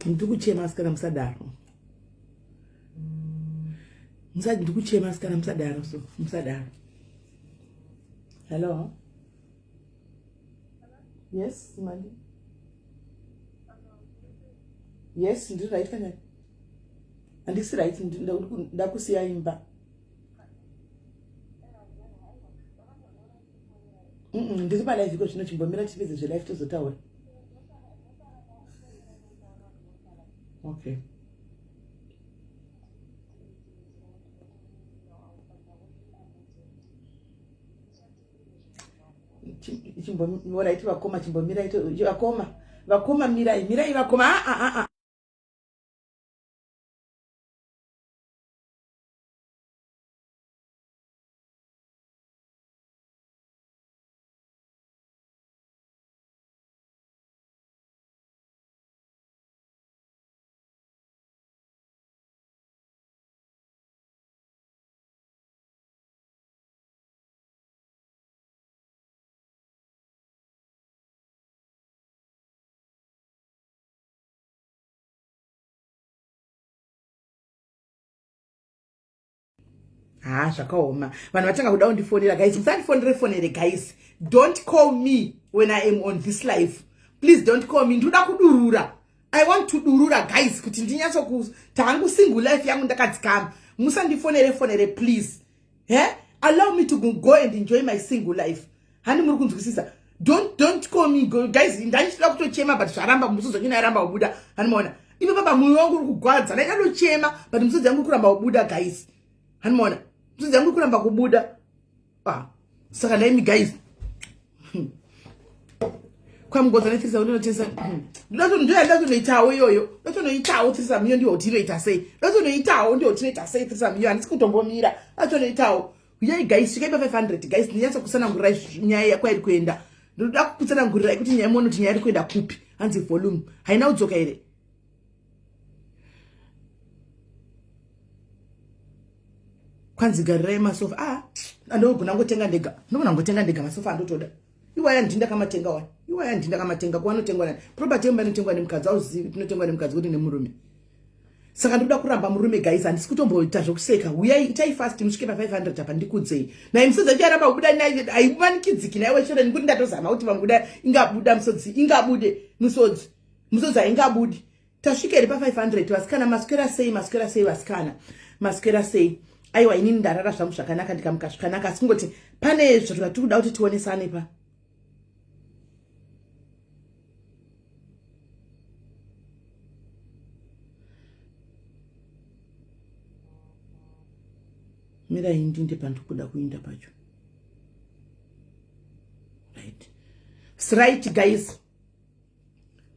Ndikuchema asikana, musadaro. Musati ndikuchema asikana, musadaro. So musadaro. Hello, yes, Mandi. Yes, ndiri right. Kanyari handisi right, ndakusiya imba. Ndiri palive iko zvino, chimbomira tipedze zvelive tozotaura. Okay. Chimbomira, vakoma, chimbomira vakoma, vakoma, mirai, mirai vakoma. Ah, ah, ah. Ha, zvakaoma. Vanhu vatanga kuda kundifonera. Guys, musandifonere fonere. Guys, don't call me when I am on this live. Please don't call me. Ndoda kudurura. I want to durura, guys, kuti ndinyatsokutangu single life yangu ndakadzikama. Musandifonere fonere, please. He, allow me to go and enjoy my single life. Hani muri kunzwisisa? Don't call me, guys. Ndandichida kutochema, but zvaramba. Musodzi wangu yaramba kubuda. Hani maona ivo baba, mwoyo wangu uri kugwadza. Ndaida but musodzi yangu kuramba kubuda, guys. Hani maona musodzi yangu kuramba kubuda. Ah, saka naimi guys, kwamugodza nethreesome ndinotesa, ndoyandatonoitawo iyoyo, ndotonoitawo threesome iyo. Ndiyo tinoita sei? Ndotonoitawo, ndiyo tinoita sei threesome iyo? Handisi kutombomira, atonoitawo. Uyai guys, svikai pa500 guys, ndinyatsa kusanangurirai nyaya kwairi kuenda. Ndoda kukutsanangurirai kuti nyaya muone kuti nyaya iri kuenda kupi. Hanzi volume haina kudzoka here? Kwanzi garirai masofa. Ah, andogona ngotenga ndega, ndogona ngotenga ndega masofa andotoda. Iwaya ndindakamatenga wani, iwaya ndindakamatenga. Kuwanotengwa nani? Property yemba inotengwa nemukadzi. Auzivi, tinotengwa nemukadzi kuti nemurume. Saka ndikuda kuramba murume, guys. Handisi kutomboita zvokuseka. Uyai, itai fast musvike pa500 apa ndikudzei. Nai musodzi yacho yaramba kubuda, haimanikidziki naiwe chero nekuti ndatozama kuti vanguda ingabuda musodzi, ingabude musodzi, musodzi haingabudi. Tasvika here pa500, vasikana? Maswera sei? Maswera sei, vasikana? Maswera sei? Aiwa, inini ndarara zvangu zvakanaka, ndikamuka zvakanaka, asi kungoti pane zvatiri kuda kuti tionesane pa mirai ndinde pandikuda kuinda pacho. Right guys,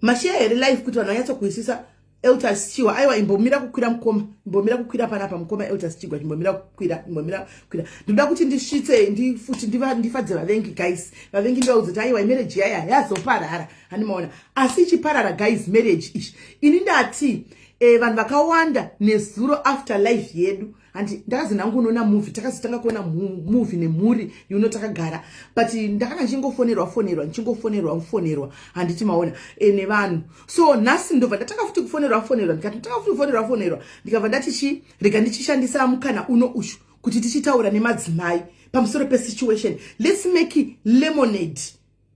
mashiya here live kuti vanhu vanyatsokuisisa? Eltas Chiwa, aiwa, imbomira kukwira mukoma, imbomira kukwira panapa mukoma. Eltas Chigwa, chimbomira kukwira, imbomira kukwira. Ndinoda kuti ndisvitse ndifuti ndifadze vavengi, guys. Vavengi ndivaudze kuti aiwa, marriage yaya yazoparara. Handimaona asi ichiparara, guys, marriage ishi. Ini ndati vanhu vakawanda nezuro after live yedu, handi ndakazi nhangu unoona movie, takazotanga kuona movie nemhuri takagara, but ndakanga ndichingofonerwa fonerwa, ndichingofonerwa fonerwa, handiti maona, nevanhu. So nhasi ndobva ndatanga futi kufonerwa fonerwa, ndikati ndatanga futi kufonerwa fonerwa, ndikabva ndati chi rega ndichishandisa mukana uno ushu kuti tichitaura nemadzimai pamusoro pesituation. Let's make lemonade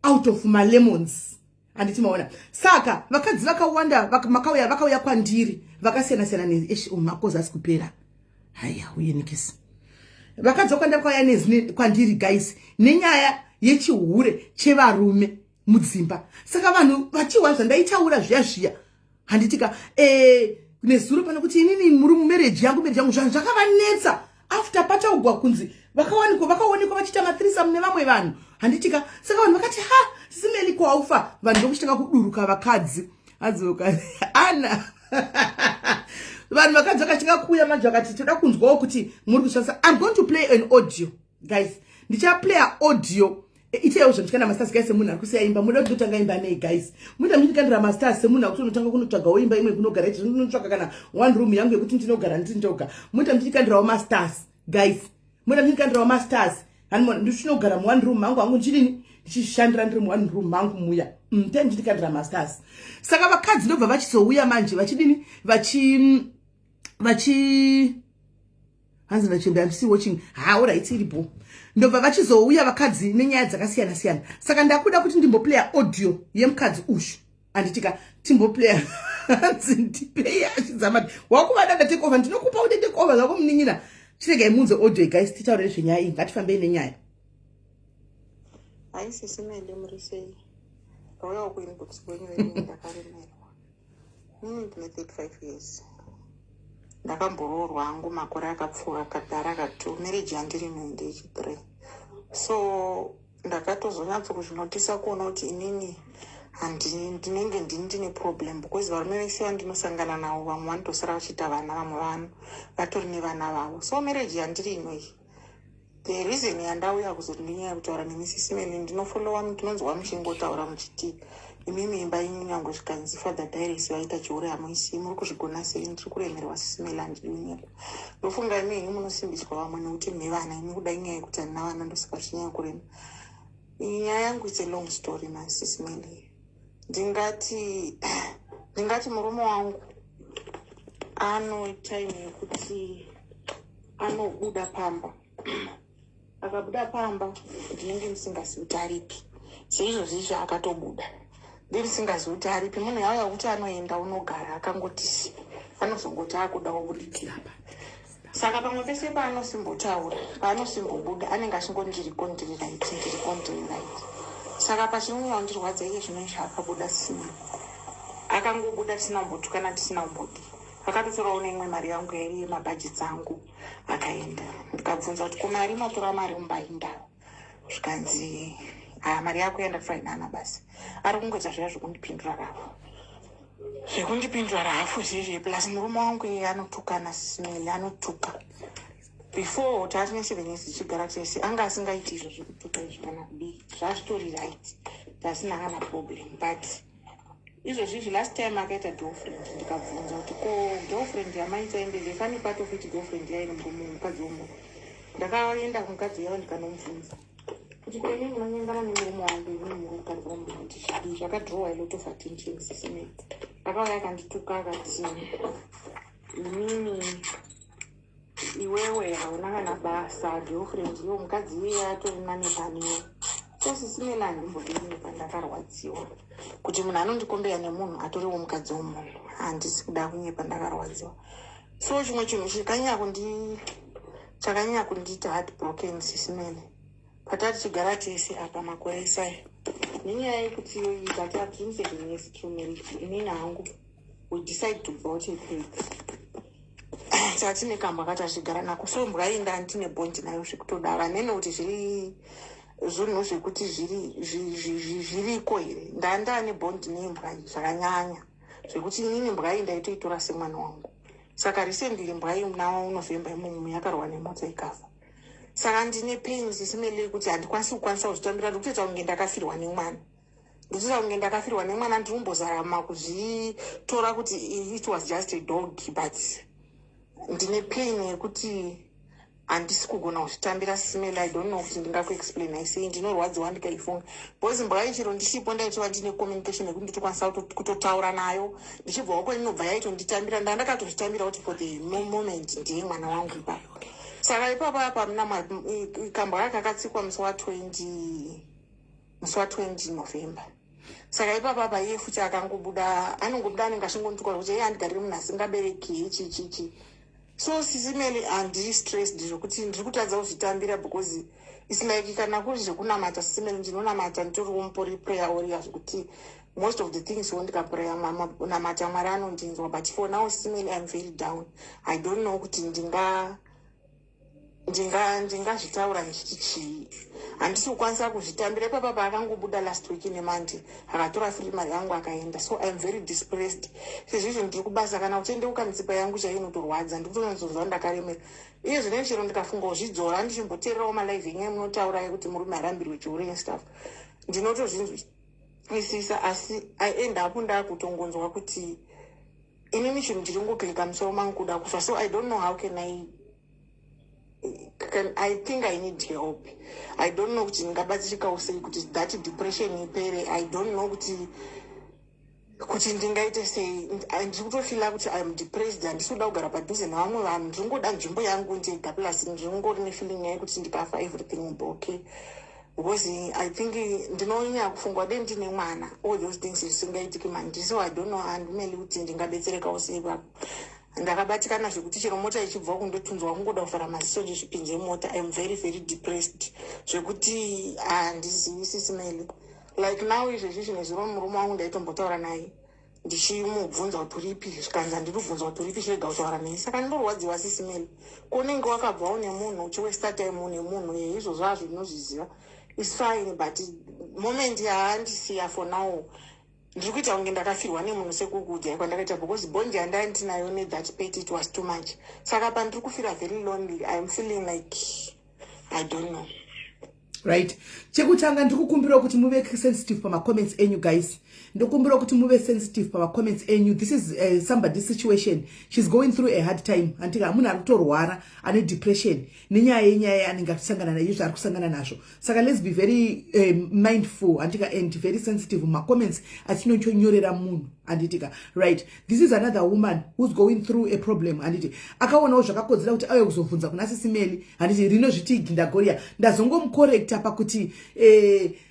out of malemons, handiti maona? Saka vakadzi vakawanda makauya, vakauya kwandiri vakasiyana siyana. Makozi asi kupera. Haya, uye nikisi vakadzi vakawanda vakauya kwandiri, guys, nenyaya yechihure chevarume mudzimba. Saka vanhu vachihwa zvandaitaura zviya zviya, handitika, nezuro pano kuti inini muri mumarriage yangu, marriage yangu, zvanhu zvakavanetsa after pataugwa kunzi vakawanikwa, vakaonekwa vachiita mathreesome nevamwe vanhu. Handitika? Saka vanhu vakati, "Ha, Sisi Melly, kwaufa." Vanhu ndokuchitanga kuduruka vakadzi adzoka ana. Vanhu vakadzi vakatanga kuuya manje, vakati, "Toda kunzwawo kuti muri kushandisa." I'm going to play an audio, guys. Ndichaplaya audio. Itaiwo zvandichikanda mastars, guys. Semunhu ari kusiya imba, muda kuti ndotanga imba nei, guys? Muda muchikandira mastars semunhu akuti unotanga kunotsvagawo imba imwe kunogara, inotsvaka kana one room yangu yekuti ndinogara ndiri ndoga. Muda muchikandirawo mastars, guys. Muda muchikandirawo mastars. Ndichinogara muone room mangu hangu, ndichidini, ndichishandira ndiri muone room mangu muya. Tai ndichikandira mastars. Saka vakadzi ndobva vachizouya manje vachidini, vachi vachi hanzi, "Ndachembe, I'm still watching." Ha, alright, iripo. Ndobva vachizouya vakadzi nenyaya dzakasiyana siyana. Saka ndakuda kuti ndimboplaya audio yemukadzi ushu, handitika? Timboplaya. Hanzi, "Ndipei achidzamati wakuvada." Take over, ndinokupa kuti take over zvako, munin'ina. Chiregai munze audio, guys, titaure zvenyaya iyi. Ngatifambei nenyaya. Hai, Sisi Melly, muri sei? Ndauyawo kuinbox kwenyu venini, ndakaremerwa. Inini ndine 35 years. Ndakamboroorwa hangu makore akapfuura kadhara katu. Marriage yandiri ino ndeyechi3, so ndakatozonyatso kuzvinotisa kuona kuti inini ndinenge ndini ndine problem, because varume vese vandinosangana navo, vamwe vanotosara vachiita vana, vamwe vanhu vatori nevana vavo. So marriage yandiri ino iyi, the reason yandauya kuzoti ndinyaya kutaura nemi, Sisi Melly, ndinofollowa, ndinonzwa muchingotaura muchiti imimi imba yenyu nyange zvikanzi Father Diris vaita chihure hamuisi, muri kuzvigona sei? Ndiri kuremerwa, Sisi Melly, handidi kunyepa. Ndofunga imi henyu munosimbiswa vamwe nekuti mune vana. Imi kuda inyaya yekuti handina vana, ndosaka zvichinyanya kurema. Nyaya yangu, it's a long story, maSisi Melly. Ndingati murume wangu ano time yekuti anobuda pamba. Akabuda pamba, ndinenge ndisingazivi kuti aripi. Seizvozvizvi akatobuda, ndirisingazivi kuti aripi. Munhu yauya kuti anoenda, unogara akangoti, anozongoti akudawo budikira. Saka pamwe pese paanosimbotaura, paanosimbobuda, anenge achingoti, "Ndiriko, ndiri right, ndiriko, ndiri right." Saka pachinonyanya kundirwadza iye zvino izvi, akabuda sina, akangobuda tisina kumbotukana, tisina kumbodi. Akatotorawo neimwe mari yangu yairi yemabhajeti angu, akaenda. Ndikabvunza kuti, "Kumari matora mari mumbainda?" Zvikanzi, "Ha, mari yako yandafainana basi." Ari kungoita zviya zvekundipindura rafu, zvekundipindura rafu zvezve. Plus murume wangu iye anotukana, Sisi Melly, anotuka. Before taatine 7 years tichigara tese, anga asingaiti izvo zvekutuka izvi kana kudii, zvazvitori right, tasina kana problem. But izvozvizvi, last time akaita girlfriend. Ndikabvunza kuti, "Ko girlfriend yamaita ende?" The funny part of it, girlfriend yaine murume, mukadzi womunhu. Ndakaenda kumukadzi yavo, ndikanomubvunza kuti, "Ko inini munonyengana nemurume wangu, inini muri mukadzi womunhu, kuti zvidii?" Zvakadraw a lot of attention, Sisi Melly. Akauya akandituka, akati, "Inini iwewe hauna kana basa, girlfriend iwo mukadzi iyeye atori nane paniwo." So Sisi Melly, handimbodini, pandakarwadziwa kuti munhu anondikombeya nemunhu atoriwo mukadzi womunhu. Handisi kuda kunyepa, ndakarwadziwa. So chimwe chinhu chakanyanya kundiita heartbroken, Sisi Melly, patati tichigara tese apa makore esaya, nenyaya yekuti iyoyi tati hatiri 7 years true marriage. Inini hangu, we decide to bought a pig. Tatine kambwa katachigara nako. So mbwa iyi ndandine bond nayo zvekutoda vanene kuti zviri zvinhu zvekuti zviriko here. Ndandane bond nembwa iyi zvakanyanya, zvekuti inini mbwa iyi ndaitoitora semwana wangu. Saka recently mbwa iyi muna November imomo yakarwa nemota ikafa. Saka ndine pain, Sisi Melly, yekuti handikwanisi kukwanisa kuzvitambira. Ndikutoita kunge ndakafirwa nemwana, ndikutoita kunge ndakafirwa nemwana. Ndinombozarama kuzvitora kuti it was just a dog, but ndine pain yekuti handisi kugona kuzvitambira. Sisi Melly, I don't know kuti ndingakuexplainai sei. Ndinorwadziwa ndikaifunga, because mbwa ichiro ndisipo ndaitova ndine communication yekuti nditokwanisa kutotaura nayo. Ndichibvawo kweinobva yaitonditambira. Ndandakatozvitambira kuti for the moment ndiye mwana wangu ipapo. Saka ipapo apa muna kambwa kakatsikwa musi wa20 November. Saka ipapo apa iye futi akangobuda, anongobuda, anenge achingondituka kuti iye handigariri munhu asingabereki, chichichi. So Sisi Melly, handiri stressed zvokuti ndiri kutadza kuzvitambira, because it's like kana kuri zvekunamata, Sisi Melly, ndinonamata, nditoriwo mupori prayer warrior, zvekuti most of the things wo ndikapraya namata, Mwari anondinzwa. But for now, Sisi Melly, I'm very down. I don't know kuti ndinga Ndingazvitaura ndichiti chii? Handisi kukwanisa kuzvitambira. Ipapa paakangobuda last week neMonday, akatora free mari yangu akaenda. So I am very depressed. Sezvizvi ndiri kubasa, kana kutendeuka mitsipa yangu chaiyo inotorwadza. Ndikutonyatsonzwa ndakaremera iye zvino. Chero ndikafunga kuzvidzora, ndichimboteererawo malive enyaya munotaura yekuti murume arambirwe chihure nestuff, ndinotozvinzwisisa, asi I end up ndakutongonzwa kuti inini chinhu chiri ngoclicka musoro mangu kuda kufa. So I don't know how can I think I need help. I don't know kuti ndingabatsirikawo sei kuti that depression ipere. I don't know kuti ndingaite sei. Ndiri kutofeela kuti I am depressed. Handisi kuda kugara padhuze nevamwe vanhu. Ndiri ngoda nzvimbo yangu ndega. Plus ndiri nefeeling yekuti ndikafa, everything will be okay, because I think ndinonyanya kufungwa de ndine mwana, all those things zvisingaitiki mandi. So I don't know, handimeli kuti ndingabetserekawo sei ipapo. Ndakabatikana zvekuti chero mota ichibva kundotunzwa, kungoda kuvhara maziso ndizvipinze mota. I am very, very depressed zvekuti handizivi, Sis Melly. Like now, izvezvi zvine zuro murume wangu ndaitombotaura naye, ndichimubvunza kuti uripi, zvikanzi handiri kubvunza kuti uripi, chirega kutaura nei. Saka ndorwadziwa, Sis Melly. Kunenge wakabvawo nemunhu, uchiwaste time nemunhu ye, izvozvo hazvo ndinozviziva, is fine, but moment yaandisiya, for now ndiri kuita kunge ndakafirwa nemunhu, sekukuudzai kwandakaita, because bond yandai ndinayo nethat pet, it was too much. Saka pandiri kufeela very lonely. I am feeling like I don't know. Right, chekutanga ndiri kukumbirawo kuti muve sensitive pamacomments enyu, guys. Ndokumbirawo kuti muve sensitive pamacomments enyu. This is somebody's situation. She's going through a hard time, handika? Munhu ari kutorwara, ane depression nenyaya yenyaya yaanenge achisangana nayo, zvaari kusangana nazvo. Saka let's be very mindful, handika, and very sensitive mumacomments atinonyorera munhu, handitika? Right, this is another woman who's going through a problem, handiti? Akaonawo zvakakodzera kuti auye kuzobvunza kuna Sis Melly, handiti? Rinozviti Gindagoria. Ndazongomucorrecta pakuti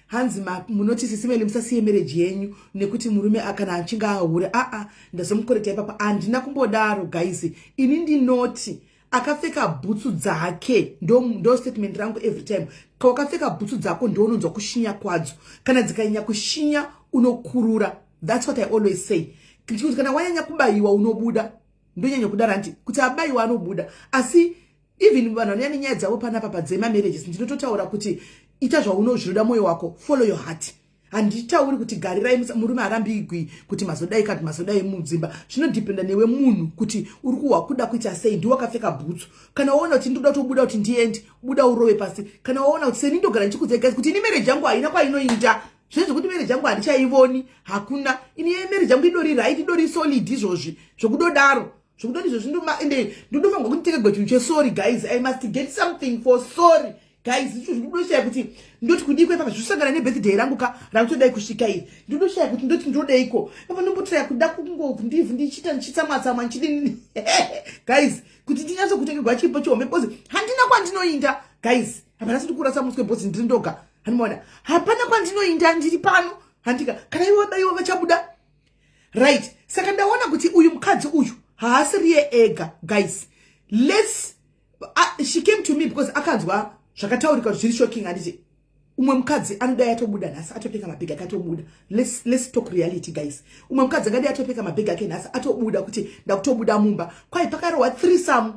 hanzi munoti, "Sis Melly, musasiye marriage yenyu nekuti murume kana achinge ahure." Aa, ndazomucorrecta ipapo. Handina kumbodaro, guys. Ini ndinoti akapfeka bhutsu dzake, ndo statement rangu every time. Kawakapfeka bhutsu dzako, ndounonzwa kushinya kwadzo. Kana dzikanyanya kushinya, unokurura. That's what I always say, kuti kana wanyanya kubayiwa, unobuda. Ndonyanya kudaro, hanti, kuti abayiwa anobuda. Asi even vanhu vanouya nenyaya dzavo panapa padzemamarriages, ndinototaura kuti ita zvauno zvinoda mwoyo wako, follow your heart. Handitauri kuti garirai murume arambigwi, kuti mazodai kana kuti mazodai mudzimba. Zvinodependa newe munhu kuti uri kuhwa kuda kuita sei. Ndiwe wakapfeka bhutsu. Kana waona kuti ndoda kutobuda kuti ndiende, buda urove pasi. Kana waona kuti seni ndogara ndichikudzai, guys, kuti ini marriage yangu haina kwainoinda. Zvezvo kuti marriage yangu handichaivoni, hakuna. Ini marriage yangu idori right, idori solid izvozvi, zvokudodaro, zvokudoti izvozvi. Ende ndinofanirwa kuti nditengegwe chinhu chesorry. Guys, I must get something for sorry, guys. Icho ndinoshaya kuti ndoti kudiko ipapa. Zvisangana nebirthday rangu ka rakutodai kusvika iri. Ndinoshaya kuti ndoti ndodeiko apa. Ndombotraya kuda kungovhundivhu, ndichiita ndichitsamwatsamwa, ndichidini, guys, kuti ndinyatsokutengerwa chipo chihombe, because handina kwandinoinda, guys. Hapana sindikurasa muswe, because ndiri ndoga, handimaona? Hapana kwandinoinda, ndiri pano, handika? Kana ivo vabaiwa vachabuda, right? Saka ndaona kuti uyu mukadzi uyu haasiriye ega, guys. Lets she came to me because akanzwa zvakataurika kuti zviri shocking, handiti? Umwe mukadzi anodai atobuda nhasi, atopfeka mabhegi ake, atobuda. Let's talk reality, guys. Umwe mukadzi angadai atopfeka mabhegi ake nhasi, atobuda kuti ndakutobuda mumba. Kwai pakarohwa threesome,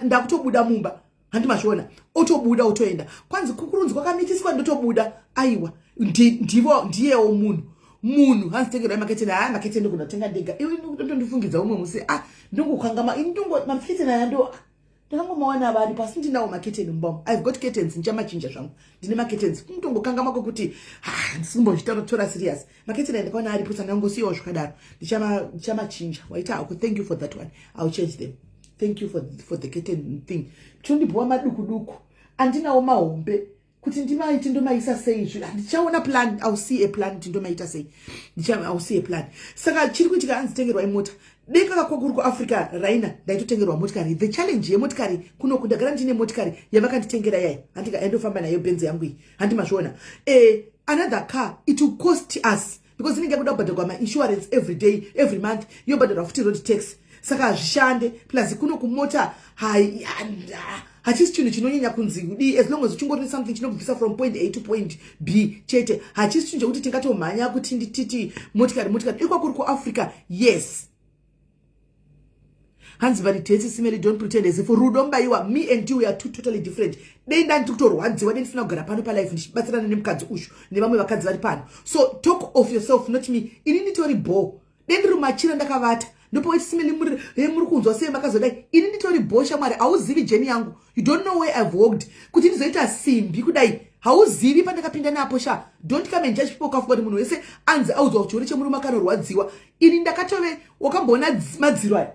ndakutobuda mumba, handi mazviona? Otobuda, otoenda. Kwanzi kukurunzi kwakamitiswa, ndotobuda. Aiwa, ndivo ndiyewo munhu. Munhu hanzi tengerai maketeni. Haa, maketeni ndogona kutenga ndega. Iwe ndondifungidza umwe musi, ah, ndongokangama ini, ndongo maketeni aya ndo ndakangomawana vari pasi. Ndinawo maketeni mumba. I've got curtains, ndichamachinja zvangu. Ndine maketeni, kungotongokangama kwekuti ndisimbozvitaura serious. Maketeni andakaona aripo, sandangosiyawo zvakadaro. Ndichamachinja. Waita hako, thank you for that one. I'll change them. Thank you for the curtain thing. Chinondibhowa maduku duku, andinawo mahombe kuti ndimaiti ndomaisa sei. Handichaona plan. I'll see a plan kuti ndomaita sei. I'll see a plan. Saka chiri kuitika, hanzi tengerwa imota. Deka kakwa kuri kuAfrica raina, ndaitotengerwa motikari. The challenge yemotikari kunoku, ndagara ndine motikari yavakanditengera yai, handika? Yandofamba nayo, Benzi yangu iyi, handi mazviona? Another car, it will cost us, because inenge yakuda kubhadharwa mainsurance every day, every month, yobhadharwa futi road tax. Saka hazvishande. Plus kuno kumota hachisi chinhu chinonyanya kunzi kudii, as long as uchingori something chinokubvisa from point A to point B chete. Hachisi chinhu chekuti tingatomhanya kuti ndititi motikari, motikari. Ikwa kuri kuAfrica, yes. Hanzi, "But tesi Simeli, don't pretend as if Rudo Mbaiwa, me and you, we are two totally different. Dei ndani tiri kutorwadziwa, dei ndisina kugara pano palive ndichibatsirana nemukadzi ushu nevamwe vakadzi vari pano. So talk of yourself, not me. Ini nditori bo, dei ndiri machira ndakavata, ndopaiti Simeli, muri kunzwa sei makazodai? Ini nditori bo, shamwari. Hauzivi journey yangu. You don't know where I've walked kuti ndizoita simbi kudai. Hauzivi pandakapinda napo sha. Don't come and judge people. Kafuka kuti munhu wese anzi audzwa kuti chihure chemurume akanorwadziwa. Ini ndakatove, wakamboona madziro aya?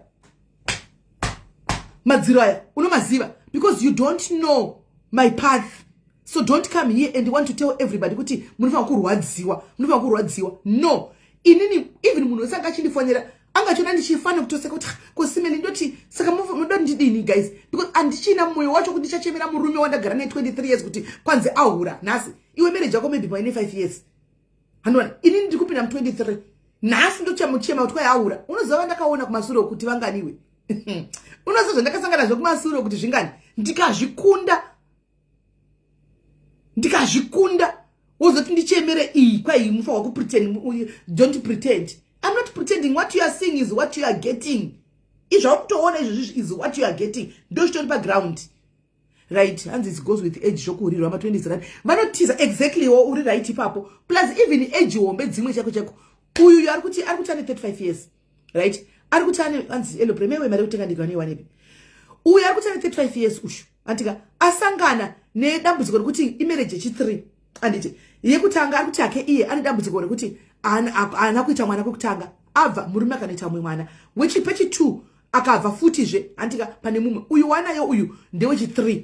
Madziro aya unomaziva because you don't know my path. So don't come here and want to tell everybody kuti munofanira kurwadziwa, munofanira kurwadziwa. No, inini even munhu wese anga achindifonera, angachiona ndichifana kutoseka kuti koSimeli ndoti saka munoda ndidini, guys? Because handichina mwoyo wacho kuti ndichachemera murume wandagara ne23 years kuti kwanzi ahura nhasi. Iwe marriage yako maybe maine 5 years, handiwana. Inini ndiri kupinda mu23 nhasi, ndochamuchema kuti kwai ahura. Unoziva vandakaona kumasure kuti vanganiwe? Unoziva zvandakasangana nazvo kumasure kuti zvingani? Ndikazvikunda, ndikazvikunda. Wozoti ndichemere iyi kwai mufanwa kupretend. Don't pretend. I'm not pretending. What you are seeing is what you are getting. Izvakutoona izvozvizvi is what you are getting. Ndochitori paground, right? Hanzi, "It goes with age zvokuhurirwa ma20 rand vanotiza." Exactly wo, uri right ipapo. Plus even age hombe dzimwe chaiko chaiko. Uyu ari kuti ane 35 years, right? Ari kuti ane, hanzi elopremewe mari yekutenga ndikanoiwanepi? Uyu ari kuti ane 35 years ushu, andika asangana nedambudziko rekuti imarriage yechi3, anditi? Yekutanga ari kuti hake iye ane dambudziko rekuti haana kuita mwana kwekutanga. Abva murume akanoita mumwe mwana wechipechi2, akabva futizve, handika? Pane mumwe uyu wanaye, uyu ndewechi3,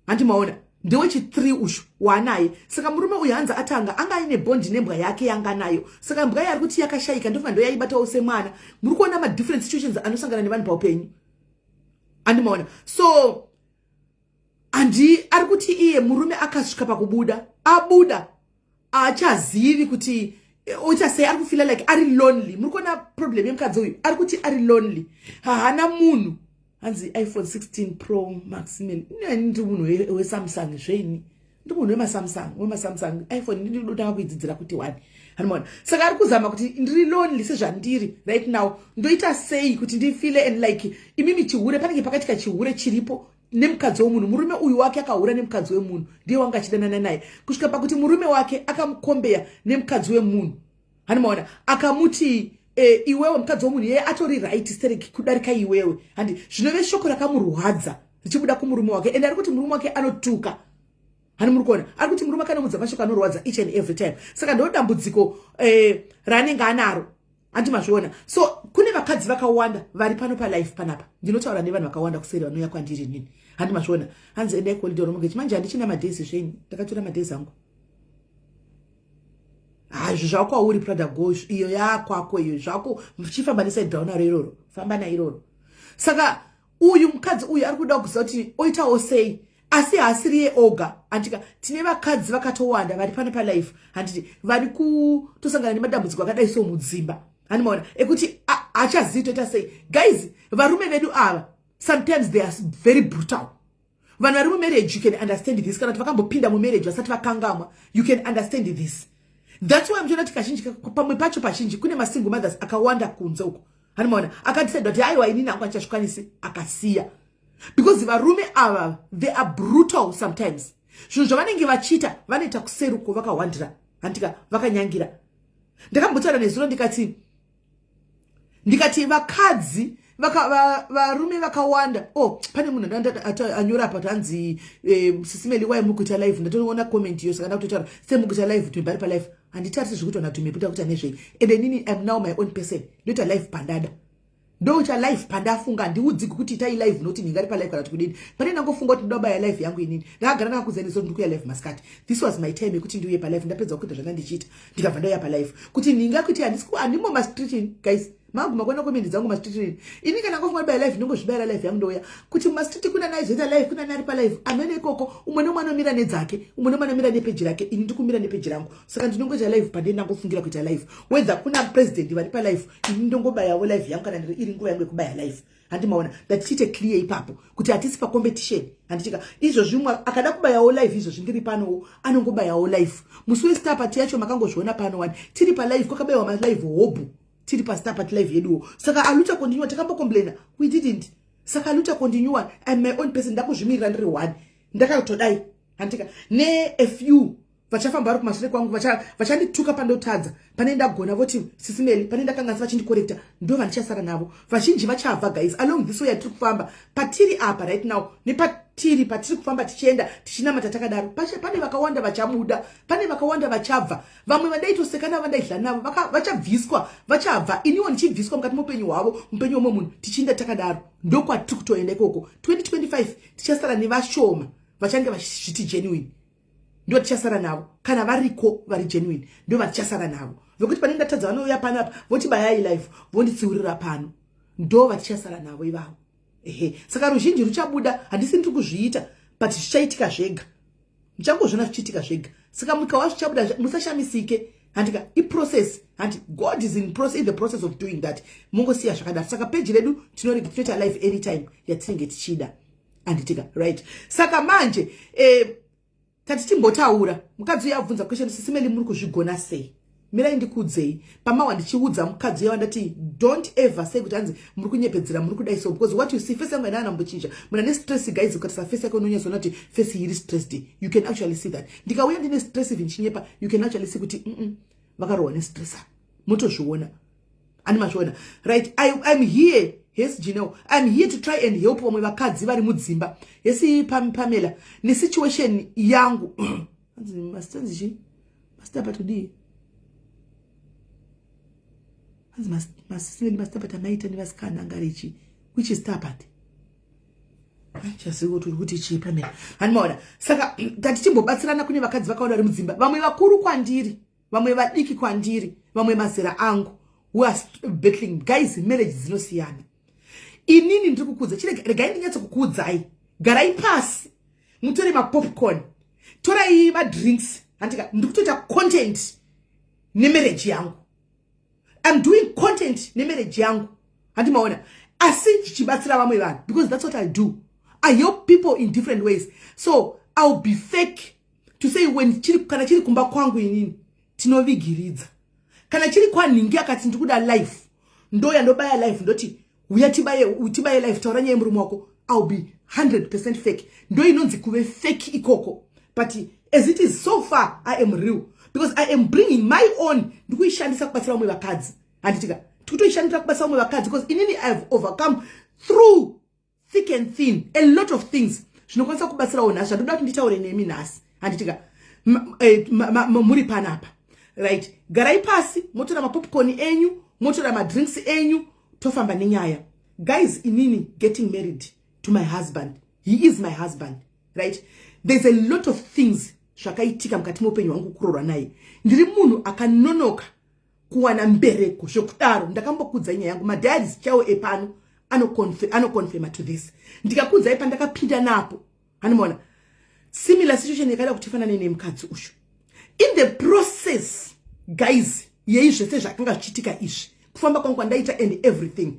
handi maona? Ndewechi3 ushu waanaye. Saka murume uyu hanzi atanga anga aine bond nembwa yake yanga nayo. Saka mbwa iyi ari kuti yakashayika, ndofunga ndo yaibatawo semwana. Muri kuona madifferent situations anosangana nevanhu paupenyu, andimaona? So handi ari kuti iye murume akasvika pakubuda, abuda achazivi kuti oita sei. Ari kufeela like ari lonely. Muri kuona problem yemukadzi uyu? Ari kuti ari lonely, haana munhu. Hanzi, "iPhone 16 Pro Max." Ndiri munhu weSamsung zveini, ndi munhu wemaSamsung, wemaSamsung. iPhone ndinotanga kuidzidzira kuti one, handimaona? Saka ari kuzama kuti ndiri lonely sezvandiri right now, ndoita sei kuti ndifeele? And like imimi, chihure panenge pakaitika, chihure chiripo nemukadzi wemunhu. Murume uyu wake akahura nemukadzi wemunhu, ndiye wanga achidanana naye kusvika pakuti murume wake akamukombeya nemukadzi wemunhu, handimaona? Akamuti iwewe mukadzi wemunhu yeye atori right sterek kudarika iwewe, handi? Zvinove shoko rakamurwadza richibuda kumurume wake. And ari kuti murume wake anotuka, hani? Muri kuona, ari kuti murume akanomudza mashoko anorwadza each and every time. Saka ndo dambudziko raanenge anaro, handi mazviona? So kune vakadzi vakawanda vari pano palive panapa. Ndinotaura nevanhu vakawanda kuseri vanouya kwandiri nini, handi mazviona? Hanzi, "Endai kuholiday romortgage." Manje handichina madays zvenyu, ndakatora madays angu. Hazvo zvakwauri, Prada Go iyo yakwako iyo zvako, chifamba neside raunaro iroro, famba nairoro. Saka uyu mukadzi uyu ari kuda kuziva kuti oitawo sei, asi haasiriye oga, handika? Tine vakadzi vakatowanda vari pano palive, handiti, vari kutosangana nemadambudziko akadai so mudzimba, handimaona? Ekuti hachazivi toita sei. Guys, varume vedu ava sometimes they are very brutal. Vanhu vari mumarriage, you can understand this. Kana kuti vakambopinda mumarriage vasati vakangamwa, you can understand this. That's why muchiona kuti kazhinji, pamwe pacho pazhinji, kune masingle mothers akawanda kunze uko, handimaona? Akadecida kuti aiwa, inini hangu handichazvikwanisi, akasiya because varume ava, they are brutal sometimes. Zvinhu zvavanenge vachiita, vanoita kuseruko vakahwandira, handika? Vakanyangira. Ndakambotaura nezuro, ndikati vakadzi varume vakawanda. Oh, pane munhu anyora apa, tanzi "Sisi Meli, wai muri kuita live?" Ndatoona comment iyo, saka ndakutotaura semukuita live. Tumbari palive handitarisi zvekuti vanhu tumepita kuita nezvei. And inini am now my own person. Ndoita live pandada, ndoita live pandafunga. Handiudziki kuti itai live nokuti ndingari palive kana kuti kudini. Pane ndangofunga kuti ndobaya live yangu inini. Ndakagara ndakakuzaniso kuti ndikuya live masikati. This was my time yekuti ndiuye palive. Ndapedza kuita zvanga ndichiita, ndikabva ndauya palive kuti ndingakuti handimo mastreet. Guys, maguma kuona comment dzangu mastreet. Ini kana ngofunga ndibaya live, ndongozvibayira live yangu, ndouya. Kuti mumastreet kuna naizoita live, kuna nari palive amene ikoko, umwe nomwe anomira nedzake, umwe nomwe anomira nepeji rake. Ini ndikumira nepeji rangu, saka ndinongoita live pandei ndangofungira kuita live. Whether kuna president vari palive, ini ndongobayawo live yangu kana ndiri iri nguva yangu yekubaya live, handimaona? Ndatichiite clear ipapo kuti hatisi pacompetition, handichika? Izvozvi umwe akada kubayawo live izvozvi ndiri panowo, anongobayawo live. Musi westar party yacho makangozviona pano wani tiri palive, kwakabayiwa malive hobhu. Tiri paStar Party Live yeduwo. Saka aluta continue, takambocomplaina? We didn't. Saka aluta continue. I'm my own person, ndakuzvimirira ndiri one, ndakatodai, handika? Ne a few vachafamba vari kumashure kwangu, vachandituka pandotadza, pane ndagona voti Sisi Melly, pane ndakanganisa vachindicorrecta, ndo vandichasara navo. Vazhinji vachabva, guys, along this way yatiri kufamba patiri apa right now, nepatiri patiri kufamba tichienda tichinamata takadaro. Pane vakawanda vachabuda, pane vakawanda vachabva. Vamwe vandaitoseka navo, vandaidla navo, vachabviswa, vachabva. Iniwo ndichibviswa mukati meupenyu hwavo, mupenyu womwe munhu, tichienda takadaro. Ndokwatiri kutoenda ikoko. 2025 tichasara nevashoma vachange vachizviti genuine, ndo tichasara navo. Kana variko vari genuine, ndo vatichasara navo, vekuti pane ndatadza vanouya panapa voti bayai live, vonditsiurira pano, ndo vatichasara navo ivavo. Ehe, saka ruzhinji ruchabuda. Handisi ndiri kuzviita, but zvichaitika zvega, muchangozviona zvichiitika zvega. Saka mukawa zvichabuda, musashamisike, handika? Iprocess, handi? God is in the process of doing that. Mungosiya zvakadaro. Saka peji redu tinoita live anytime yatinenge tichida, handitika? Right, saka manje tati timbotaura. Mukadzi uyo abvunza question, "Sisi Melly, muri kuzvigona sei?" Mirai ndikuudzei. Pamawa ndichiudza mukadzi uyo, wandati don't ever say kuti hanzi muri kunyepedzera, muri kudai so, because what you see, face yangu haina mbochinja. Munhu ane stress, guys, ukatarisa face yake unonyatsoona kuti face iri stressed. You can actually see that. Ndikauya ndine stress, even chinyepa, you can actually see kuti vakarohwa nestress, motozviona. Ani mazviona? Right, I'm here. Yes, Janel, I'm here to try and help vamwe vakadzi vari mudzimba. Yesi Pamela, nesituation yangu, hanzi mastanzi chi mastapa tudii, hanzi masisini mastapa tamaita nevasikana angarichi, which is stapati chazivo kuti uri kuti chii, Pamela? Hani maona? Saka tati timbobatsirana. Kune vakadzi vakawanda vari mudzimba, vamwe vakuru kwandiri, vamwe vadiki kwandiri, vamwe mazera angu, who are battling. Guys, marriage dzinosiyana. Inini ndiri kukudza, regai ndinyatsokukuudzai. Garai pasi, mutore mapopcorn, torai madrinks, handika? Ndiri kutoita content nemarriage yangu. I'm doing content nemarriage yangu, handimaona? Asi zvichibatsira vamwe vanhu, because that's what I do. I help people in different ways. So I'll be fake to say when chiri, kana chiri kumba kwangu inini tinovigiridza. Kana chiri kwanhingi akati ndikuda live, ndo yandobaya live, ndoti uya tibaye, tibaye live, taura nyaya yemurume wako. I'll be 100% fake. Ndo inonzi kuve fake ikoko. But as it is so far, I am real, because I am bringing my own, ndikuishandisa kubatsira vamwe vakadzi, handitika? Tikutoishandira kubatsira vamwe vakadzi, because inini I have overcome through thick and thin a lot of things zvinokwanisa kubatsirawo nhasi, zvandoda kuti nditaure nemi nhasi, handitika? Muri panapa, right? Garai pasi, motora mapopcorn enyu, motora madrinks enyu, tofamba nenyaya. Guys, inini getting married to my husband, he is my husband, right? There's a lot of things zvakaitika mukati meupenyu hwangu kurorwa naye. Ndiri munhu akanonoka kuwana mbereko zvekudaro. Ndakambokudzai nyaya yangu, madiaries chaiwo epano anoconfirma to this. Ndikakudzai pandakapinda napo, hanimaona? Similar situation yakada kuti ifanane nemukadzi uyu. In the process, guys, yei zvese zvakanga zvichiitika izvi, kufamba kwangu kwandaita and everything,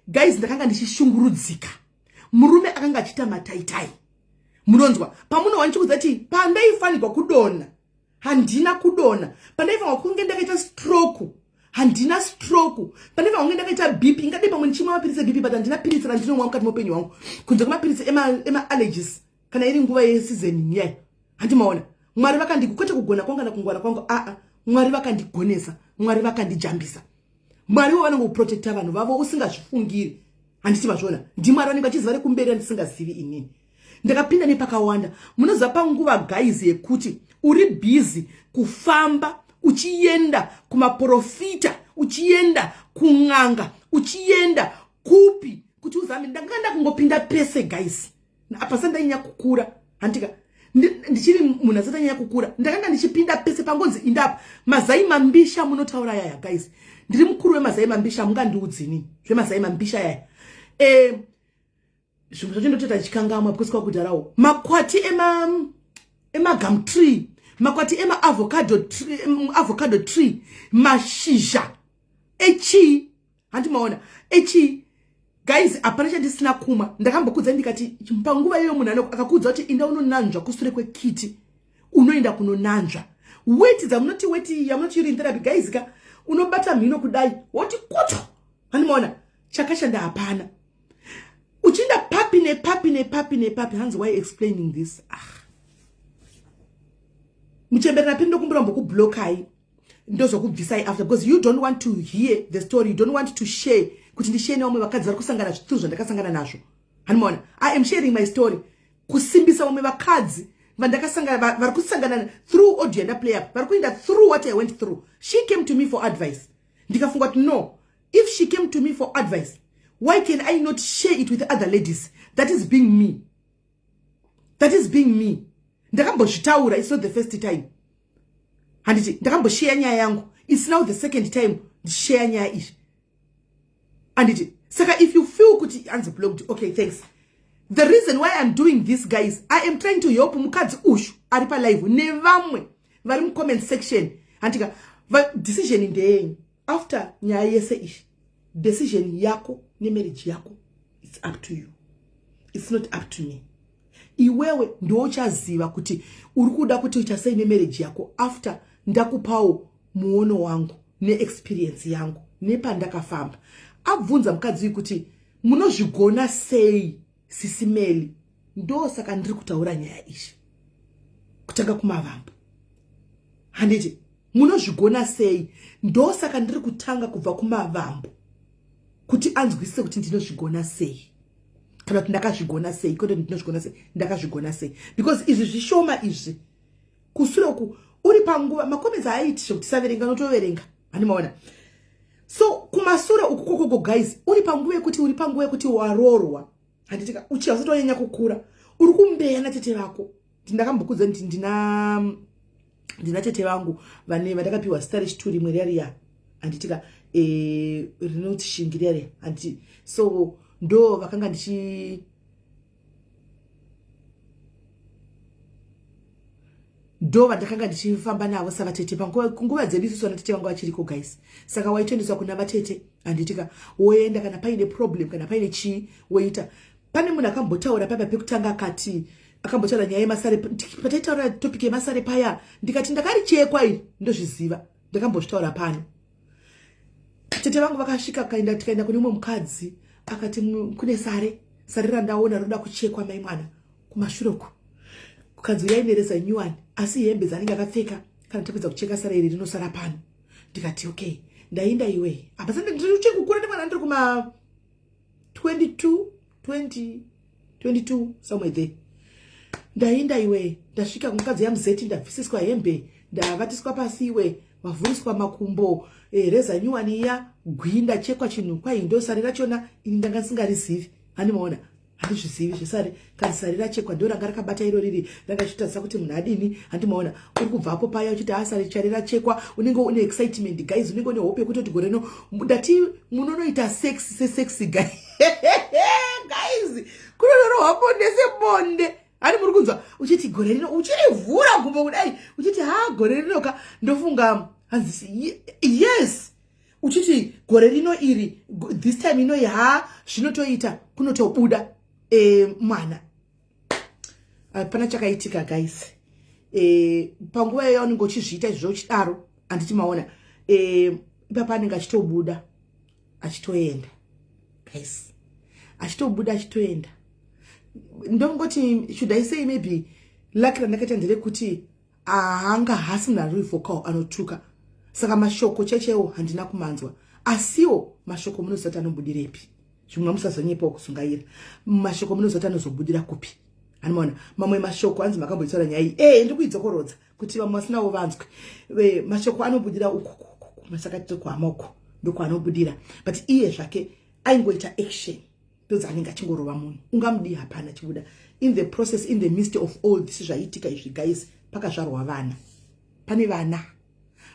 guys, ndakanga ndichishungurudzika. Murume akanga achiita mataitai. Munonzwa pamunowa ndichikudza kuti pandaifanirwa kudonha handina kudonha, pandaifanirwa kunge ndakaita stroke handina stroke, pandaifanirwa kunge ndakaita BP, ingadai pamwe ndichimwa mapiritsi eBP, but handina piritsi randinomwa mukati meupenyu hwangu kunze kwemapiritsi emaallergies kana iri nguva yeseason nyaya, handimaona? Mwari vakandi, kwete kugona kwangu kana kungwara kwangu, aa, Mwari vakandigonesa, Mwari vakandijambisa. Mwari wo vanongoprotecta vanhu vavo usingazvifungiri, handiti mazviona? Ndimwari vanenge vachiziva rekumberi randisingazivi inini. Ndakapinda nepakawanda. Munoziva panguva, guys, yekuti uri busy kufamba uchienda kumaprofita, uchienda kun'anga, uchienda kupi kuti uzame, ndanga ndakungopinda pese, guys. Apa sandainya kukura, handika? Ndichiri munhu asati anyanya kukura, ndakanga ndichipinda pese pangonzi indapa mazai mambisha. Munotaura yaya, guys, ndiri mukuru wemazai mambisha, mungandiudzini zvemazai mambisha yaya? Zvimwe zvacho ndotoita chikangamwa because kwakudharawo. Makwati emagum tree, makwati emaavocado tree, avocado tree, mashizha echii, handimaona? Echii, guys, hapana chandisina kumwa. Ndakambokudza ndikati panguva iyoyo munhu akakuudza kuti inda unonanzva kusure kwekiti, unoenda kunonanzva weti dzamunoti, weti yamunoti urine therapy, guys ka. Unobata mhino kudai, woti koto. Handimaona chakashanda hapana. Uchienda papi nepapi nepapi nepapi. Hanzi, why explaining this? Ah, muchembere napiri, ndokumbira mbokublokai, ndozokubvisai after, because you don't want to hear the story, you don't want to share kuti ndishare nevamwe vakadzi vari kusangana zvituru zvandakasangana nazvo. Handimaona, I am sharing my story kusimbisa vamwe vakadzi vandakasangana, vari kusangana through audio yandaplay up, vari kuenda through what I went through. She came to me for advice. Ndikafunga kuti no, if she came to me for advice, why can I not share it with other ladies? That is being me, that is being me. Ndakambozvitaura, it's not the first time, handiti? Ndakambosheya nyaya yangu. It's now the second time ndichisheya nyaya izvi, handiti? Saka if you feel kuti anzi blocked, okay, thanks. The reason why I'm doing this, guys, I am trying to help mukadzi ushu ari palive nevamwe vari mucomment section, handika? Decision ndeyenyu. After nyaya yese izvi, decision yako nemarriage yako, it's up to you, it's not up to me. Iwewe ndouchaziva kuti uri kuda kuti uita sei nemarriage yako after ndakupawo muono wangu neexperience yangu nepandakafamba. Abvunza mukadzi uyu kuti munozvigona sei, Sisi Melly. Ndosaka ndiri kutaura nyaya izvi kutanga kumavambo, handiti? Munozvigona sei? Ndosaka ndiri kutanga kubva kumavambo kuti anzwisise kuti ndinozvigona sei, kana kuti ndakazvigona sei. Kwete ndinozvigona sei, ndakazvigona sei, because izvi zvishoma izvi. Kusure uku uri panguva macomments aaiti zvekuti saverenga, notoverenga, handimaona? So kumasure uku kokoko, guys, uri panguva yekuti waroorwa, handitika? Uchiva usati wanyanya kukura, uri kumbeya natete vako. Ndakambokudza kuti ndina tete vangu vane vandakapiwa zita rechitu rimwe riya, handitika? Rinoti Shingi riya, handiti? So ndo vakanga ndichi ndo vandakanga ndichifamba navo savatete panguva dzedu isusu. Vanatete vanga vachiriko, guys. Saka waitoendeswa kuna vatete, handitika? Woenda kana paine problem, kana paine chii, woita. Pane munhu akambotaura papa pekutanga, akati akambotaura nyaya yemasare pataitaura topic yemasare paya. Ndikati ndakarichekwa iri, ndozviziva, ndakambozvitaura pano. Tete vangu vakasvika, kaenda, tikaenda kune umwe mukadzi, akati kune sare, sare randaona roda kuchekwa, mai mwana, kumashure uku. Kukanzi uyai nereza nyuwani, asi hembe dzaanenge akapfeka, kana tapedza kucheka sare iri rinosara pano. Ndikati okay, ndainda iwe. Apa ndichiri kukura, ndimwana, ndiri kuma 22, 20, 22, somewhere there. Ndainda iwe, ndasvika kumukadzi yamuzeti, ndabvisiswa hembe, ndavatiswa pasi iwe, wavhuriswa makumbo, reza nyuwani iya gwi, ndachekwa chinhu. Kwai ndosare rachona ini ndanga ndisingarizivi, handimaona? Handizvizivi zvesare. Kanzi sare rachekwa ndo ranga rakabata iro riri, ranga chitarisa kuti munhu adini, handimaona? Uri kubvapo paya uchiti asare chare rachekwa, unenge une excitement, guys, unenge une hope yekutoti gore rino ndati munonoita sex sesex, guys, kunonorohwa bonde sebonde. Hani muri kunzwa? Uchiti gore rino uchirivhura gumbo kudai, uchiti ha, gore rinoka ndofunga hanzi yes, uchiti gore rino iri, this time inoi, ha, zvinotoita, kunotobuda mwana. Hapana chakaitika, guys. Panguva iyo yaunenge uchizviita izvozvo uchidaro, handiti maona? Ipapa anenge achitobuda achitoenda, guys, achitobuda achitoenda. Ndongoti, should I say, maybe luck randakaita nderekuti haanga hasi munhu ari vocal anotuka, saka mashoko chaichaiwo handina kumanzwa. Asiwo mashoko munoziva kuti anobudirepi. Zvimwe musazonyepawo kusungaira. Mashoko munoziva kuti anozobudira kupi, anomaona? Mamwe mashoko anzi makamboitaura nyaya iyi. Ndiri kuidzokorodza kuti vamwe vasinawo vanzwe. Mashoko anobudira uku masaka tiri kuhama uku, ndokwaanobudira. But iye zvake aingoita action, ndodzaanenge achingorova munhu, ungamudii? Hapana chibuda. In the process, in the midst of all this zvaiitika izvi, guys, pakazvarwa vana. Pane vana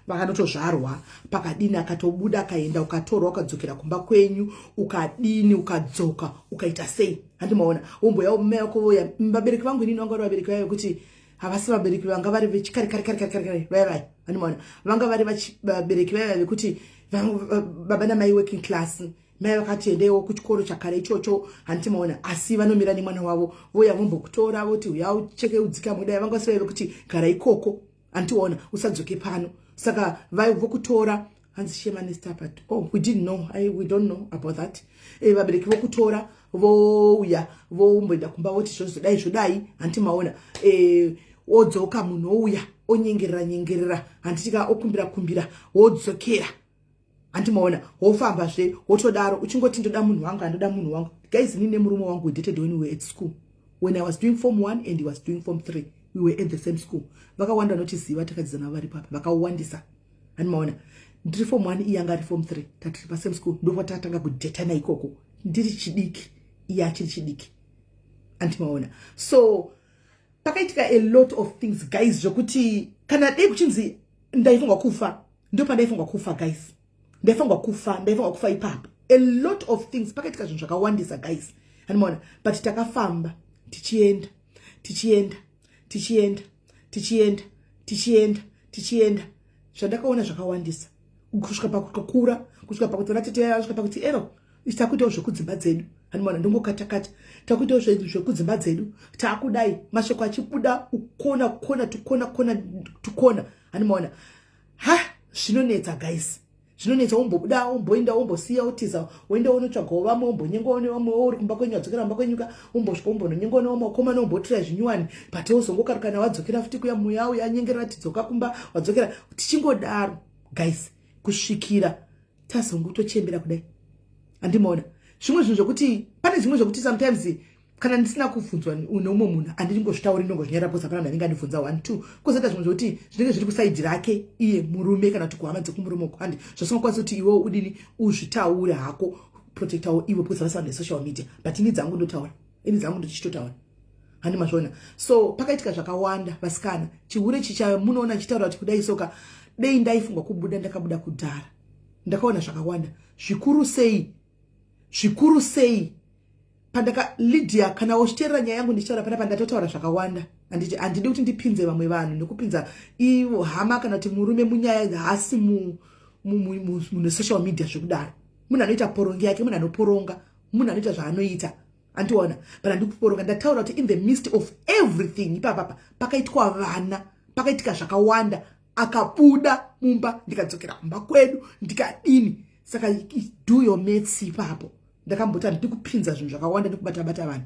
vakanotozvarwa pakadini, akatobuda akaenda, ukatorwa, ukadzokera kumba kwenyu, ukadini, ukadzoka, ukaita sei, handimaona? Womboya mai vako voya. Vabereki vangu inini vanga vari vabereki vaya vekuti havasi vabereki vanga vari vechikare kare kare kare kare kare vaya vaya, handimaona? Vanga vari vabereki vaya vaya vekuti baba namai working class, mai vakati endeiwo kuchikoro chakare ichocho, handiti maona? Asi vanomira nemwana wavo, voya vombokutora, voti uya ucheke udzika mudai. Vanga vasivai vekuti gara ikoko, handiona, usadzoke pano. Saka vokutora. Hanzi shema nestapat. Oh, we didn't know. We don't know about that. Vabereki vokutora vouya, vomboenda kumba, voti zvozodai zvodai, handiti maona? Wodzoka, munhu ouya, onyengerera nyengerera, handitika, okumbira kumbira, wodzokera, handiti maona? Wofambazve, wotodaro, uchingoti ndoda munhu wangu, andoda munhu wangu. Guys, ini nemurume wangu, we dated when we were at school, when I was doing form 1 and he was doing form 3. We were at the same school. Vakawanda vanotiziva, takadzidza navo vari papa, vakawandisa, handiti maona? Ndiri form 1, iye anga ari form 3, tatiri pasame school. Ndopatatanga kudhetana ikoko, ndiri chidiki, iye achiri chidiki, handiti maona? So pakaitika a lot of things, guys, zvokuti kana dei kuchinzi ndaifungwa kufa, ndopandaifunga kufa, guys. Ndaifangwa kufa, ndaifangwa kufa ipapo. A lot of things, pakaitika zvinhu zvakawandisa, guys, handimaona? But takafamba tichienda, tichienda, tichienda, tichienda, tichienda, tichienda. Zvandakaona zvakawandisa, kusvika pakukura, kusvika pakuti vana tete vasvika pakuti ero takuitawo zvekudzimba dzedu, handimaona? Ndongokatakata, takuitawo zvekudzimba dzedu, taakudai, mashoko achibuda ukona kona tukona kona tukona, handimaona? Ha, zvinonetsa, guys, zvinonetsa. Wombobuda, womboenda, wombosiya, wotiza, woenda wonotsvagawo vamwe, wombonyengawo nevamwe. Uri kumba kwenyu, wadzokera kumba kwenyuka, wombosvika, wombononyengawo nevamwe vakomana, wombotirai zvinyuwani, but wozongokarukana, wadzokera futi kuya, muya uya anyengerera, tidzoka kumba, wadzokera. Tichingodaro, guys, kusvikira tazongotochembera kudai, handimaona? Zvimwe zvinhu zvokuti, pane zvimwe zvokuti sometimes kana ndisina kubvunzwa neumwe munhu, handingozvitauri, ndongozvinyarira, because hapana munhu anenge andibvunza. One, two, kwozoita zvimwe zvokuti zvinenge zviri kuside rake iye murume, kana kuti kuhama dzekumurume uko, handi zvasingakwanisi kuti iwewo udini, uzvitaure hako, protectawo iwe, because vasi vanhu vesocial media. But ini dzangu ndotaura, ini dzangu ndochichitotaura, handi mazviona? So pakaitika zvakawanda, vasikana. Chihure chicha munoona chitaura kuti kudai soka, dei ndaifungwa kubuda, ndakabuda kudhara. Ndakaona zvakawanda zvikuru sei, zvikuru sei pandaka. Lydia, kana uchiteerera nyaya yangu ndichitaura panapa, ndatotaura zvakawanda. Handiti handidi kuti ndipinze vamwe vanhu nekupinza ivo hama kana kuti murume munyaya. Haasi mune social media zvekudaro. Munhu anoita porongi yake, munhu anoporonga, munhu anoita zvaanoita, andiona? But handikuporonga. Ndataura kuti in the midst of everything ipapapa pakaitwa vana, pakaitika zvakawanda, akabuda mumba, ndikadzokera kumba kwedu, ndikadini. Saka do your maths ipapo. Ndakamboti handidi kupinza zvinhu zvakawanda nekubata-bata vanhu,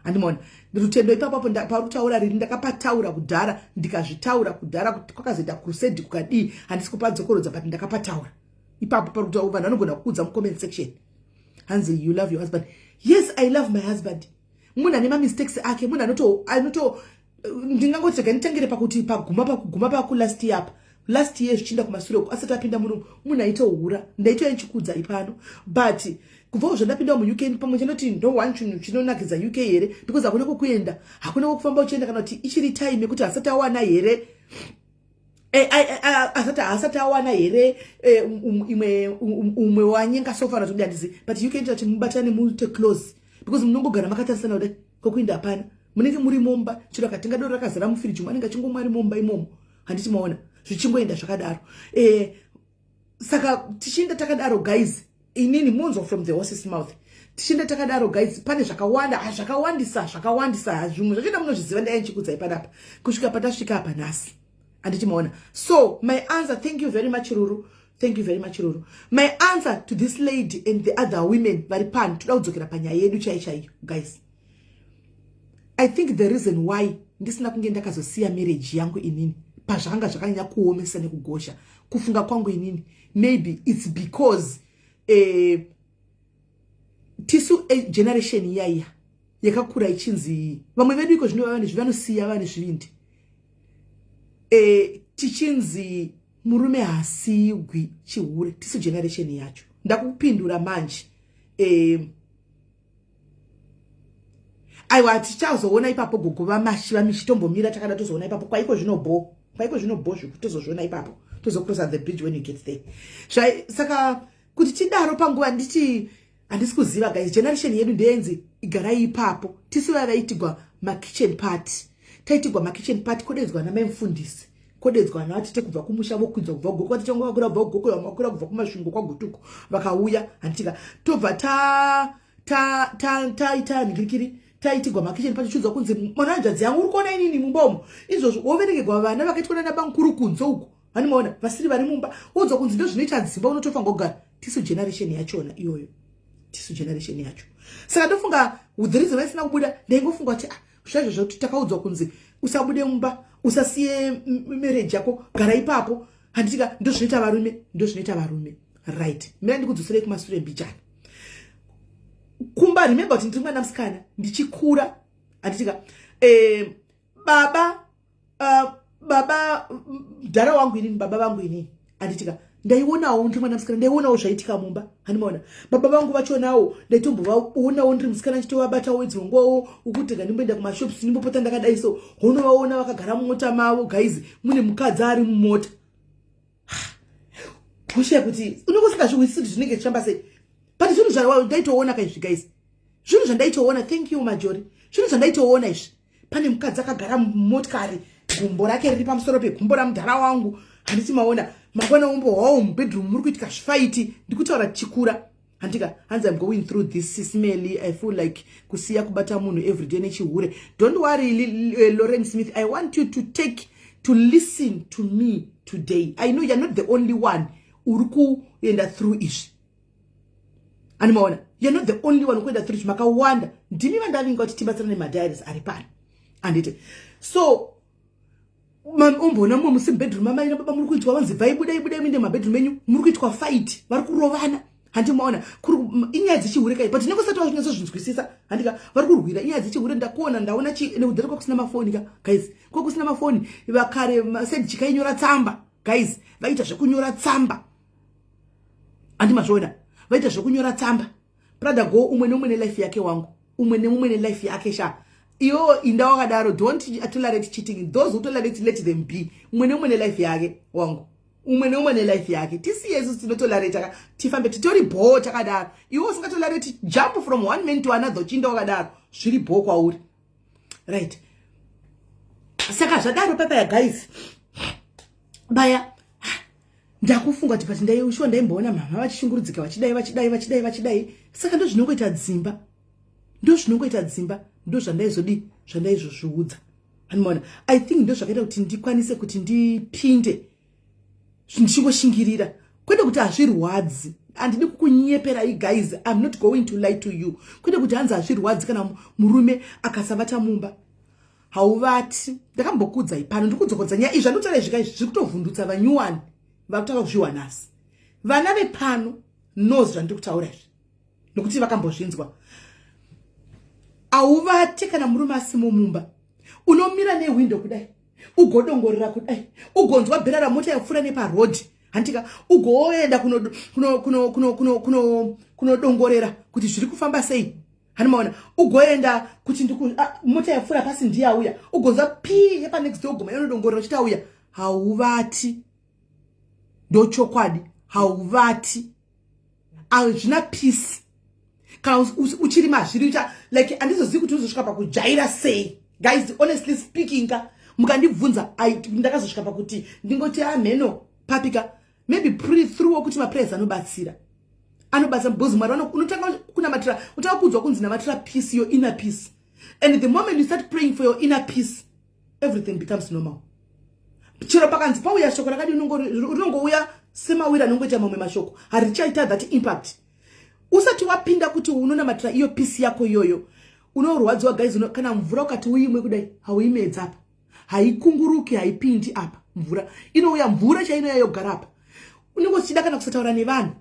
handimaona? Rutendo ipapapo pauri kutaura rini, ndakapataura kudhara, ndikazvitaura kudhara kuti kwakazoita crusade, kukadii, handisi kupadzokorodza, but ndakapataura ipapo pari kutaura. Vanhu vanogona kuudza mucomment section. Hanzi you love your husband. Yes, I love my husband. Munhu ane mamistakes ake, munhu anoto ndingangoti rega nditangire pakuti paguma, pakuguma pakulast year apa, last year zvichienda kumasure uko, asati apinda muno, munhu aitohura. Ndaitouya ndichikudza ipano, but kubvawo zvandapinda muUK, pamwe chandoti ndo one chinhu chinonakidza UK here, because hakuna kwokuenda, hakuna kwokufamba uchienda, kana kuti ichiri time yekuti asati awana here, asati awana here imwe umwe wanyenga sofa na kuti handizi. But UK ndati mubatane, muite close, because munongogara makatarisana kudai, kwokuenda hapana, munenge muri momba. Chiro akatenga doro rakazara mufiriji, anenge achingomwa ari momba imomo, handiti maona? Zvichingoenda zvakadaro. Saka tichienda takadaro, guys, inini munzwa from the horse's mouth. Tichienda takadaro, guys, pane zvakawanda, zvakawandisa, zvakawandisa. Zvimwe zvachona munozviziva, ndai ndichikudzai panapa kusvika patasvika apa nhasi, handiti maona? So my answer, thank you very much, Ruru, thank you very much, Ruru. My answer to this lady and the other women vari pano, toda kudzokera panyaya yedu chai chaiyo, guys. I think the reason why ndisina kunge ndakazosiya marriage yangu inini pazvakanga zvakanyanya kuomesa nekugosha, kufunga kwangu inini, maybe it's because tisu generation iyaiya yakakura ichinzi vamwe vedu iko zvino vanosiya vane zvivindi, tichinzi murume haasiyigwi chihure. Tisu generation yacho. Ndakupindura manje. Aiwa, tichazoona ipapo, gogo vamashi vamishi, tombomira takada, tozoona ipapo kwaiko zvinobho, kwaiko zvinobho zviku, tozozviona ipapo, tozocrossa the bridge when you get there. Saka kuti tidaro panguva nditi handisi kuziva, guys. Generation yedu ndeyenzi igarai ipapo. Tisu vaya vaitigwa makitchen party, taitigwa makitchen party, kodedzwa namai mufundisi, kodedzwa navatete kubva kumusha, vokwidzwa kubva Goko, vatete vanga vakura kubva kuGoko, vamwe vakura kubva kuMasvingo kwaGutuko, vakauya, handitika? Tobva taita nhikirikiri, taitigwa makitchen party, chiudzwa kunzi mwana hanzvadzi yangu uri kuona inini mumba umo izvozvo, woverengegwa vana vakaitwa nana bamukuru kunze uko. Vanimaona vasiri vari mumba, woudzwa kunzi ndozvinoita dzimba, unotofa ngogara. Tisu generation yachona iyoyo, tisu generation yacho. Saka ndofunga the reason vaisina kubuda, ndaingofunga kuti, ah, zvaizvo zvokuti takaudzwa kunzi usabude mumba, usasiye marriage yako, gara ipapo. Handitika ndozvinoita varume, ndozvinoita varume, right? Mira ndikudzoserei kumasure mbijana kumba. Remember kuti ndiri mwana musikana ndichikura, handitika? Baba, mudhara wangu inini, baba vangu inini, handitika? Ndaionawo ndiri mwana musikana, ndaionawo zvaitika mumba. Handimaona baba vangu vachonawo, ndaitombovaonawo ndiri musikana, ndichitovabatawo dzimwe ukuti ngandimboenda kumashops, ndimbopota ndakadai. So honovaona vakagara mumota mavo, guys, mune mukadzi ari mumota. Kushaya kuti unenge usingazvihwisisi kuti zvinenge zvichifamba sei, but zvinhu zvandaitoona kaizvi, guys, zvinhu zvandaitoona. Thank you, Majori. Zvinhu zvandaitoona izvi, pane mukadzi akagara mumotikari, gumbo rake riri pamusoro pegumbo ramudhara wangu. Handiti maona mangwana umbohwawo mubedroom muri kuitika zvifight. Ndikutaura tichikura, handika? Hanzi, "I'm going through this smelly. I feel like kusiya kubata munhu everyday nechihure." Don't worry, Lauren Smith. I want you to take to listen to me today. I know you're not the only one uri kuenda through izvi. Animaona, you're not the only one kuenda through izvi, makawanda. Ndimi vandavinga kuti tibatsirane madiaries ari pano, handiti? So umboona mumwe musi mubedroom amai nababa muri kuitwa, vanzi, "Bvai, budai, budai muinde mumabedroom enyu, muri kuitwa fight, vari kurovana." Handi maona inyaya dzechihure kai? But tinenge usati wazvinyatsozvinzwisisa, handika? Vari kurwira inyaya dzechihure. Ndakuona, ndaona nekudhara kwakusina mafoni ka, guys, kwakusina mafoni vakare. Said chikainyora tsamba, guys, vaita zvekunyora tsamba. Handi mazviona, vaita zvekunyora tsamba. Brother go, umwe neumwe nelife yake wangu, umwe neumwe nelife yake sha. Iwo inda wakadaro. Don't tolerate cheating. Those who tolerate, let them be. Umwe neumwe nelife yake wangu, umwe neumwe nelife yake. Tisiye isusu tinotolerate, tifambe titori bho takadaro. Iwe usingatolerate, jump from one man to another, uchinda wakadaro, zviri bho kwauri, right? Saka zvadaro papaya, guys, baya ndakufunga kuti pati ndaishuwa ndaimboona mama vachishungurudzika, vachidai, vachidai, vachidai, vachidai. Saka ndozvinongoita dzimba, ndozvinongoita dzimba, ndo zvandaizodi, zvandaizozviudza. Anomaona, I think ndo zvakaita kuti ndikwanise kuti ndipinde ndichingoshingirira, kwete kuti hazvirwadzi. Handidi kukunyeperai, guys. I'm not going to lie to you. Kwete kuti hanzi hazvirwadzi. Kana murume akasavata mumba, hauvati. Ndakambokudzai pano, ndikudzokodza nyaya izvi. Zvandikutaura izvi kaizvi zviri kutovhundutsa vanyuwani vakutanga kuzviwa nhasi. Vana vepano knows zvandiri kutaura izvi nokuti vakambozvinzwa. Hauvati kana murume asimo mumba. Unomira nehwindo kudai, ugodongorera kudai, ugonzwa bhera ramota yapfuura neparodhi, handika? Ugoenda kunodongorera kuti zviri kufamba sei. Hanimaona, ugoenda kuti mota yapfuura pasi ndiyauya, ugonzwa p yepanext door, ugoma inodongorera uchiti auya. Hauvati, ndochokwadi, hauvati, hazvina peace kana uchiri mazviri. Like, handizozivi kuti uzosvika pakujaira sei, guys. Honestly speaking ka, mukandibvunza, ndakazosvika pakuti ndingoti amheno papika, maybe pre through kuti maprayers anobatsira, anobatsira, because Mwari unotanga kunamatira, unotanga kuudzwa kunzi namatira peace, your inner peace, and the moment you start praying for your inner peace, everything becomes normal. Chero pakanzi pauya shoko rakadi, rinongouya semawiri anongoita mamwe mashoko, harichaita that impact. Usati wapinda kuti unonamatira iyo peace yako iyoyo, unorwadziwa, guys. Kana mvura ukati uimwe kudai, hauimedza apa, haikunguruki, haipindi apa. Mvura inouya, mvura chainoya yogara apa. Unenge uchida kana kusataura nevanhu,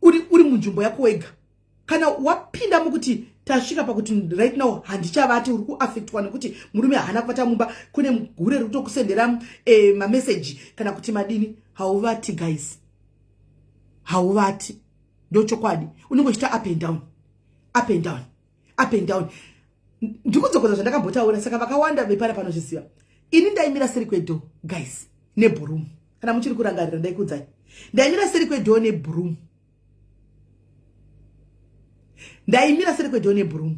uri munzvimbo yako wega. Kana wapinda mukuti tasvika pakuti right now handichavati, uri kuaffectwa nekuti murume haana kuvata mumba, kune gure riri kutokusendera mameseji kana kuti madini, hauvati, guys, hauvati, ndochokwadi. Unenge uchiita up and down, up and down, up and down. Ndikudzokodza zvandakambotaura. Saka vakawanda vepana panozviziva. Ini ndaimira seri kwedoor, guys, nebroom. Kana muchiri kurangarira, ndaikudzai, ndaimira seri kwedoor nebroom, ndaimira seri kwedoor nebroom.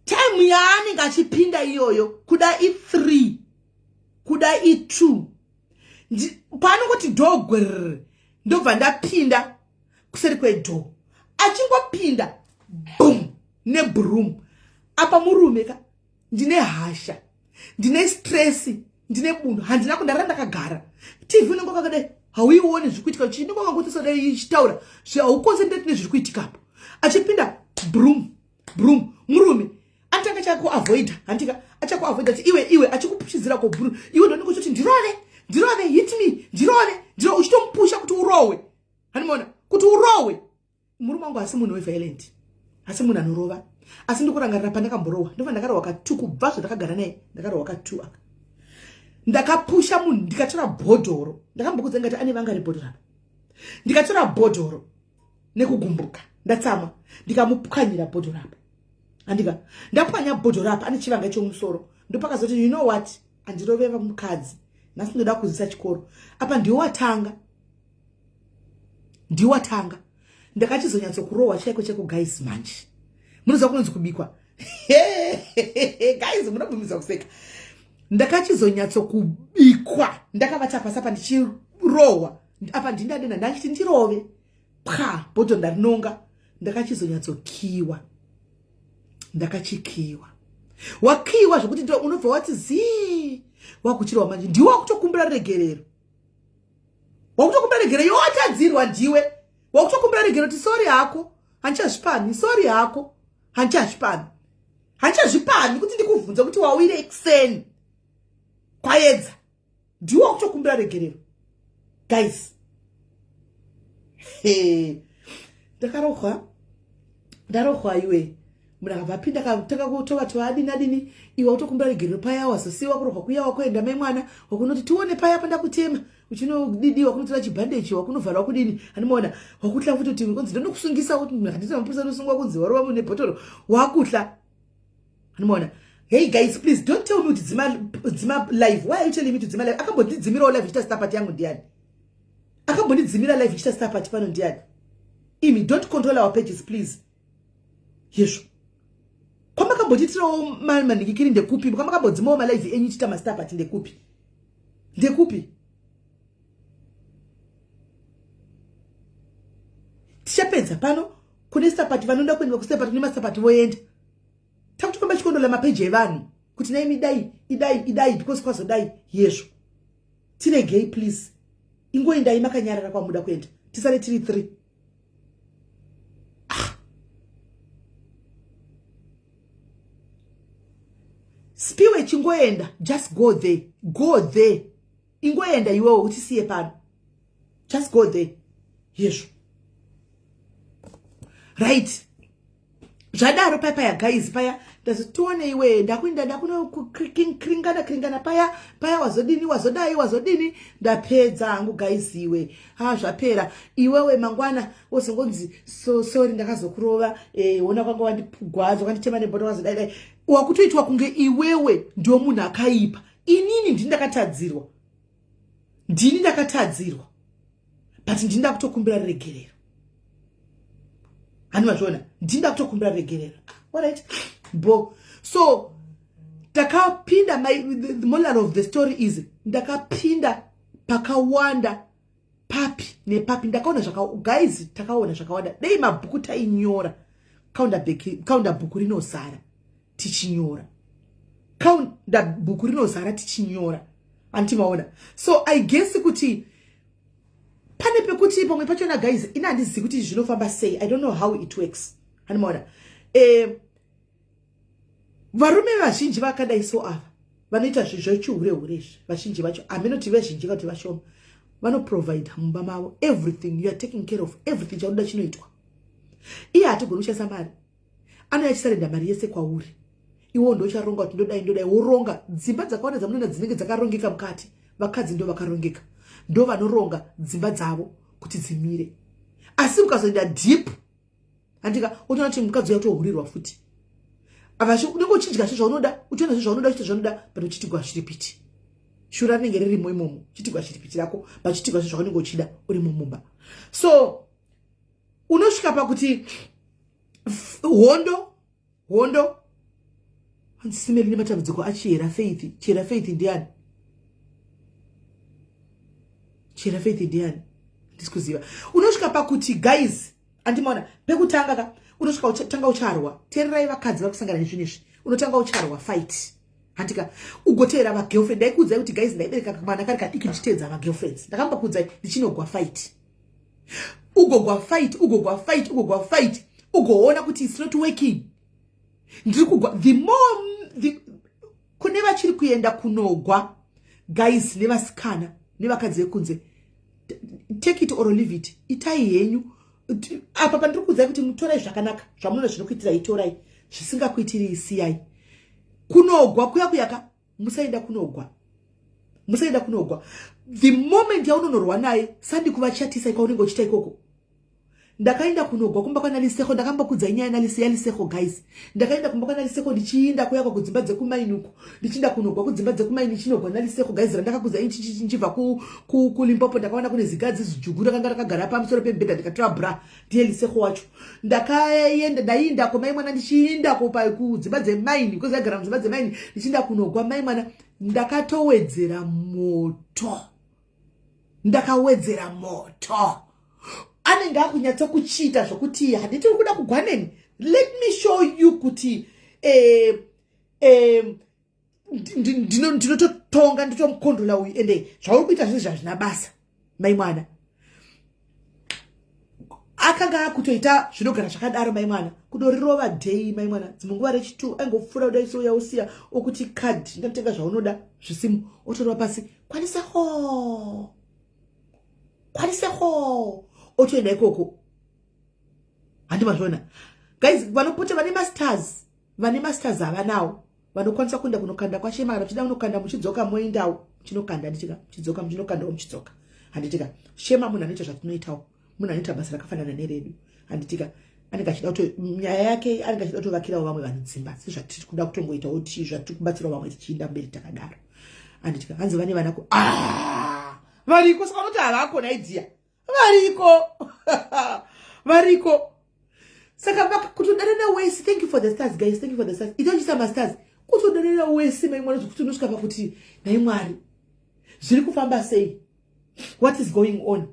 Time yaanenge achipinda iyoyo, kuda i3, kuda i2, paanongoti door gwerr, ndobva ndapinda kuseri kwedoor. Achingopinda, boom, nebroom. Apa murume ka, ndine hasha, ndine stress. Ndine bundu, handina kundarara ndakagara. TV unenge wakadai, hauioni zviri kuitika. Chinenge wakangotisa dai ichitaura, hauconcentrate nezviri kuitikapo. Achipinda broom broom, murume anotanga chakuavoida, handika achakuavoida kuti iwe iwe, achikupushidzira kobhuru. Iwe ndonenge uchiti ndirove, ndirove, hit me, ndirove, ndirove, uchitomupusha kuti urowe. Handimaona kuti urowe. Murume wangu asi munhu weviolent, asi munhu anorova. Asi ndikurangarira pandakamborohwa, ndobva ndakarohwa katu. Kubva zvandakagara naye ndakarohwa katu. Aka ndakapusha munhu, ndikatora bhodhoro. Ndakambokudza ngati ane vanga rebhodhoro apa. Ndikatora bhodhoro nekugumbuka, ndatsamwa, ndikamupwanyira bhodhoro apa. Handika ndapwanya bhodhoro apa, ane chivanga chomusoro. Ndopakazoti, you know what, andiroveva mukadzi nhasi, ndoda kuzisa chikoro apa. Ndiwo watanga, ndiwo watanga. Ndakachizonyatsokurohwa chaiko chaiko, guys. Manje munoziva kunonzi kubikwa, guys, munobvumidza kuseka. Ndakachizonyatsokubikwa, ndakavata pasi apa ndichirohwa apa, ndindadena, ndachiti ndirove pwa, bhodho ndarinonga. Ndakachizonyatsokiwa, ndakachikiwa. Wakiwa zvokuti unobva wati zii, wakuchirwa. Manje ndiwe wakutokumbira regerero, wakutokumbira regerero. Iwe watadzirwa, ndiwe wakutokumbira regerero kuti sorry hako, handichazvipani, sorry hako, handichazvipani, handichazvipani kuti ndikubvunze kuti wawire kuseni kwaedza. Ndiwe wakutokumbira regerero, guys. Ndakarohwa, ndarohwa iwe. Munhu akabva apinda, akatanga kutova tova, adini adini. Iwe wakutokumbira regerero paya, wazosiwa kurohwa kuya, wakuenda mai mwana, wakunoti tione paya pandakutema, uchinodidiwa, wakunotora chibhandeji, wakunovharwa kudini. Handimaona wakutla futi kuti kunzi ndonokusungisa, kuti handiti mapurisa anosungwa kunzi warova munhu nebhotoro, wakutla. Handimaona. Hey guys, please don't tell me kuti dzima, dzima live. Why are you telling me to dzima live? Akambondidzimirawo live ichita star party yangu ndiani? Akambondidzimira live ichita star party pano ndiani? Imi, don't control our pages, please. Yezvo kwamakambotitirawo manhikikiri ndekupi? Kwamakambodzimawo malive enyu ichiita mastar party ndekupi? Ndekupi? Tichapedza pano. Kune star party, vanoda kuendwa kustar party, kune mastar party voenda. Takutofamba chikondola mapeji evanhu kuti naimi idai, idai, idai, because kwazodai. Yezvo tiregei, please. Ingoendai makanyarara kwamuda kuenda, tisare tiri three. Ah. Spiwe, chingoenda, just go there, go there. Ingoenda iwewo, utisiye pano. Just go there. Yezvo, right. Zvadaro paya paya, guys, paya ndazotione iwe, ndakuenda, ndakunokringana kringana paya paya, wazodini, wazodai, wazodini. Ndapedza hangu, guys. Iwe, ha, zvapera. Iwewe mangwana wozongonzi so, sorry, ndakazokurova, ona kwanga wandipugwadza, wakanditema nebhoto, wazodai dai. Wakutoitwa kunge iwewe ndio munhu akaipa. Inini ndini ndakatadzirwa, ndini ndakatadzirwa, but ndini ndakutokumbira regerero. Hani mazviona? Ndini ndakutokumbira regerero. Ah, alright, bo so takapinda. The moral of the story is ndakapinda pakawanda, papi nepapi. Ndakaona zvaka, guys, takaona zvakawanda. Dei mabhuku tainyora, kaunda bhuku rinozara tichinyora, kaunda bhuku rinozara tichinyora. Andimaona? So I guess kuti pane pekuti pamwe pachona, guys, ina handizivi kuti zvinofamba sei. I don't know how it works. Handimaona? Varume vazhinji vakadai so ava vanoita zvechihure hure izvi, vazhinji vacho, haminoti vezhinji kana kuti vashoma, vanoprovida mumba mavo everything. You are taking care of everything. Chaunoda chinoitwa. Iye hatigoni kushandisa mari, anouya achisarenda mari yese kwauri. Iwo ndocharonga kuti ndodai, ndodai, woronga. Dzimba dzakawanda dzamunoona dzinenge dzakarongeka mukati, vakadzi ndo vakarongeka, ndo vanoronga dzimba dzavo kuti dzimire. Asi ukazoenda deep, handika, utoona kuti mukadzi uya kutohurirwa futi. Unenge uchidya zvezvaunoda, uchiona zvezvaunoda, uchiita zvaunoda, but uchitigwa chiripiti. Shura rinenge ririmo imomo, chitigwa chiripiti rako, pachitigwa zvezvaunenge uchida urimo mumba. So unosvika pakuti hondo, hondo. Hanzi simeri nematambudziko achiyera Faith. Chiyera Faith ndiani? Chiyera Faith ndiani? Handisi kuziva. Unosvika pakuti, guys, andimaona pekutanga ka, unosvika tanga ucharwa. Teererai, vakadzi vari kusangana nezvinhu izvi, unotanga ucharwa fight. Handika ugoteera vagirlfriend. Ndaikuudzai kuti, guys, ndaibereka kamwana kari kadiki ndichiteedza vagirlfriends. Ndakambokuudzai ndichinogwa fight, ugogwa fight, ugogwa fight, ugogwa fight, ugoona kuti it's not working. Ndiri kugwa the more the, kune vachiri kuenda kunogwa, guys, nevasikana nevakadzi vekunze, take it or leave it. Itai henyu. Apa pandiri kuudzai kuti mutorai zvakanaka zvamunoona zvinokuitirai, itorai. Zvisingakuitirii, siyai. Kunogwa kuya kuyaka, musaenda kunogwa, musaenda kunogwa. The moment yaunonorwa naye, sandi kuvachatisa kwaunenge uchiita ikoko. Ndakaenda kunogwa kumba kwanaliseho. Ndakambokudzai nyaya yaliseho, guys. Ndakaenda kumba kwanaliseho ndichiinda kuyakwa kudzimba dzekumaini uku, ndichiinda kunogwa kudzimba dzekumaini, ndichinogwa naliseho, guys, randakakudzai ndichibva kuLimpopo. Ndakaona kune zigadzi zijugu rakanga rakagara pamusoro pemubhedha. Ndikatora bra, ndiye Liseho wacho. Ndakaenda, ndaiindako, mai mwana, ndichiindako kudzimba dzemaini because aigara mudzimba dzemaini. Ndichiinda kunogwa, mai mwana, ndakatowedzera moto, ndakawedzera moto. Anenge akunyatsokuchiita zvokuti handiti uri kuda kugwaneni, let me show you kuti ndinototonga, nditomukondola uyu. Ende zvauri kuita zvinhu zvazvina basa, mai mwana. Akanga akutoita zvinogara zvakadaro, mai mwana. Kudorirova dhei, mai mwana. Dzimwe nguva rechitu aingopfuura kudai so, yausiya okuti kadhi ndamutenga zvaunoda zvisimu, otorova pasi, kwaniseho, kwaniseho, otoenda ikoko. Handi mazviona, guys? Vanopota vane masters, vane masters havanawo, vanokwanisa kuenda kunokanda kwashema. Kana muchida kunokanda, muchidzoka, moendawo muchinokanda, handitika? Muchidzoka, muchinokandawo, muchidzoka, handitika? Shema munhu anoita zvatinoitawo, munhu anoita basa rakafanana neredu, handitika? Anenge achida kuto nyaya yake, anenge achida kutovakirawo vamwe vanhu dzimba sezvatiri kuda kutongoitawo, tii zvatiri kubatsirawo vamwe tichiinda mberi takadaro, handitika? Hanzi vane vana ku, ah, variko. Saka unoti havako naidziya? Variko, variko. Saka kutodanana wese. Thank you for the stars, guys, thank you for the stars. Itochisa mastars. Kutodanana wese, mai mwana, zvekuti unosvika pakuti, nhai Mwari, zviri kufamba sei? What is going on?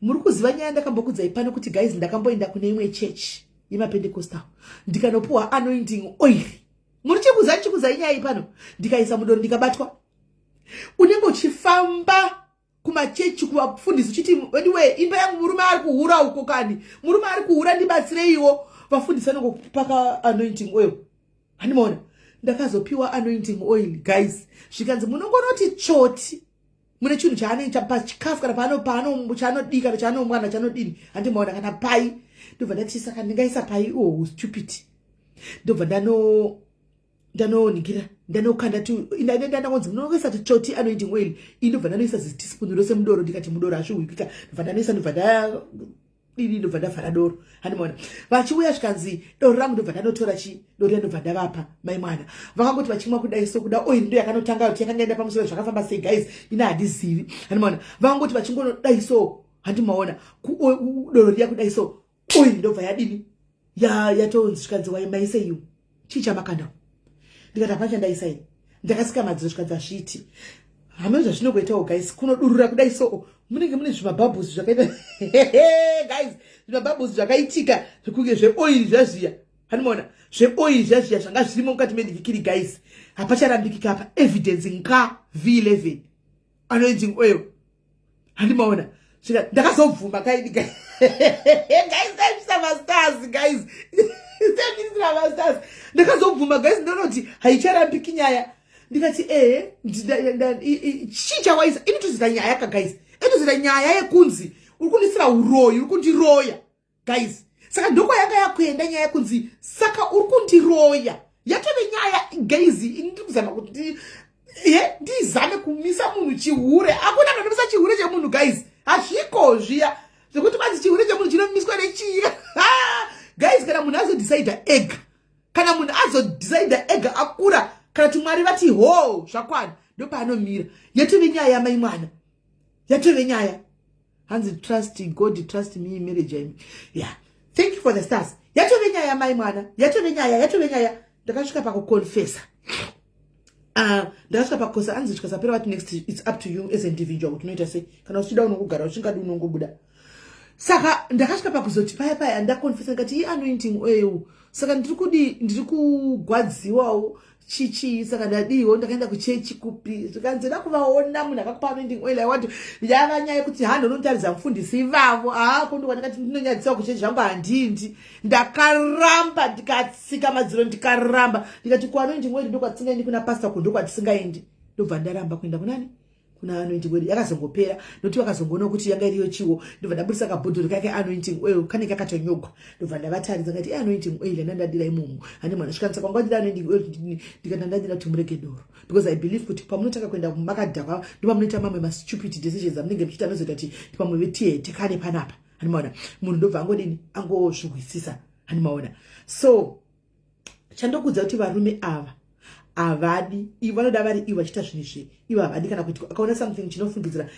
Muri kuziva nyaya ndakambokudzai pano kuti, guys, ndakamboenda kune imwe chechi yemapentecostal, ndikanopuwa anointing oil. Muri chikuza, chikuzai nyaya iyi pano. Ndikaisa mudoro, ndikabatwa. Unenge uchifamba kumachechi, kuvafundisi, uchiti, "Anyway, imba yangu, murume ari kuhura uko kani, murume ari kuhura, ndibatsireiwo." Vafundisi vanongopaka anointing oil, handimaona? Ndakazopiwa anointing oil, guys, zvikanzi munongonoti tsvoti mune chinhu chaanoita pachikafu kana paano chaanodii kana chaanomwa kana chaanodini, handimaona? Kana pai. Ndobva ndati, saka ndingaisa pai? Oh, stupid. Ndobva ndanoningira, ndanokanda, ndanonzi munongoisa titsvoti anointing oil. Indobva ndanoisa ziteaspoon rose mudoro. Ndikati mudoro hazvihwikika. Ndobva ndanoisa, ndobva ndadini, ndobva ndavhara doro, handimaona? Vachiuya, zvikanzi doro rangu. Ndobva ndanotora chi doro riya, ndobva ndavapa, mai mwana. Vakangoti vachimwa kudai so, kuda oil ndo yakanotanga kuti yakanga enda pamusoro. Zvakafamba sei, guys, ina handizivi, handimaona? Vakangoti vachingonodai so, handimaona, doro riya kudai so, oil ndobva yadini, yatonzi. Zvikanzi, "Waimaiseiwo chii chamakanda?" Ndikati, "Hapana chandaisai, ndakasika madziro." Zvikanzi, "Hazviiti." Hameno zvazvinokuitawo, guys. Kunodurura kudai so, munenge mune zvimabhabhusi zvakaita, guys, zvimabhabhusi zvakaitika zvekunge zveoil zvazviya, handimaona? Zveoil zvazviya zvanga zvirimo mukati medikikiri, guys. Hapacharambikika apa. Evidence nga v11 anointing oil, handimaona? Svika ndakazobvuma kaini, guys. Taipisa mastars, guys, taipisa mastars. Ndakazobvuma, guys. Ndonoti haicharambiki nyaya. Ndikati, "Ehe, chii chawaisa?" Inotozita nyaya ka, guys, inotozita nyaya yekunzi uri kundisira uroyi, uri kundiroya, guys. Saka ndokwayanga yakuenda nyaya yekunzi saka uri kundiroya. Yatove nyaya, guys. Ndiri kuzama kuti ye ndizame kumisa munhu chihure. Hakuna anonomisa chihure chemunhu, guys. Hazviko zviya zvekuti kwanzi chihure chemunhu chinomiswa nechii, guys. Kana munhu azodhisaidha ega, kana munhu azodhisaidha ega akura, kana kuti Mwari vati ho, zvakwana, ndopaanomira. Yatove nyaya yamai mwana, yatove nyaya. Hanzi, "Trust God, trust me, marriage." Yeah, thank you for the stars. Yatove nyaya, mai mwana, yatove nyaya, yatove nyaya. Ndakasvika pakuconfessa. Ndakasvika pakukosa. Anzi chikasapera vati, "Next it's up to you as individual kuti unoita sei. Kana uchida unongogara, uchingadi unongobuda." Saka ndakasvika pakuzoti paya paya ndaconfessa, ndikati, "Ianointing oil." Saka ndiri kudi, ndiri kugwadziwawo chichii. Saka ndadiwo, ndakaenda kuchechi kupi, zvikanzi da kuvaona munhu akakupa anointing oil. I want yava nyaya yekuti handi unotaridza mufundisi ivavo. Haa, kondokwa ndakati ndinonyadziwa kuchechi zvangu, handindi. Ndakaramba, ndikatsika madziro, ndikaramba, ndikati kuanointing oil ndokwatisingaendi, kuna pastor ko ndokwatisingaendi. Ndobva ndaramba kuenda kunani, kuna anointing oil. Yakazongopera nokuti vakazongoona kuti yanga iriyo chiwo. Ndobva ndabudisa kabhodhoro kake anointing oil kanenge kakatonyogwa, ndobva ndavataridza, ngati anointing oil yandandadira imomo. Handi mwana svikanisa kwanga ndida anointing oil, ndikati ndadira kuti murege doro, because I believe kuti pamunotanga kuenda makadhakwa ndopamunoita mamwe mastupid decisions amunenge muchiita, anozoita kuti pamwe vetihetekane panapa. Handimaona munhu ndobva angodini, angozvihwisisa. Handimaona. So chandokudza kuti varume ava havadi, vanoda vari ivo vachiita zvinhu izvi, ivo havadi. Kana kuti akaona something chinofungidzira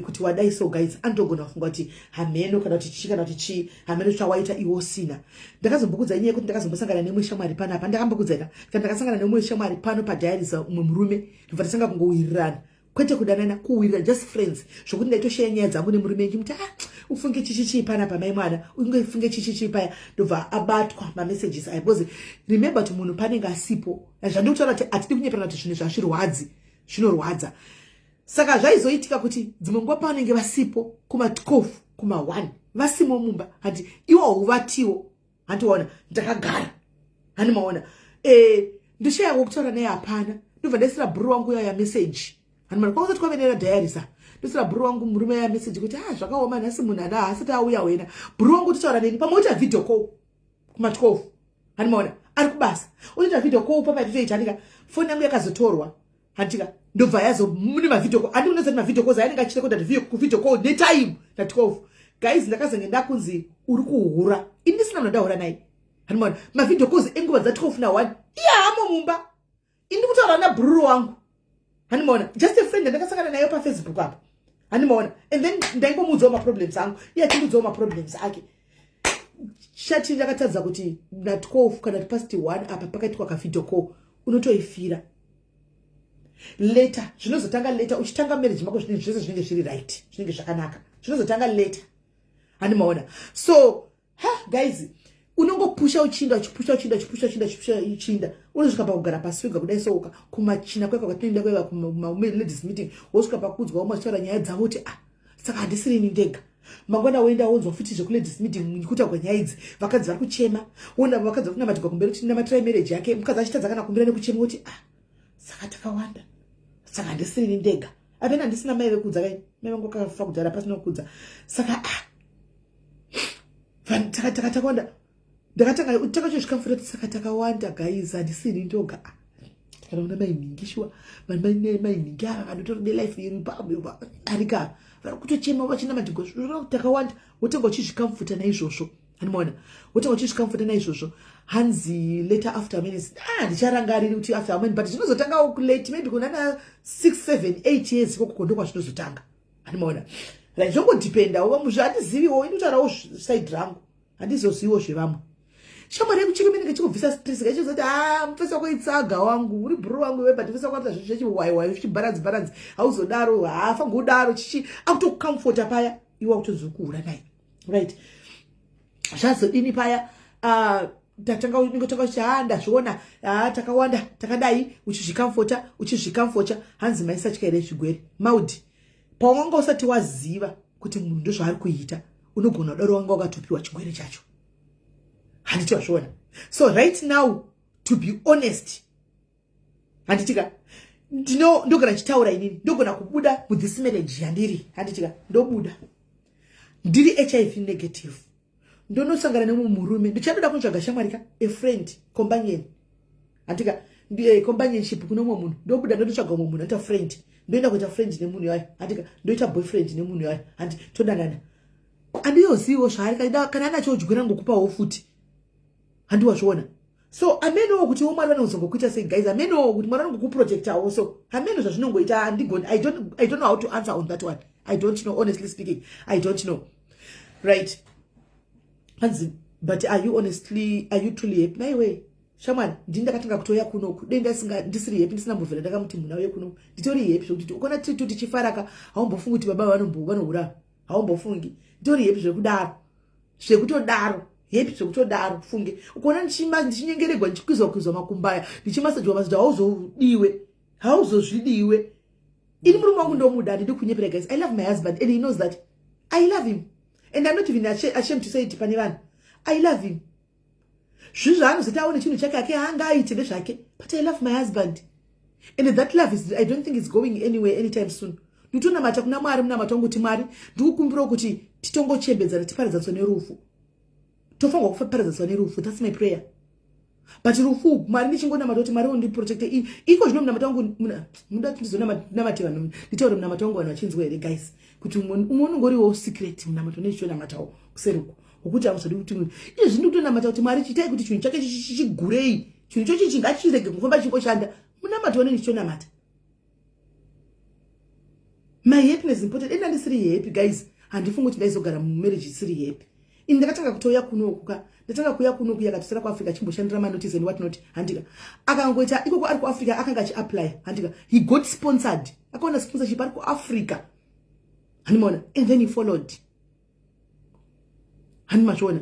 kuti wadai, so guys, anotogona kufunga kuti hameno, kana kuti chii, kana kuti chii, hameno chawaita iwo usina. Ndakazombokudza inyaya yekuti ndakazombosangana nemumwe shamwari panapa. Ndakambokudzaika kana ndakasangana nemumwe shamwari pano padiaries, umwe murume, ndobva tasanga kungowirirana, kwete kudanana, kuwirirana, just friends, zvokuti ndaitosheya nyaya dzangu nemurume, nchimuti, "Ah, ufunge chichi chii panapa, mai mwana, ungefunge chichi chii paya." Ndobva abatwa mamessages aya, because remember kuti munhu panenge asipo, zvandikutaura kuti hatidi kunyeperana kuti zvinhu zvazvirwadzi, zvinorwadza. Saka zvaizoitika kuti dzimwe nguva pavanenge vasipo kuma12, kuma1, vasimo mumba, handi iwo hauvatiwo, handiwaona ndakagara, handimaona ndoshayawo kutaura naye hapana. Ndobva ndaisira bhuru wangu yaya message, hanimana kwakusati kwave nera-diarisa. Ndosira bhuru wangu murume yaya message kuti, "Ah, zvakaoma, nhasi munhu ana haasati auya wena." Bhuru wangu totaura neni pamwe uita video call kuma12, handimaona ari kubasa, unoita video call papa titoita. Handika foni yangu yakazotorwa, handika ndobva yazo mune mavideo call, handi unozati mavideo calls ayanenge achirekoda kuvideo call netime na12. Guys, ndakazenge ndakunzi uri kuhura, ini ndisina munhu ndahura naye. Handimaona mavideo calls enguva dza12 na1, iye hamo mumba, ini kutaura nabhururu wangu. Handimaona, just a friend andakasangana nayo paFacebook apa. Handimaona, and then ndaingomuudzawo maproblems angu, iye achindiudzawo maproblems ake. Chati ndakatadza kuti na12 kana past 1 apa pakaitwa kavideo call, unotoifira later. Zvinozotanga later. Uchitanga marriage mako zvinenge zvese zvinenge zviri right, zvinenge zvakanaka, zvinozotanga later. Handimaona. So ha, guys, unongopusha uchinda, uchipusha uchinda, uchipusha uchinda, uchipusha uchinda, unosvika pakugara pasi wega kudai. Souka kumachina kweka kwatinoenda kweva kumaladies meeting, wosvika pakudzwa vamwe vachitaura nyaya dzavo kuti, "Ah, saka handisirini ndega." Mangwana woenda, wonzwa futi zvekuladies meeting kutaurwa nyaya idzi, vakadzi vari kuchema, wona vakadzi vari kunamatirwa kumberi kuti namatirai marriage yake, mukadzi achitadza kana kumbira nekuchema, kuti, "Ah, saka takawanda, saka handisirini ndega." Apena handisina mai vekudza kai, mai vangu vakafa kudhara pasina kukudza. Saka ah, takawanda. Ndakatanga takachosvika kuti saka takawanda, guys, handisini ndoga. Ah, takanaona mainhingi shuwa, vanhu mainhingi ava vanotorode life iri arika, vari kutochema vachinamatirwa, takawanda. Wotanga uchizvicomforta naizvozvo. Handimaona, wotanga uchizvicomforta naizvozvo. Hanzi later after minutes, ah, ndicharangariri kuti after how, but zvinozotangawo late, maybe kunana 6, 7, 8 years ikoko ndokwazvinozotanga. Handimaona, right? Zvongodependawo vamwe, zvandiziviwo, inotaurawo side rangu, handizoziviwo zvevamwe. Shamwari yekuchirume inenge chikubvisa stress, kachizoti, "A, mufesi wako itsaga wangu, uri bhuru wangu iwe, but mufesi wako anoita zvinhu zvechiwaiwai, zvichibharanzi bharanzi, hauzodaro, haafangi kudaro," chichi akutokucomforta paya, iwe wakutonzi kuhura naye, right? Zvazodini paya? Tatanga ingotanga uchi, "Ha, ndazviona, ha, takawanda, takadai," uchizvicomforta, uchizvicomforta. Hanzi maisatya here zvigwere maudi? Pawanga usati waziva kuti munhu ndozvaari kuita, unogona kudaro wanga wakatopiwa chigwere chacho. Handiti wazviona? So right now, to be honest, handitika ndogona ndichitaura inini, ndogona kubuda muthis marriage yandiri, handitika ndobuda ndiri HIV negative, ndonosangana nemumwe murume, ndichadoda kunotsvaga shamwari ka, a friend, companion, handika companionship kune umwe munhu. Ndobuda ndonotsvaga umwe munhu anoita friend, ndoenda kuita friend nemunhu yayo, handika ndoita boyfriend nemunhu yayo, handi todanana. Handiyoziviwo zvaari, kana anachodyira ngokupawo futi, handiwazviona. So amenowo kuti wo Mwari vanozongokuita sei, guys, amenowo kuti Mwari vanongokuprotectawo. So ameno zvazvinongoita, handigoni. I don't know how to answer on that one. I don't know, honestly speaking, I don't know, right? Hanzi, but are you honestly, are you truly happy? Naiwe shamwari, ndini ndakatanga kutoya kunoku, dei ndisiri happy, ndisina mbovhera ndakamuti munhu auye kunoku. Nditori happy zvokuti ukaona tiri tu tichifaraka, haumbofungi kuti baba vanohura, haumbofungi. Nditori happy zvekudaro, zvekutodaro. Happy zvekutodaro funge. Ukaona ndichinyengeregwa ndichikwizwa kwizwa makumbaya, ndichimasajwa masajwa hauzodiwe. Hauzozvidiwe. Ini murume wangu ndomuda, handidi kunyepera guys. I love my husband and he knows that. I love him. And I'm not even ashamed to say it pane vanhu. I love him. Zvinhu zvaanozoita aone chinhu chake ake haangaite ndezvake. But I love my husband. And that love is, I don't think it's going anywhere anytime soon. Nditonamata kuna Mwari munamato wangu kuti Mwari ndikukumbirawo kuti titongochembedzana tiparadzaniswe nerufu. Tofanirwa kuparadzaniswa nerufu. That's my prayer. But rufu Mwari ndichingonamata kuti Mwari undiprotecte. Iko zvino munamato wangu muda kuti ndizonamate vanhu nditaure munamato wangu vanhu vachinzwa here guys kuti umwe unongoriwo secret munamato nechichonamatawo kuseri uko wokuti hauzodi kuti munhu izvi ndikutonamata kuti Mwari chiitai kuti chinhu chake chigurei chinhu chochi chingachirege kufamba chingoshanda munamato wane ndichitonamata. My happiness is important. Enda ndisiri happy guys, handifungi kuti ndaizogara mumarriage isiri happy. Ini ndakatanga kutouya kunoku ka, ndatanga kuuya kunoku yakatosera kuAfrica chimboshandira manotice and what not handika. Akangoita ikoko ari kuAfrica akanga achiapply handika. He got sponsored. Akaona sponsorship ari kuAfrica. Handimaona and then he followed. Handimazviona.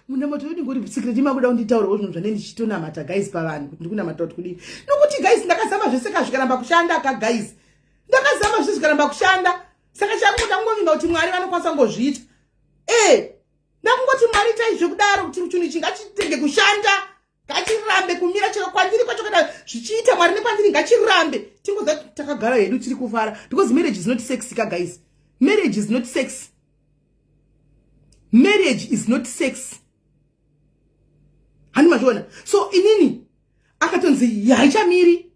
Munamato wedu ngori secret makuda kunditaurawo zvinhu zvane ndichitonamata guys pavanhu kuti ndikunamata kuti kudini. Nokuti guys ndakazama zvese ka zvikaramba kushanda ka guys. Ndakazama zvese zvikaramba kushanda. Saka chakungoda kungovimba kuti Mwari vanokwanisa kungozviita. Ndakungoti Mwari itai zvekudaro kuti chinhu ichi ngachitenge kushanda. Ngachirambe kumira chero kwandiri kwacho kana zvichiita Mwari nekwandiri ngachirambe. Tingoza takagara hedu tiri kufara because marriage is not sex ka guys. Marriage is not sex. Marriage is not sex. Hani mazviona? So inini akatonzi haichamiri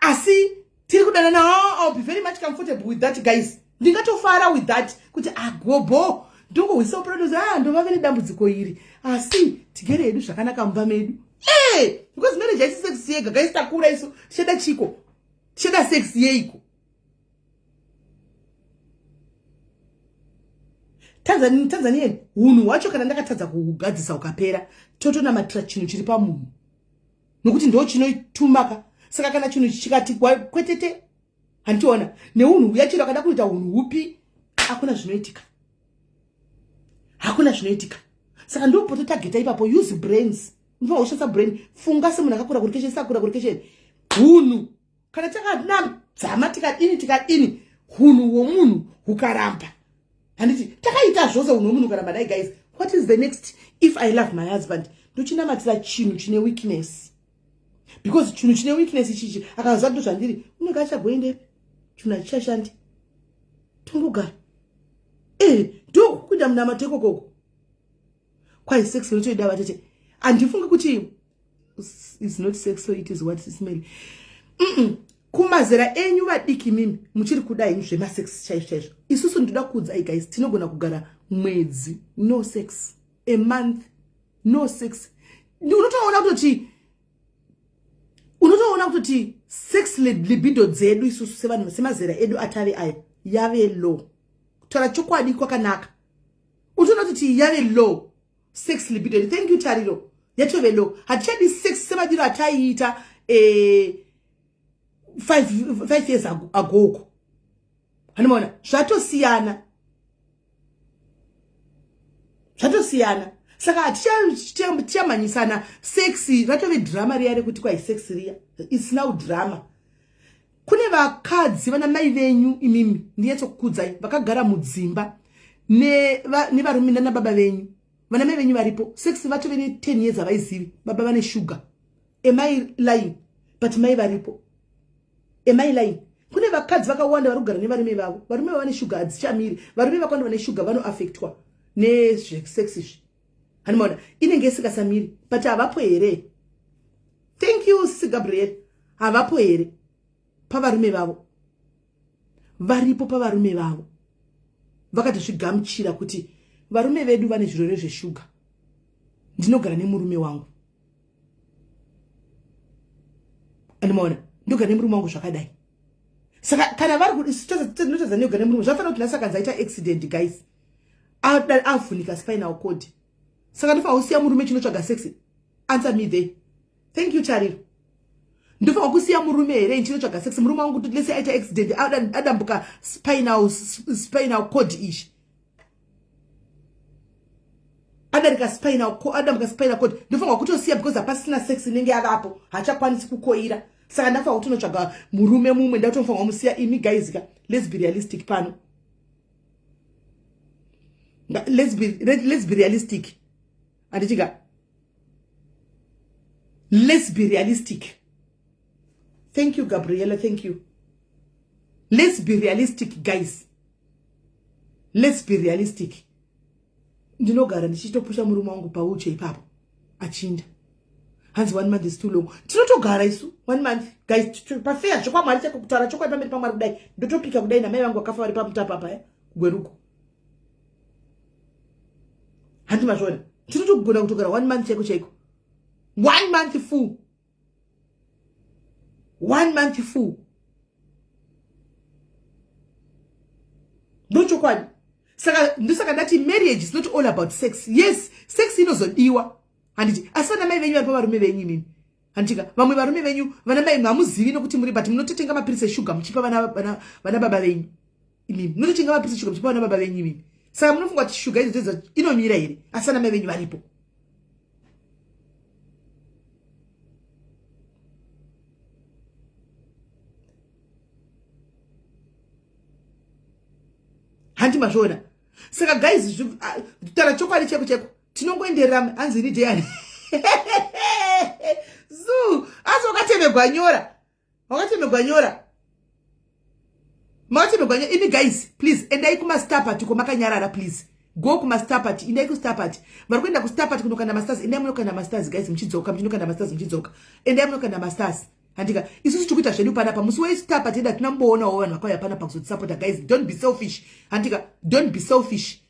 asi tiri kudanana. Oh, I'll be very much comfortable with that guys. Ndingatofara with that kuti agobo ndongohwisa produce ndovave nedambudziko iri asi tigere hedu zvakanaka mumba medu. Because marriage haisi sex yega guys, takura isu tichada chiko tichada sex yeiko. Tanzanian hunhu hwacho kana ndakatadza kuhugadzisa ukapera totonamatira chinhu chiri pamunhu nokuti ndo chinoitumaka. Saka kana chinhu chikati kwetete handitiona neunhu huya chero akada kuita hunhu hupi hakuna zvinoitika. Hakuna zvinoitika. Saka ndopototageta ipapo use brains. Unofanira kushandisa brain. Funga semunhu akakura kurikesheni sakura kurikesheni. Hunhu kana takanadzama tikadini tikadini hunhu hwomunhu hukaramba. Handiti takaita zvose hunhu hwomunhu hukaramba dai guys. What is the next? If I love my husband ndochinamatira chinhu chine weakness. Because chinhu chine weakness ichichi akaziva kuti zvandiri unenge achagoendepi chinhu hachichashandi tongogara. Ndokuita munamato ikokoko. Kwai sex inotoida vatete. Handifungi kuti is not sex so it is what is smell. Kumazera enyu vadiki mimi muchiri kuda henyu zvemasex chaizvo chaizvo. Isusu ndinoda kuudzai guys tinogona kugara mwedzi no sex, a month no sex. Unotoona kutoti sex libido dzedu isusu sevanhu semazera edu atave aya yave low. Kutaura chokwadi kwakanaka. Unotoona kuti yave low sex libido. Thank you Tariro. Yatove low. Hatichadi sex semadiro ataiita 5 years ago. Handimaona zvatosiyana. Zvatosiyana. Saka hatichamhanyisana sex ratove drama riya rekuti kwai sex riya. It's now drama. Kune vakadzi vana mai venyu imimi ndinyatsokkudzai vakagara mudzimba nevarume nana baba venyu. Vana mai venyu varipo sex vatove ne 10 years havaizivi. Baba vane sugar. Am I lying? But mai varipo. Am I lying? Kune vakadzi vakawanda vari kugara nevarume vavo. Varume vane sugar hadzichamiri. Varume vakawanda vane sugar vanoaffectwa nezvesex izvi. Handimaona inenge isingasamiri but havapo here? Thank you Sisi Gabriel. Havapo here pavarume vavo? Varipo pavarume vavo. Vakatozvigamuchira kuti varume vedu vane zvirwere zveshuga. Ndinogara nemurume wangu. Andimaona ndogara nemurume wangu zvakadai. Saka kana vari ndinotadza ndogara nemurume zvafanira kuti nhasi akanzi aita accident guys. Avhunika spinal cord. Saka ndofanira kusiya murume chinotsvaga sex. Answer me there. Thank you Tariro. Ndofanira kusiya murume here chinotsvaga sex? Murume wangu kuti lese aita accident adambuka spinal cord ichi. Adarika spinal adambuka spinal cord, ndofanirwa kutosiya because hapasina sex inenge yavapo, haachakwanisi kukoira. Saka ndafanirwa kutonotsvaga murume mumwe, ndatofanirwa kumusiya. Imi guys ka, let's be realistic pano. Let's be realistic. Handitika, let's be realistic. Thank you, Gabriela, thank you. Let's be realistic, guys, let's be realistic. Ndinogara ndichitopusha murume wangu pauche ipapo achinda. Hanzi one month is too long. Tinotogara isu one month, guys, pafair, chokwamwari chako, kutaura chokwadi pamberi pamwari kudai, ndotopika kudai namai vangu vakafa vari pamutapa paya kugweruko. Handi mazviona? Tinotogona kutogara one month chaiko chaiko, one month full, one month full. Ndochokwadi. Saka ndosaka ndati marriage is not all about sex. Yes, sex inozodiwa, handiti? Asi vana mai venyu vari pavarume venyu imimi, handitika? Vamwe varume venyu, vana mai, hamuzivi nokuti muri, but munototenga mapirisi eshuga muchipa vana baba venyu imimi. Munototenga mapirisi eshuga muchipa vana baba venyu imimi. Saka munofunga kuti shuga idzodzo inomira here, asi vana mai venyu varipo? Handi mazviona? Saka guys, taura chokwadi cheko cheko, tinongoenderera. Hanzi ini deyani zu, asi wakatemegwa nyora, wakatemegwa nyora, makatemegwa nyora. Imi guys, please, endai kumastar party ko makanyarara. Please go kumastar party, endai kustar party. Vari kuenda kustar party kunokanda mastars, endai munokanda mastars, guys, muchidzoka, muchinokanda mastars muchidzoka. Endai munokanda mastars, handika? Isusu tiri kuita zvedu panapa. Musi westar party eda tinamboonawo vanhu vakauya panapa kuzotisapota. Guys, don't be selfish, handika? Don't be selfish.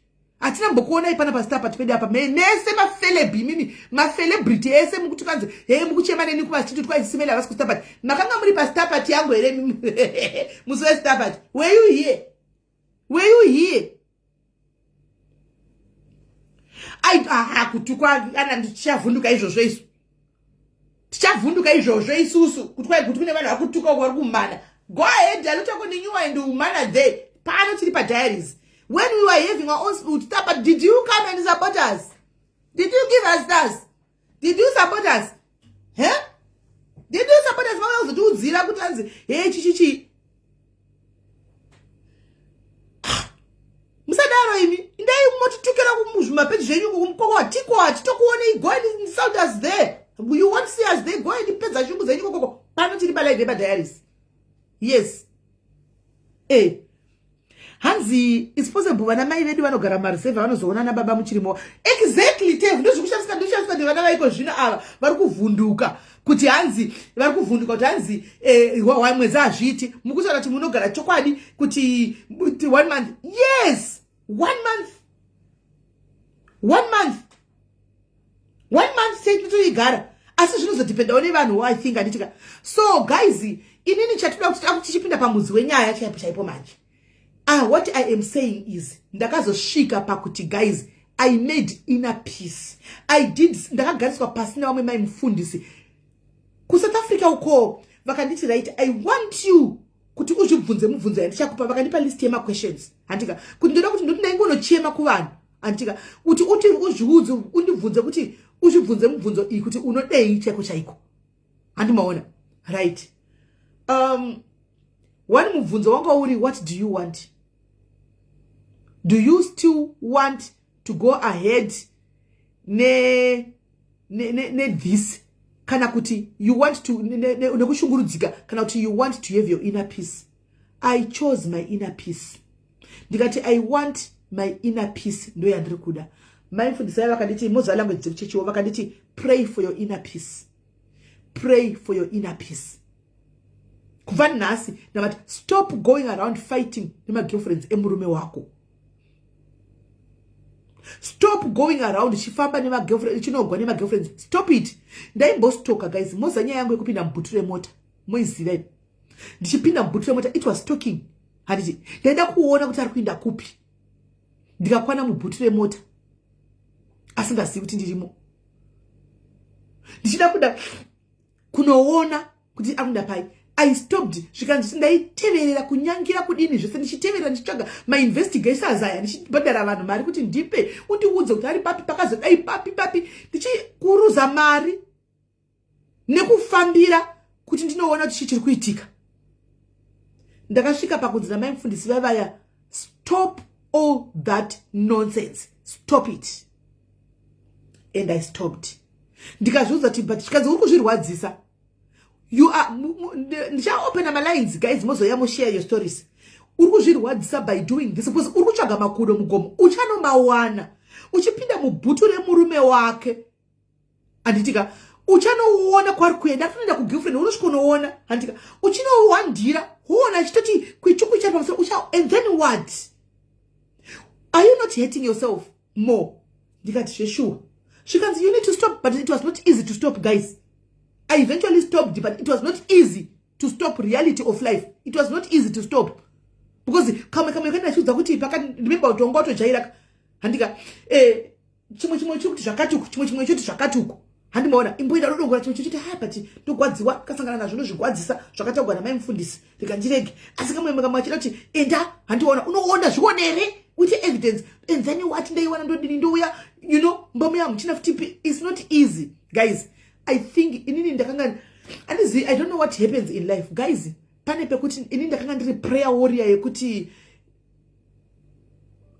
Hatina mbokuonai pana pastar party pedu apa. Mese maceleb imimi, macelebrity ese mukuti kanzi he mukuchema neni kumachiti twaisisimele havasi kustar party. Makanga muri pastar party yangu here musi westar party? Were you here? Were you here? Ai, kutukwa ana, tichavhunduka izvozvo isu, tichavhunduka izvozvo isusu. Kuti kwai kuti kune vanhu vakutuka, vari kumana. Go ahead, alotako and umana there. Pano tiri padiaries. When we were having our own star, but did you come and support us? Did you give us stars? Did you support us? He, did you support us? Vauya kuzotiudzira kuti anzi he chichichi. Musadaro imi. Indai motitukira muzvimapeji zvenyu kumukoko. Hatiko, hatitokuonei. Go and insult us there. You won't see us there. Go and pedza shungu dzenyu kokoko. Pano tiri palive yepadiaries. Yes, e hanzi it's possible vana mai vedu vanogara mareserve vanozoona nababa muchirimo. Exactly, Tev. Ndozvikushandisa, ndoshandisa ndevana vaiko zvino ava vari kuvhunduka kuti hanzi, vari kuvhunduka kuti hanzi eh, mwedzi hazviiti. Mukutaura kuti munogara chokwadi kuti one month? Yes, one month, one month, one month toigara, asi zvinozodependawo nevanhu, I think, handitika? So guys, inini chatoda kuti tichipinda pamudzi wenyaya chaipo chaipo manje. Ah, what I am saying is ndakazosvika pakuti, guys, I made inner peace. I did. Ndakagariswa pasi nevamwe mai mufundisi kuSouth Africa uko. Vakanditi, "Right, I want you kuti uzvibvunze mubvunzo yandichakupa." Vakandipa list yemaquestions, handika? Kuti ndoda kuti ndoti ndaingonochema kuvanhu, handika? Kuti uti uzviudze, undibvunze kuti uzvibvunze mubvunzo iyi kuti unodei chaiko chaiko. Handimaona? Right. One mubvunzo wanga uri, "What do you want? Do you still want to go ahead ne ne ne, ne this, kana kuti you want to nekushungurudzika, kana kuti you want to have your inner peace?" I chose my inner peace. Ndikati, "I want my inner peace, ndo yandiri kuda." Mai mufundisi vakanditi, moziva language dzekuchechiwo, vakanditi, "Pray for your inner peace, pray for your inner peace." Kubva nhasi ndavati, stop going around fighting nemagirlfriends emurume wako. Stop going around ichifamba nemagirlfriend, ichinogwa nemagirlfriends. Stop it. Ndaimbostoka, guys. Moziva nyaya yangu yekupinda mubhutu remota, moiziva imi. Ndichipinda mubhutu remota, it was stalking, handiti? Ndaida kuona kuti ari kuinda kupi. Ndikakwana mubhutu remota asingazivi kuti ndirimo, ndichida kuda kunoona kuti akuenda pai. I stopped. Zvikanzi ndaiteverera, kunyangira kudini zvese, ndichiteverera, ndichitsvaga mainvestigators aya, ndichibhadhara vanhu mari kuti ndipe, undiudze kuti ari papi, pakazodai papi papi, ndichikuruza mari nekufambira kuti ndinoona kuti chii chiri kuitika. Ndakasvika pakunzi namai mufundisi vavaya, "Stop all that nonsense, stop it." And I stopped. Ndikazviudza kuti, but chikanzi uri kuzvirwadzisa. You are, ndichaopena malines, guys, mozoya moshare your stories. Uri kuzvirwadzisa by doing this because uri kutsvaga makudo mugomo, uchanomawana uchipinda mubhutu remurume wake, handitika? Uchanoona kwari kuenda, kunoenda kugirlfriend, unosvika unoona, handitika? Uchinowandira, woona achitoti kwichukwichari pamusoro ucha. And then what? Are you not hating yourself more? Ndikati zveshuwa. Zvikanzi you need to stop. But it was not easy to stop, guys. I eventually stopped, but it was not easy to stop. Reality of life, it was not easy to stop because kamwe kamwe kaenda achiudza kuti pakati, remember kuti wanga watojaira, handika? Chimwe chiri kuti zvakati uku, chimwe chimwe choti zvakati uku, handimaona? Imboenda dodongora chimwe chochiti ha, but ndogwadziwa, kasangana nazvo, ndozvigwadzisa zvakataurwa namai mufundisi, ndikandirege. Asi kamwe kamwe achida kuti enda, handiona? Unoona, zvionere, uite evidence. And then what? Ndaiwana, ndodini? Ndouya, mbomuya muchina futi. It's not easy, guys. I think inini ndakanga andizivi, I don't know what happens in life, guys. Pane pekuti inini ndakanga ndiri prayer warrior yekuti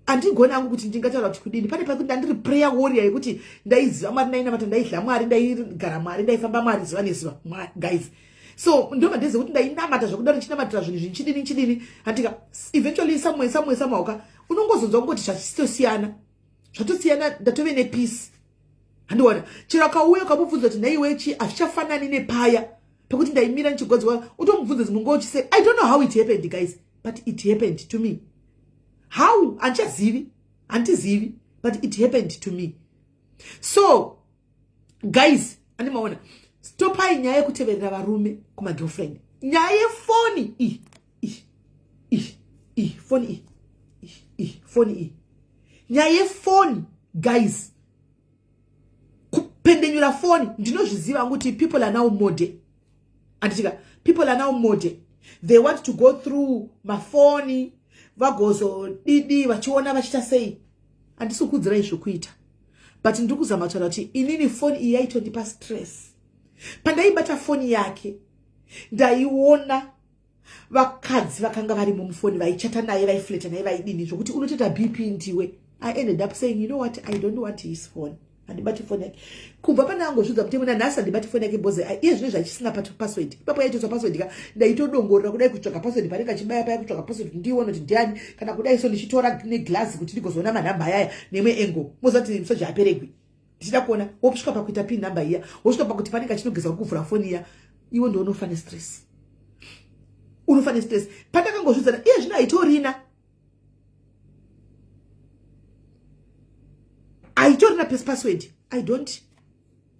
handigoni hangu kuti ndingataura kuti kudini. Pane pekuti ndandiri prayer warrior yekuti ndaiziva Mwari, ndainamata, ndaidya Mwari, ndaigara Mwari, ndaifamba Mwari zuva nezuva, guys. So ndobva ndeze kuti ndainamata zvekudaro, ndichinamatira zvinhu zvinchidini chidini, handika? Eventually, somewhere, somewhere, somehow ka, unongozonzwa kungoti zvachitosiyana, zvatosiyana, ndatove nepeace, handiona? Chero akauya ukamubvunza kuti nhaiwe chi, hazvichafanani nepaya pekuti ndaimira ndichigwadzwa. Utomubvunza zimwe uchise, I don't know how it happened, guys, but it happened to me. How, handichazivi, handizivi, but it happened to me. So guys, andimaona, stopai nyaya yekuteverera varume kumagirlfriend. Nyaya yefoni i i i i foni i i foni i nyaya yefoni, guys, kupendenyura foni. Ndinozviziva kuti people are now modern, anditika? People are now modern. They want to go through mafoni, vagozodidi, vachiona vachiita sei. Handisi kukudzirai zvokuita, but ndiri kuzama kutaura kuti inini foni iyi yaitondipa stress. Pandaibata foni yake, ndaiona vakadzi vakanga varimo mufoni, vaichata naye, vaiflirta naye, vaidini, zvokuti unotoita BP ndiwe. I ended up saying, "You know what? I don't want his phone." Handibati foni yake kubva pane angozvidza mutemo. Nanhasi handibati foni yake because iye zvino zvachisina password. Ipapo yaitotswa password ka, ndaitodongorera kudai kutsvaga password, panenge achibaya paya kutsvaga password, ndione kuti ndiani kana kudai. So ndichitora neglazi kuti ndigozoona manhamba ayaya nemwe engo, moziva kuti musoja aperegwi, ndichida kuona. Wosvika pakuita pin number iya, wosvika pakuti panenge achinogeza kuvhura foni iya, iwe ndounofa nestress, unofa nestress. Pandakangozvidzana, iye zvino haitorina, haitorina password. I don't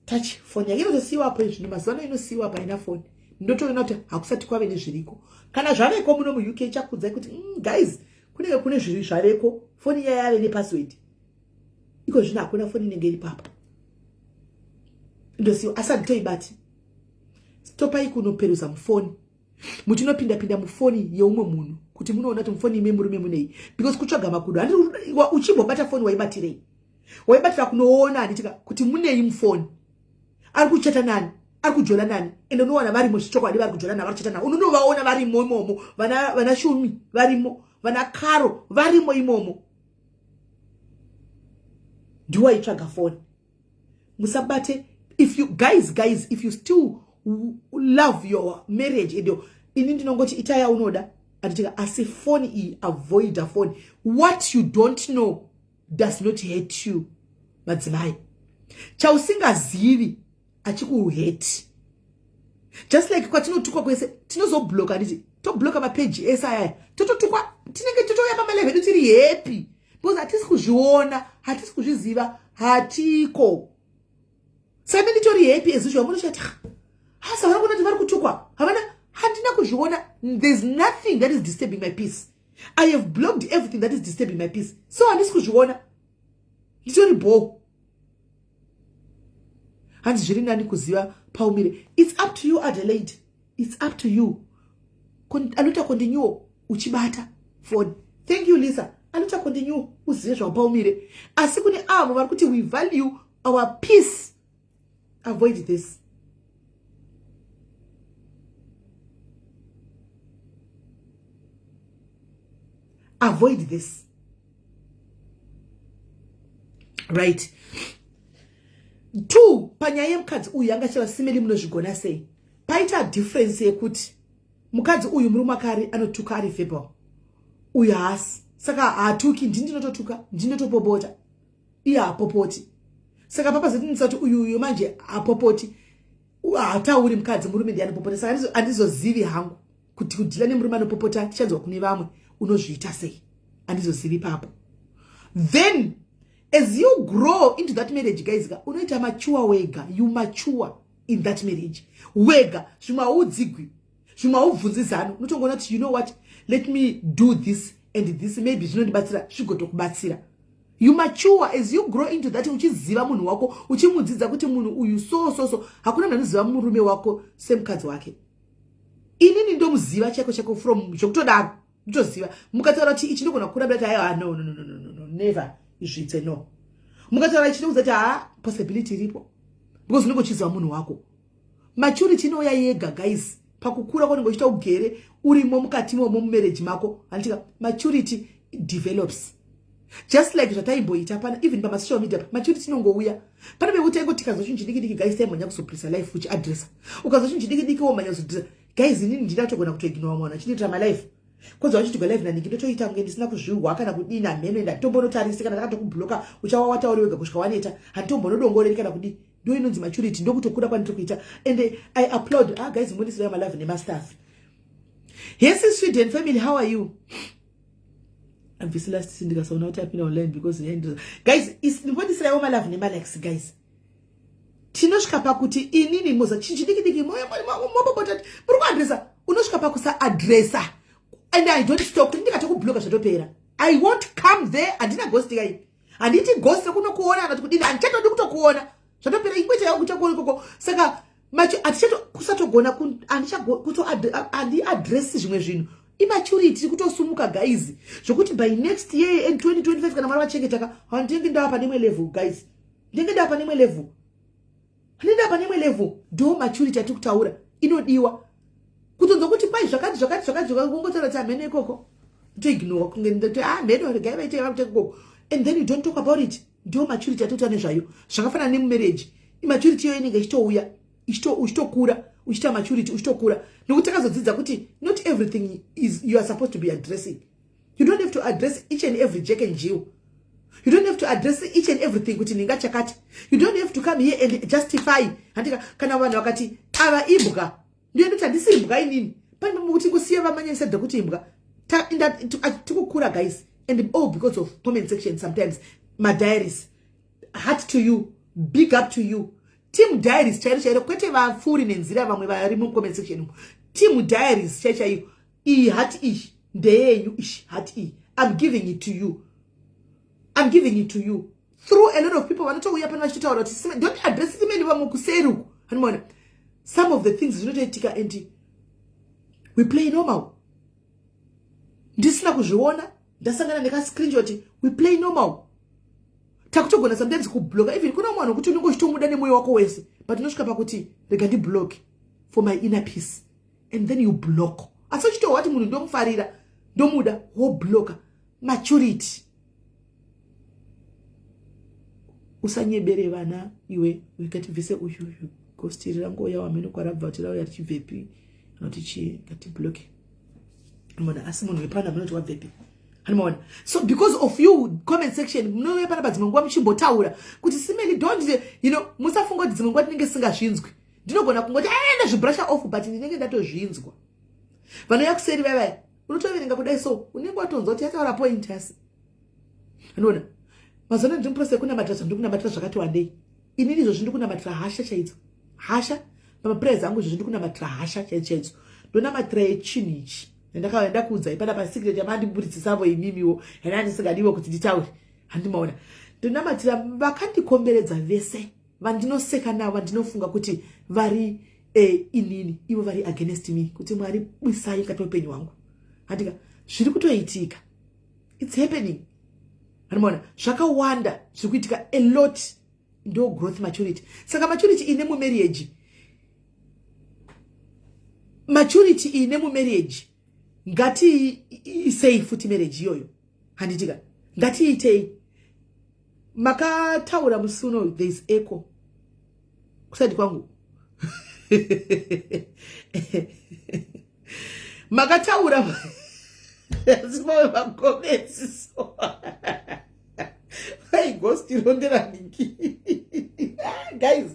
touch foni yake, inotosiyiwapo. Izvino mazuva ano inosiyiwa paina foni. Ndotoona kuti hakusati kwave nezviriko. Kana zvaveko muno muUK, chakudzai kuti guys, kunenge kune zviri zvaveko, foni iya yave nepassword. Iko zvino hakuna foni inenge iri papa, ndosiyiwa, asi handitoibati. Stopai kunoperuza mufoni, muchinopinda-pinda mufoni yeumwe munhu kuti munoona kuti mufoni ime murume munei, because kutsvaga makudo. Handi uchimbobata foni, waibatirei? Waibatira kunoona, handitika, kuti munei mufoni, ari kuchata nani, ari kujola nani? Ende unowana varimo zvichokwadi, vari kujola nani, vari kuchata nani, unonovaona varimo imomo. Vana Shumi varimo, vana Karo varimo imomo. Ndiwaitsvaga foni. Musabate. If you guys, if you still love your marriage and your, ini ndinongoti itaya unoda, anditika? Asi foni iyi, avoida foni. What you don't know does not hate you, madzimai. Chausingazivi achikuhate. Just like kwatinotukwa kwese, tinozobloka, handiti? Tobloka mapeji ese ayaya, tototukwa, tinenge totouya pamalevel edu tiri happy because hatisi kuzviona, hatisi kuzviziva, hatiko. Saka nditori happy as usual. Munochati hasa vana kuona kuti vari kutukwa, havana, handina kuzviona. There's nothing that is disturbing my peace. I have blocked everything that is disturbing my peace, so handisi kuzviona, nditori bho. Hanzi zviri nani kuziva paumire. It's up to you, Adelaide, it's up to you. Anoita continue uchibata phone. Thank you Lisa. Anoita continue uzive zvaupaumire. Asi kune avo vari kuti we value our peace, avoid this. Avoid this. Right. 2, panyaya yemukadzi uyu yanga chava simeli, munozvigona sei? Paita difference yekuti mukadzi uyu murume akari anotuka, ari verbal, uyu haasi. Saka haatuki, ndini ndinototuka, ndinotopopota, iye haapopoti. Saka papazotinisa kuti uyu uyu manje hapopoti, haatauri mukadzi, murume ndiye anopopota. Saka handizozivi hangu kuti kudhila nemurume anopopota, tichanzwa kune vamwe, unozviita sei, handizozivi ipapo. Then as you grow into that marriage, guys, unoita mature wega. You mature in that marriage wega. Zvimwe haudzigwi, zvimwe haubvunzi zano, unotongoona kuti, you know what, let me do this and this, maybe zvinondibatsira, zvigotokubatsira. You mature as you grow into that, uchiziva munhu wako, uchimudzidza kuti munhu uyu so so so. Hakuna munhu anoziva murume wako semukadzi wake. Inini ndomuziva chaiko chaiko, from zvokutodaro ndotoziva. Mukataura kuti ichi, ndogona kurambira kuti aiwa, no, no, no, no, no, no, never, izvitse no. Mukataura ichi, ndokudza kuti ha, possibility iripo, because unenge uchiziva munhu wako. Maturity inouya yega, guys, pakukura kwaunenge uchiita, ugere urimo mukati momo mumarriage mako, handitika? Maturity develops just like zvataimboita pana even pamasocial media. Maturity inongouya pane pekuti taingoti tikazwa chinhu chidiki diki, guys, taimhanya kuzoprisa live uchiadressa. Ukazwa chinhu chidiki diki, womhanya kuzodressa. Guys, inini ndinatogona kutoignora mwana achinoitira malive, kodza vachiitirwa live naniki, ndotoita kunge ndisina kuzvihwa kana kudini, hameno. Enda nditombonotarisi kana ndakatokubloka, uchawa watauri wega kusvika waneta. Handitombonodongoreri kana kudii. Ndo inonzi maturity, ndokutokura kwandiri kuita, and I applaud. Ah guys, mbondisirai malove nemastaff. Hesi Sweden family, how are you? Abvisi last ndikasaona kuti apinda online because, guys, ndibondisiraiwo malove nemalikes, guys. Tinosvika pakuti inini moza chinhu chidiki diki, mobobota, muri kuadresa, unosvika pakusaadresa, and I don't stop. Kuti ndikatokubloka, zvatopera. I won't come there. Handina ghost kai, handiti ghost rekunokuona kana kuti kudini, handichatodi kutokuona, zvatopera. Ingoita yangu kuchakuona ikoko. Saka hatichato kusatogona, handiadresi zvimwe zvinhu. Imaturity tiri kutosumuka, guys, zvokuti by next year and 2025, kana Mwari vachengetaka, handinge ndava pane imwe level, guys. Ndinge ndava pane imwe level, handinge ndava pane imwe level. Ndo maturity atiri kutaura inodiwa, kutonzwa kuti kwai zvakati zvakati zvakati, ungotaura kuti hameno ikoko, toignore kunge ndoti, ah, mheno, regai vaite vakuita ikoko, and then you don't talk about it. Ndo maturity atiri nezvayo. Zvakafanana nemumarriage, imaturity iyoyo inenge ichitouya, uchitokura, uchiita maturity, uchitokura, nokuti takazodzidza kuti not everything is you are supposed to be addressing. You don't have to address each and every Jack and Jill. You don't have to address each and everything kuti ninga chakati. You don't have to come here and justify, handika? Kana vanhu vakati ava imbwa, ndiyo ndoti handisi imbwa inini. Pane kuti kusiya vamanyaisadha kuti imbwa. Tikukura, guys, and all because of comment section sometimes. Madiaries, heart to you, big up to you, team diaries chairo chairo, kwete vapfuuri nenzira vamwe vari mucomment section. Team diaries chai chaiyo, iyi heart iyi ndeyenyu, ishi heart iyi, I'm giving it to you, I'm giving it to you through a lot of people vanotouya pano vachitotaura kuti don't address imeni, vamwe kuseri uku, anomaona some of the things zvinotoitika and we play normal. Ndisina kuzviona, ndasangana nekascreenshot, we play normal. Takutogona sometimes kubloka even kuna mwana wekuti unenge uchitomuda nemwoyo wako wese, but unosvika pakuti rega ndiblock for my inner peace, and then you block. Asi uchitohwa kuti munhu ndomufarira, ndomuda, wobloka. Maturity. Usanyebere vana iwe. Ngatibvise uyu uyu ghost iri rangouya, wamene kwarabva, kuti rauya richibvepi, kana kuti chii. Ngatibloke mona. Asi munhu wepana munoti wabvepi, anomaona? So because of you, comment section, munouya pana padzimwe nguva muchimbotaura kuti simeli don't musafunga kuti dzimwe nguva tinenge singazvinzwi. Ndinogona kungoti aenda zvibrusha off, but ndinenge ndatozvinzwa. Vanouya kuseri vaivaya, unotoverenga kudai, so unenge watonzwa kuti yataura point. Asi anoona mazuva ano ndiri muprocess yekunamatira, zvandiri kunamatira zvakati wandei. Inini izvozvi ndiri kunamatira hasha chaidzo, hasha pamaprayers angu. Izvozvi ndiri kunamatira hasha chaidzo chaidzo, ndonamatira yechinhu ichi ndakauya ndakuudzai pana pasecret yamandiburitsisavo imimiwo, hena ndisingadiwo kuti nditaure, handimaona. Ndinonamatira vakandikomberedza vese, vandinoseka navo, vandinofunga kuti vari e, inini ivo vari against me kuti Mwari bwisai mukati meupenyu hwangu. Handika zviri kutoitika, it's happening. Anomaona zvakawanda zviri kuitika a lot. Ndo growth, maturity. Saka maturity ine mumarriage, maturity ine mumarriage, ngatiisei futi marriage iyoyo, handitika? Ngatiitei. Makataura musi uno, there is echo kusati kwangu. Makataura simave macomments, so ghost rondera niki guys,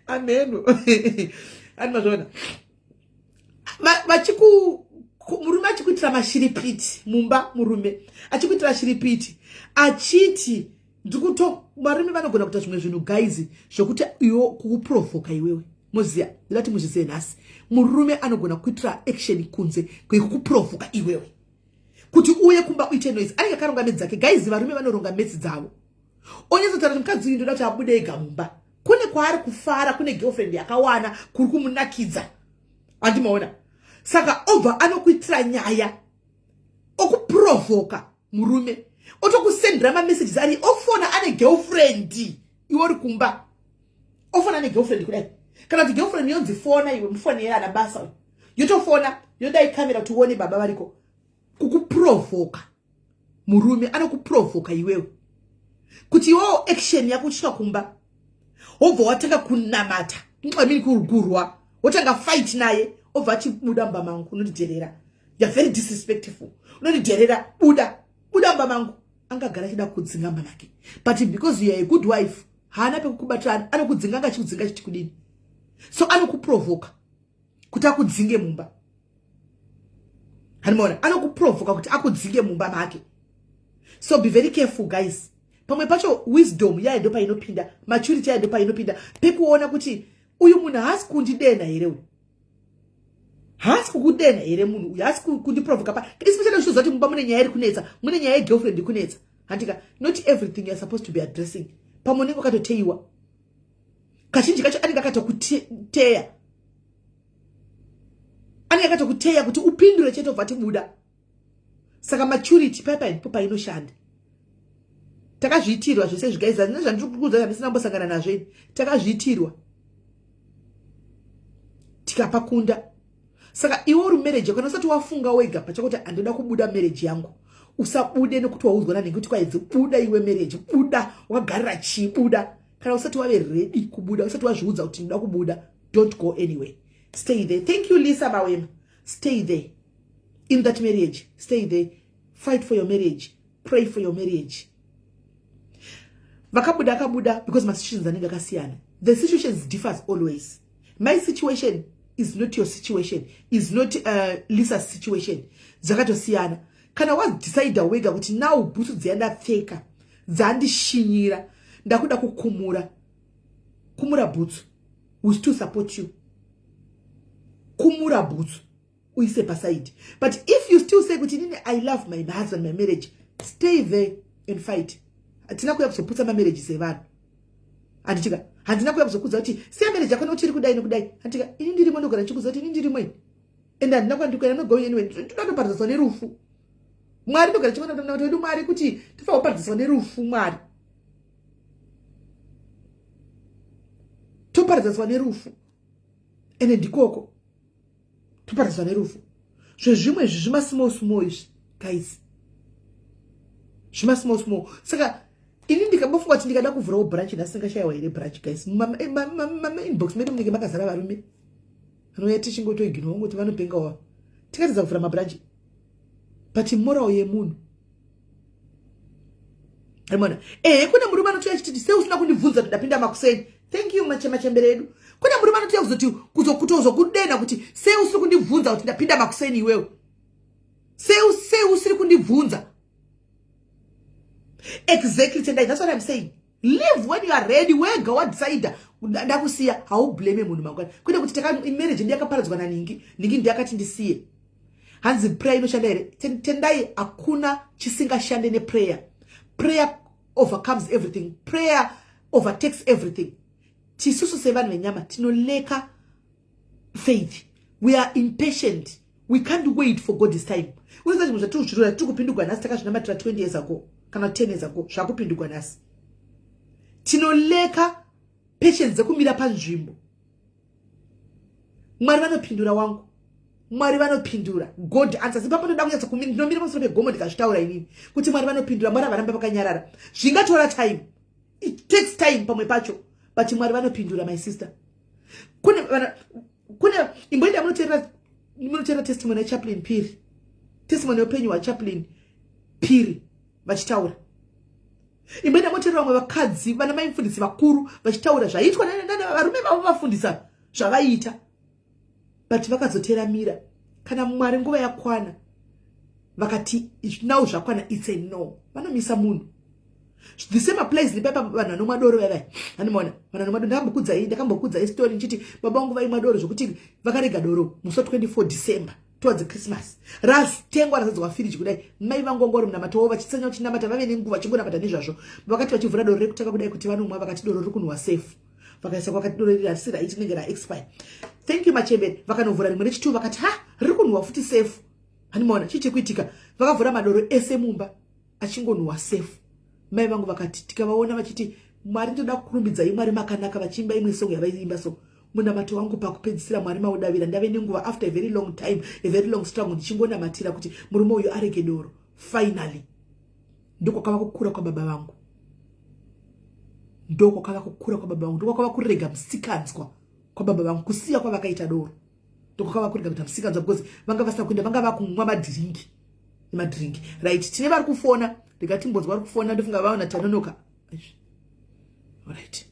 ameno ani mazvaona vachiku murume achikuitira mashiripiti mumba, murume achikuitira shiripiti achiti ndikuto. Varume vanogona kuita zvimwe zvinhu guys, zvokuti iwo kukuprovoka iwewe. Moziya, ndingati muzvizive nhasi, murume anogona kuitira action kunze kwekukuprovoka iwewe kuti uye kumba uite noise. Anenge akaronga maths dzake guys. Varume vanoronga maths dzavo, onyatsotaura kuti mukadzi uyu ndoda kuti abude ega mumba, kune kwaari kufara, kune girlfriend yakawana kuri kumunakidza, handimaona? Saka obva anokuitira nyaya, okuprovoka murume, otokusendera mamessages, ari ofona ane girlfriend, iwe uri kumba, ofona ane girlfriend kudai, kana kuti girlfriend yonzi fona iwe, mufoni yeye ana basa, yotofona, yodai kamera kuti uone baba variko, kukuprovoka. Murume anokuprovoka iwewe kuti iwewo action yako uchisvika kumba wobva watanga kunamata, I mean kurwa, wotanga fight naye, obva achibuda mumba mangu, unondidherera, you are very disrespectful, unondidherera, buda, buda mumba mangu. Angagara achida kudzinga mumba make, but because you are a good wife, haana pekukubatira, anokudzinga. Anga achikudzinga chiti kudini? So anokuprovoka kuti akudzinge mumba, hanimaona? Anokuprovoka kuti akudzinge mumba make. So be very careful guys. Pamwe pacho wisdom yayo ndo painopinda, maturity yayo ndo painopinda, pekuona kuti uyu munhu haasi kundidena here, uyu haasi kukudena here, munhu uyu haasi kundiprovoka pa, especially uchizoziva kuti mumba mune nyaya iri kunetsa, mune nyaya yegirlfriend iri kunetsa, handika? Not everything you are supposed to be addressing. Pamwe unenge wakatoteiwa. Kazhinji kacho anenge akatokuteya, anenge akatokuteya kuti upindure chete, obva tibuda. Saka maturity paipa ndipo painoshanda. Takazviitirwa zvese zviguys, nezvandiri kukuudza zvandisina kumbosangana nazvo ini, takazviitirwa tikapakunda. Saka iwe uri marriage, kana usati wafunga wega pachakuti handoda kubuda marriage yangu, usabude nekuti waudzwa nanhingi kuti kwaidzi buda iwe marriage, buda, wakagarira chii, buda. Kana usati wave ready kubuda, usati wazviudza kuti ndoda kubuda, don't go anyway, stay there. Thank you, Lisa Mawema. Stay there in that marriage, stay there, fight for your marriage, pray for your marriage. Vakabuda akabuda because masituations anenge akasiyana. The situations differs always. My situation is not your situation, is not Lisa's situation, zvakatosiyana. Kana wadecida wega kuti now bhutsu dziya ndapfeka dzandishinyira, ndakuda kukumura, kumura bhutsu. We still support you. Kumura bhutsu uise paside. But if you still say kuti inini I love my husband, my marriage, stay there and fight. Hatina kuya kuzoputsa mamarriages evanhu, handitika? Handina kuya kuzokudza kuti siya marriage yako nekuti iri kudai nekudai, handitika? Ini ndirimo, ndogara ndichikudza kuti ini ndirimo ini, ende handina kwandikuenda, no going anyway. Ndoda kutoparadziswa nerufu, Mwari. Ndogara ndichiona kuti wedu Mwari kuti tofanira kuparadziswa nerufu, Mwari, toparadziswa nerufu, ende ndikoko toparadziswa nerufu. Zvezvimwe izvi zvimasmall small izvi guys, zvimasmall small. Saka ini ndikambofunga kuti ndikada kuvhurawo branch nhasi, ndingashayiwa here branch guys? Mainbox medu munenge makazara varume vanouya, tichingotoignore ngoti vanopengawa. Tingatadza kuvhura mabranch, but moral yemunhu amona. Ehe, kune murume anotouya achititi sei usina kundibvunza kuti ndapinda makuseni? Thank you, machembere edu. Kune murume anotouya kuzoti kutozokudena kuti sei usiri kundibvunza kuti ndapinda makuseni iwewe, sei usiri kundibvunza? Exactly, Tendai, that's what I'm saying. Live when you are ready. Wega wadecida ndakusiya, haublame munhu mangwana, kwete kuti marriage ndiyakaparadzwa naningi ningi, ndiyakati ndisiye. Hanzi prayer inoshanda here? Tendai, hakuna chisingashande neprayer. Prayer overcomes everything, prayer overtakes everything. Tisusu sevanhu venyama tinolacka. faith. We are impatient. We can't wait for God's time. Unoziva zvimwe zvatiri kuzvirora tiri kupindugwa nhasi, takazvinamatira 20 years ago kana 10 years ago, zvakupindugwa nhasi. Tinoleka patience dzekumira panzvimbo. Mwari vanopindura wangu, Mwari vanopindura. God answers. Ipapo ndoda kunyatsa kumira, ndinomira pamusoro pegomo ndikazvitaura inini kuti Mwari vanopindura. Mwari havaramba vakanyarara. Zvingatora time, it takes time pamwe pacho, but Mwari vanopindura. My sister, kune kune imboenda munoteerera testimony yaChaplain Piri, testimony yeupenyu hwaChaplain Piri vachitaura. Imboenda moteerera vamwe vakadzi vana mai mufundisi vakuru vachitaura zvaiitwa varume vavo vafundisa zvavaiita, but vakazoteramira kana Mwari nguva yakwana vakati now zvakwana, it's a no, vanomisa munhu. The same applies nepaipa vanhu vanomwa doro vaivai, anomaona vanhu vanomwa doro. Ndakambokudzai story ndichiti baba vangu vaimwa doro zvokuti vakarega doro musi wa 24 December towards Christmas, ratengwa razadzwa firiji kudai. Mai vangu vanga vari munamato wavo vachitsanya, vachinamata, vave nenguva vachingonamata nezvazvo. Vakati vachivhura doro rekutanga kudai kuti vanomwa, vakati doro riri kunhuwa sefu. Vakaisa kwakati doro iri harisi right, rinenge raexpire. Thank you, machembere. Vakanovhura rimwe rechitu, vakati ha, riri kunhuwa futi sefu. Handimaona chii chekuitika. Vakavhura madoro ese mumba achingonhuwa sefu. Mai vangu vakati tikavaona vachiti, "Mwari, ndoda kukurumbidzai, Mwari makanaka," vachiimba imwe song yavaiimba. So munamato wangu pakupedzisira Mwari maudavira. Ndave nenguva, after a very long time, a very long struggle, ndichingonamatira kuti murume uyu arege doro. Finally, ndokwakava kukura kwababa vangu, ndokwakava kukura kwababa vangu, ndokwakava kurega musikanzwa kwababa vangu, kusiya kwavakaita doro, ndokwakava kurega kuita musikanzwa, because vanga vasina kuenda, vanga vakumwa madhiringi nemadhiringi. Right, tine vari kufona, ndikatimbonzwa vari kufona. Ndofunga vaona tanonoka. Right,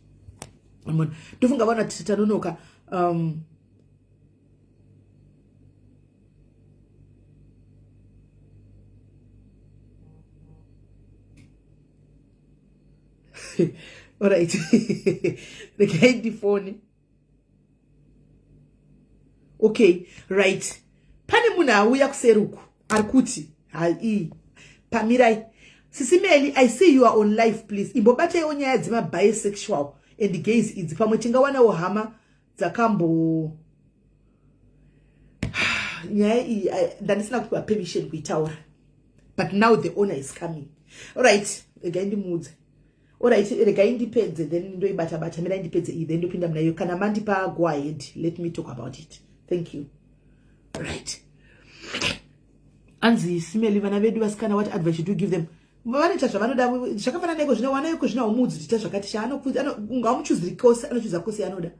ndofunga vaona tanonoka. Alright, regai ndifone. Okay, right, pane munhu auya kuseri uku ari kuti hai, pamirai Sisi Meli, I see you are on live, please imbobataiwo nyaya dzemabisexual and gays idzi, pamwe tingawanawo hama dzakambo. Nyaya iyi ndandisina kupiwa permission kuitaura, but now the owner is coming. Alright, regai ndimuudze. Alright, regai ndipedze, then ndoibata bata. Mirai ndipedze iyi, then ndopinda munayo. Kana mandipa go ahead, let me talk about it. Thank you. Right, anzi Simeli, vana vedu vasikana, what advice should you give them? Vanoita zvavanoda, zvakafanana neko zvino wana iko zvino haumuudzi kuti ita zvakati chaungamuchuziri kose, anochuza kose yaanoda,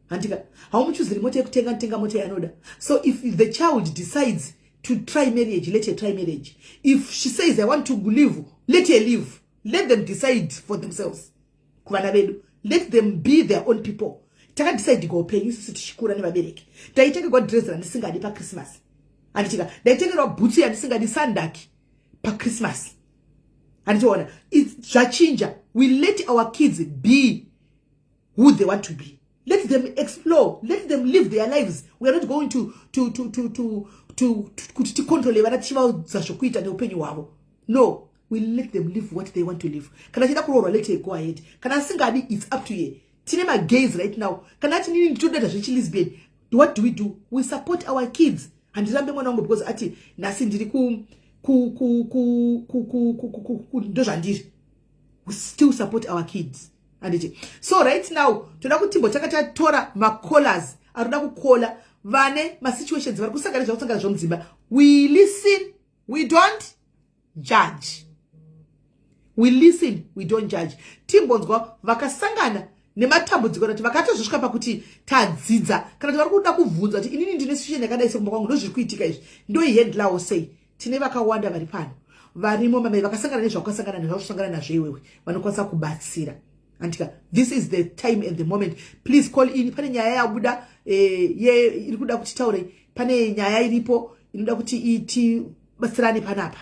handika? Haumuchuziri mota yekutenga, anotenga mota yaanoda. So if the child decides to try marriage, let her try marriage. If she says, "I want to live," let her live. Let them decide for themselves. Kuvana vedu, let them be their own people. Takadecidigwa upenyu isusu tichikura nevabereki. Taitengerwa dress randisingadi paChristmas, handitika? Ndaitengerwa bhutsu yandisingadi, sandaki, paChristmas, handitiona? Zvachinja. We let our kids be who they want to be. Let them explore, let them live their lives. We are not going to kuti ticontrole vana tichivaudza zvokuita neupenyu hwavo. No, we let them live what they want to live. Kana achida kuroorwa, let her go ahead. Kana asingadi, it's up to her. Tine magays right now. Kana ati nini nditodaita zvechilesbian, what do we do? We support our kids. Handirambe mwana wangu because ati nhasi ndiri ku ndozvandiri. We still support our kids, handiti? So right now toda kuti timbotanga tatora macallers ari kuda kukola, vane masituations vari kusangana zvakusangana zvomudzimba. We listen, we don't judge. We listen, we don't judge. Timbonzwa vakasangana nematambudziko, nati vakatozosvika pakuti tadzidza, kana kuti vari kuda kubvunza kuti inini ndine situation yakadai sekumba kwangu, ndozviri kuitika izvi, ndoihandlawo sei? Tine vakawanda vari pano, varimo mamai vakasangana nezvakasangana nezvakusangana nazvo iwewe, vanokwanisa kubatsira, andika? This is the time and the moment. Please call in. Pane nyaya yabuda iri kuda kuti taure, pane nyaya iripo inoda kuti itibatsirane panapa,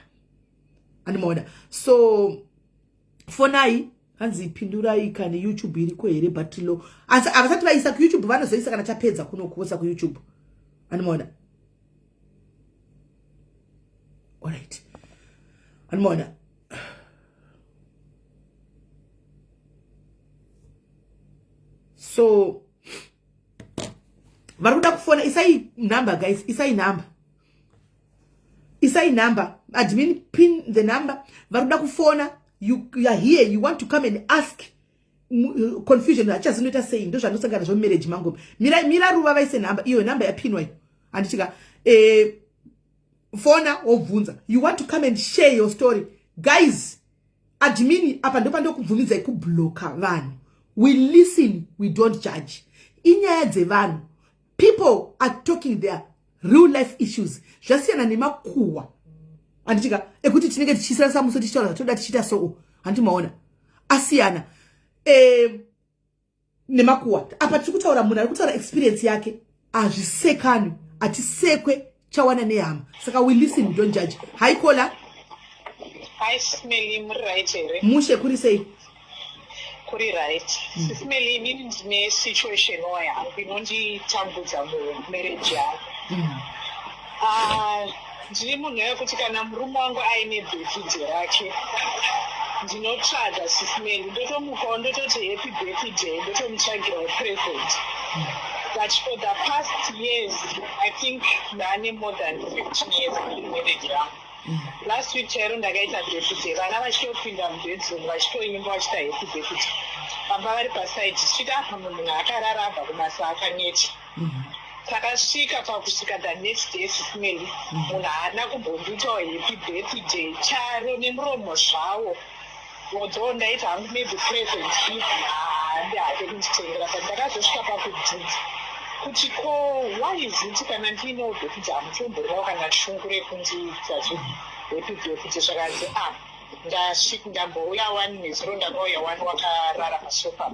andimaona? So fonai. Hanzi pindurai kani, YouTube iriko here? Battery low, asi havasati vaisa kuYouTube. Vanozoisa kana tapedza kuno kuosa kuYouTube, andimaona? Alright, andimaona? So Vari kuda kufona, isai number, guys, isai number, isai number. Admin, pin the number. Vari kuda kufona, you are here, you want to come and ask. Confusion hachazinoita sei? Ndo zvandosangana nazvo mumarriage mangu. Mira, mira, ruva vaise nhamba iyo, nhamba yapinwa iyo, handitika? Fona wobvunza. You want to come and share your story, guys. Admin, apa ndopandokubvumidzai kubloka vanhu. We listen, we don't judge. Inyaya dzevanhu. People are talking their real life issues. Zvasiyana nemakuhwa, handitika, ekuti tinenge tichisirasa muso, tichitaura zvatoda, tichiita soo, handi maona? Asiyana nemakuhwa. Apa tiri kutaura, munhu ari kutaura experience yake. Hazvisekani, hatisekwe chawana nehama. Saka we listen, we don't judge. Hi, caller. Hi, Sis Melly, muri right here? Mushe, kuri sei? Kuri right. Sis Melly, inini ndine situation yangu inonditambudza mumarriage yangu. Ah, ndiri munhu wekuti kana murume wangu aine birthday rake, ndinotsvaga, Sis Melly, ndotomukawo, ndototi happy birthday, ndotomutsvagirawo present. But for the past years, I think ndane more than 15 years marriage yangu, last week chairo ndakaita birthday, vana vachitopinda mubedroom, vachitoimba, vachiita happy birthday, baba vari paside, tichiti apa munhu akarara, abva kumasa, akaneta. Takasvika pakusvika the next day, Sis Melly, munhu haana kumbondiitawo happy birthday charo nemuromo zvawo, although ndaita hangu maybe present if haandi hake kunditengera. But ndakazosvika pakubvunza kuti ko why is it kana ndiinewo birthday hamutomborinawo kana shungu rekundiita happy birthday? Zvakanzi, ah, ndasvika, ndambouya one nezuro, ndakauya one wakarara pasofa,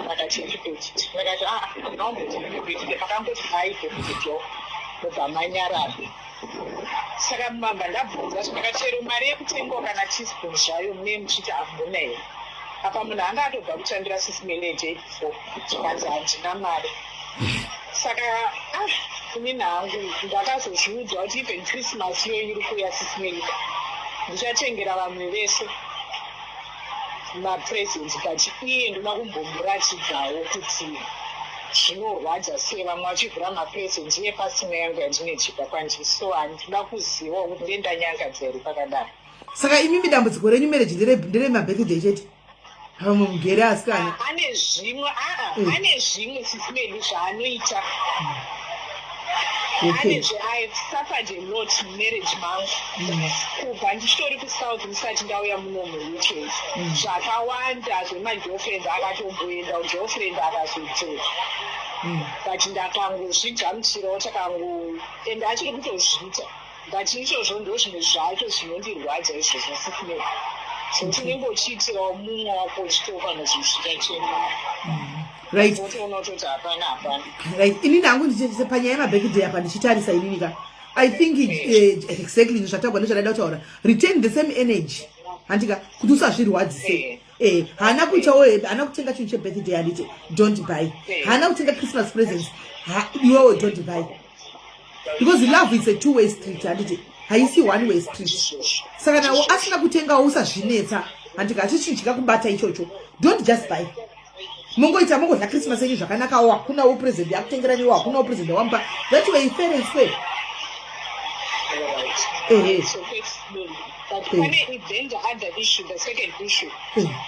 vakati happy birthday. Ndakati, ah, ndinomboti happy birthday, makangoti hai birthday yo, ndobva manyarara. Saka mamba ndabvunza, ndakati mari yekutengawo kana teaspoon zvayo mune muchiti hamuna here? Apa munhu anga atobva kutambira, Sis Melly, day before. Zvikanzi handina mari. Saka ah, inini hangu ndakazozviudza kuti even Christmas iyo iri kuuya, Sis Melly, ndichatengera vamwe vese mapresents, but iye ndoda kumbomuratidzawo kuti zvinorwadza sei vamwe vachivhura mapresents iye pasina yangu yandinechibva kwandiri. So handida kuzivawo kuti ndendanyangadza here pakadaro. Saka imimi dambudziko renyu marriage nderemabirthday chete, vamwe mugere asikana? Ah, ane zvimwe, aa, ane zvimwe, Sis Melly, zvaanoita. Ane I've suffered a lot mumarriage mangu kubva ndichitori kuSouth, ndisati ndauya muno muUK. Zvakawanda zvemagirlfriend, akatomboenda kugirlfriend, akazodzoka, but ndakangozvigamuchirawo, takango and achiri kutozviita. But izvozvo ndo zvimwe zvacho zvinondirwadza izvozvo, Sis Melly, zvokuti unenge uchiitirawo mumwe wako, uchitopa nozvisvika chena, wotoona kutoti hapana, hapana. Right, inini hangu panyaya yemabirthday apa, ndichitarisa inini ka, I think exactly zvatagwa ndozvandaida kutaura. Retain the same energy, handika, kuti usazvirwadzise. Haana kuitawo, haana kutenga chinhu chebirthday, handiti? Don't buy. Haana kutenga Christmas presents, iwewo don't buy, because love is a two way street, handiti? Haisi one way street. Saka nawo asina kutengawo, usazvinetsa, handika? Hachisi chinhu chikakubata ichocho. Don't just buy. Mongoita, mongodya Christmas yenyu zvakanakawo. Hakunawo present yakutengeraniwo, hakunawo present yawamupa. That way, fair and square. Ehe. So thanks, Lulu. But pane then the other issue, the second issue,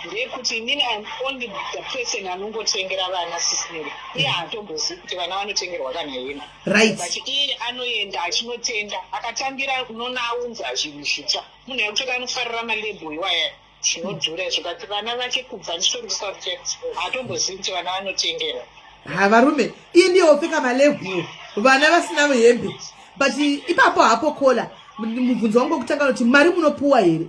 ndeyekuti inini I'm only the person anongotengera vana, Sis Melly. Iye haatombozivi kuti vana vanotengerwa kana hembe. But iye anoenda achinotenga, akatambira, unoona aunza zvinhu zvitsva. Munhu yekutoti anofarira malabel iwaya, zvinodhura izvo, but vana vake, kubva ndichitori kuSouth, haatombozivi kuti vana vanotengera. Ha, varume, iye ndiye wopfeka malabel, vana vasina hembe. But ipapo hapo, caller, mubvunzo wangu wekutanga unoti mari munopuwa here?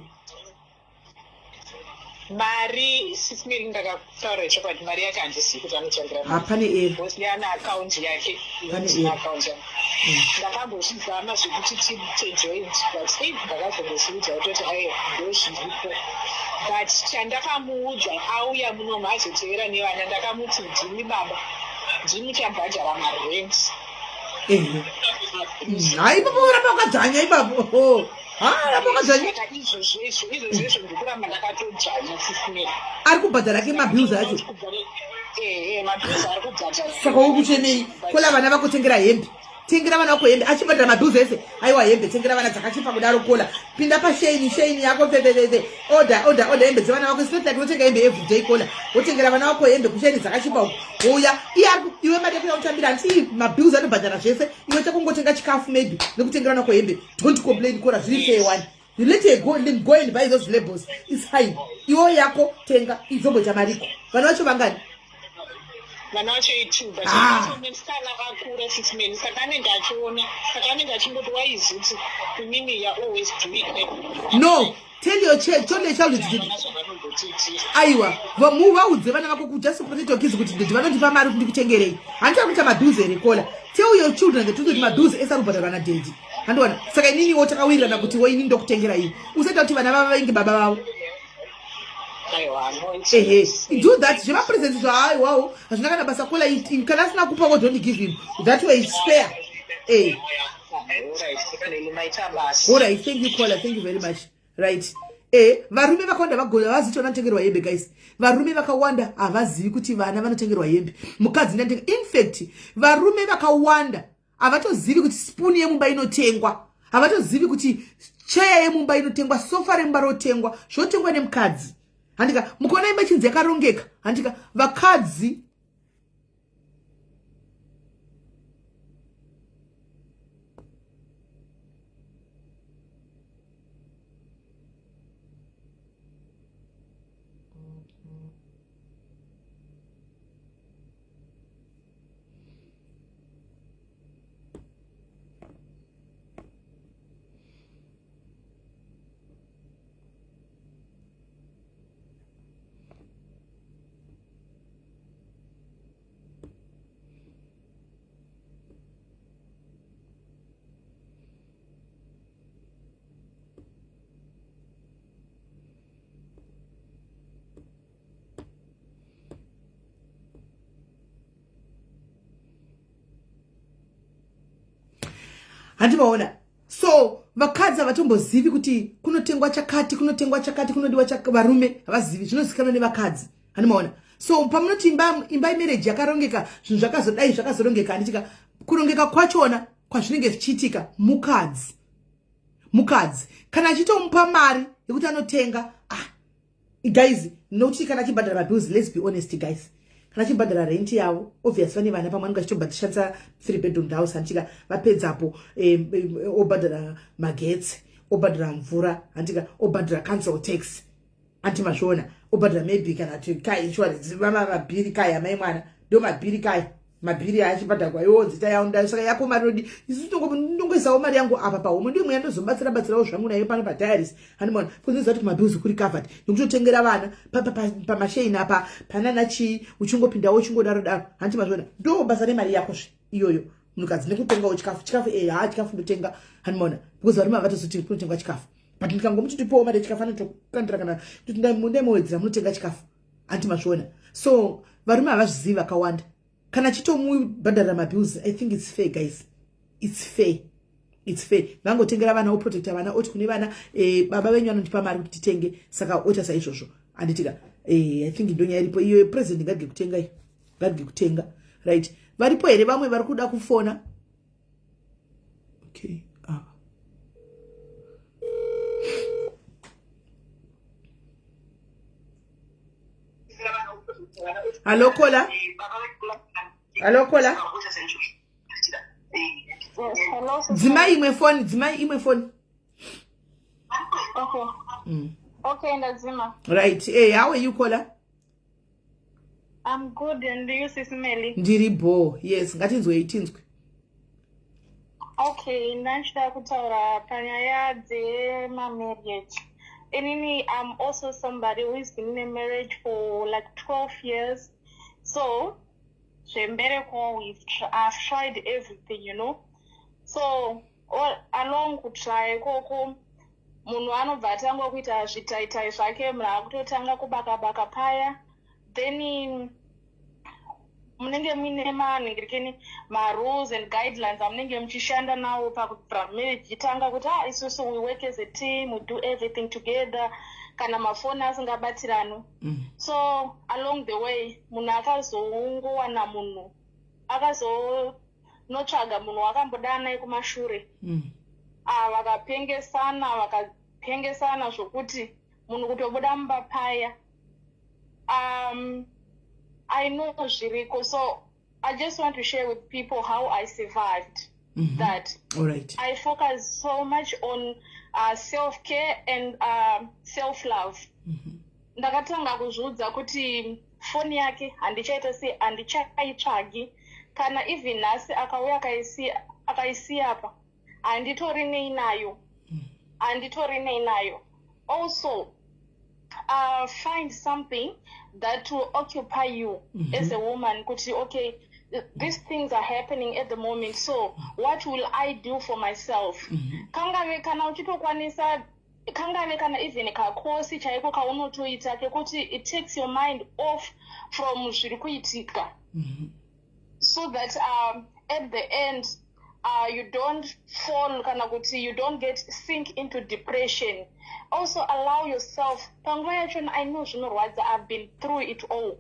Mari, Sis Melly, ndakataura chokwadi, mari yake handizivi kuti anotambira. Hapane eri. Because ane akaunti yake. Pane ndine eri. Akaunti yake ndakambozvizama zvekuti tiite joint, but ndakazongozviudza kutoti aiwa, ndozviripo. But chandakamuudza auya munomu azotevera nevana, ndakamuti ndimi baba, ndimi chabhadhara marent. Ehe, hai, ipapo ramba wakadzvanya ipapo. Ha, ramba wakadzvanya. Saka izvozvo izvozvo izvo ndikuramba ndakatodzvanya, Sis Melly. Ari kubhadhara ke mabills acho? Ehe, mabills ari kubhadhara. Saka uri kuchemei? Kola vana vakutengera hembe. Tengera vana vako hembe. Achibhadhara mabills ese. Aiwa hembe tengera vana dzakachipa kudaro kola. Pinda paShein, Shein yako pepepete. Order, order, order hembe dzevana vako. It's not like unotenga hembe every day kola. Wotengera vana vako hembe kuShein dzakachipa uko. Wouya. Iye ari iwe mari yako yautambira hanti mabills anobhadhara zvese. Iwe chakungotenga chikafu maybe nekutengera vana vako hembe. Don't complain kola zviri fair one. You let her go, let go and buy those labels. It's fine. Iwo yako tenga izomboita mariko. Vana vacho vangani? Vana vacho itu but ah. Musikana akakura 6 men saka anenge achiona saka anenge achingoti why is it inini ya always doing that. No, tell your child, tell your child kuti aiwa vaudze vana vako kuti just protect your kids kuti nditi vanondipa mari kuti ndikutengerei. Handiti kuita mabills here kola. Tell your children that kuti mabills ese ari kubhadharwa nadaddy. Handiona saka ininiwo takawirirana kuti wo ini ndokutengera iyi usaita kuti vana vava vainge baba vavo. Ehe, do that zvemapresents zvaaiwawo hazvina kana basa kola kana asina kupa wo don't give him that way it's fair. Eh. All right, thank you caller, thank you very much. Right. Eh, varume vakawanda vagona havazivi kuti vanotengerwa hembe guys. Varume vakawanda havazivi kuti vana vanotengerwa hembe. Mukadzi ndantenga. In fact, varume vakawanda havatozivi kuti spoon yemumba inotengwa. Havatozivi kuti chair yemumba inotengwa, sofa remumba rotengwa, zvotengwa nemukadzi. Handika mukaona imba chinzi yakarongeka, handika vakadzi Handimaona. So vakadzi havatombozivi kuti kunotengwa chakati, kunotengwa chakati, kunodiwa chakati. Varume havazivi zvinozikanwa nevakadzi. Handimaona. So pamunoti imba imba yemarriage yakarongeka, zvinhu zvakazodai zvakazorongeka, handitika kurongeka kwachona kwazvinenge zvichiitika mukadzi. Mukadzi kana achitomupa mari yekuti anotenga, ah guys, nokuti kana achibhadhara mabills, let's be honest guys, kana achibhadhara rent yavo, obviously vane vana pamwe anenge achitobhadhishandisa 3 bedroom house, handitika vapedzapo obhadhara magetsi, obhadhara mvura, handitika obhadhara council tax, anti mazviona, obhadhara maybe kana kuti car insurance, vama mabhiri kaya mai mwana ndo mabhiri kaya mabhiri achibhadharwa iwo nzita yaunda. Saka yako mari nodi isu ndongoisawo mari yangu apa pahomwe, ndiyo mweya ndozobatsira batsirawo zvangu nayo pano padiaries. Handimaona kuziva kuti mabills kuri covered nekutotengera vana pamasheini apa panana chii, uchingopindawo uchingodaro daro, hanti mazviona ndo basa remari yako zve iyoyo munhukadzi nekutengawo chikafu chikafu eh ha chikafu ndotenga. Handimaona because varume havatozoti kunotengwa chikafu, but ndikangomuti tipowo mari yechikafu anotokandira kana kuti ndaimowedzera munotenga chikafu, hanti mazviona. So varume havazvizivi vakawanda. Kana chitomubhadharira mabills, I think it's fair guys, it's fair, it's fair. Vangotengera vana, oprotecta vana, oti kune vana eh, baba venyu vanondipa mari kuti titenge, saka oita saizvozvo, handitika eh, I think ndonyaya iripo iyo. President ngadige kutenga iyo, ngadige kutenga. Right, varipo here vamwe vari kuda kufona? Okay, ava. Hello caller. Hello caller. Yes, hello, sister. Dzimai imwe foni, dzimai imwe foni. Okay. Okay, ndadzima. Right. Hey, how are you caller? I'm good and you, Sis Melly? Ndiri bo. Yes, ngatinzwei tinzwe. Okay, ndachida kutaura panyaya dzemamarriage. Inini, I'm also somebody who has been in a marriage for like 12 years. So, zvembereko, I've tried everything. So, all along kutry ikoko, munhu anobva atanga kuita zvitaitai zvake, munhu akutotanga kubaka-baka paya, then munenge muine manhingirikeni marules and guidelines amunenge muchishanda nawo pakubva marriage itanga kuti ah isusu we work as a team, we do everything together. Kana mafoni asingabatiranwe. So along the way munhu akazongowana munhu, akazonotsvaga munhu wakambodaa naye kumashure. Ah, vakapengesana, vakapengesana zvokuti munhu kutobuda mumba paya. I know zviriko, so I just want to share with people how I survived that. All right. I focus so much on self care and self love. Ndakatanga kuzviudza kuti foni yake handichaita sei, handichaitsvagi. Kana even nhasi akauya akaisiya apa, handitori nei nayo, handitori nei nayo. Also find something that will occupy you as a woman, kuti okay, these things are happening at the moment, so what will I do for myself? Kangave kana uchitokwanisa, kangave kana even kakosi chaiko kaunotoita kekuti it takes your mind off from zviri kuitika, so that at the end you don't fall, kana kuti you don't get sink into depression. Also allow yourself panguva yachona. I know zvinorwadza, I've been through it all.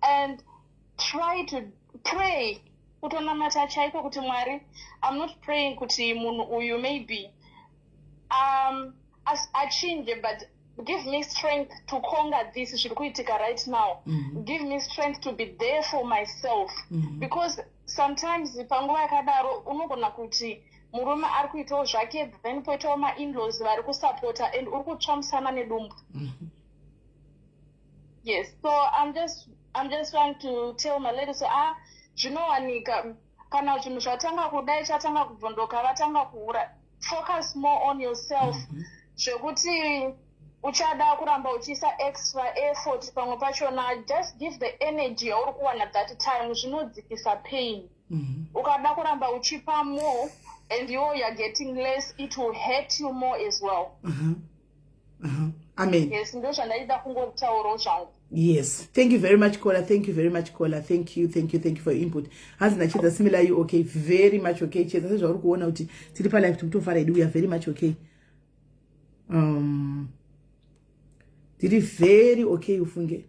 And try to pray, kutonamata chaiko kuti Mwari, I'm not praying kuti munhu uyu maybe achinje, but give me strength to conquer this zviri kuitika right now. Give me strength to be there for myself, because sometimes panguva yakadaro unogona kuti murume ari kuitawo zvake, then poitawo mainlaws vari kusapota and uri kutsva musana nedumbu. Yes, so I'm just trying to tell my lady, so ah, zvinowanika kana zvinhu zvatanga kudai, chatanga kubvondoka, vatanga kuura, focus more on yourself. Zvekuti uchada kuramba uchiisa extra effort pamwe pachona, just give the energy yauri kuwana that time, zvinodzikisa pain. Ukada kuramba uchipa more and you are getting less, it will hurt you more as well. Amen. Yes, ndo zvandaida kungotaurawo zvangu. Yes, thank you very much, caller. Thank you very much, caller. Thank you, thank you, thank you for your input. Hanzi nachedza similar, you okay? Very much okay, Chedza. Sezvauri kuona kuti tiri palive, tiri kutofara hedu. We are very much okay. Tiri very okay, ufunge.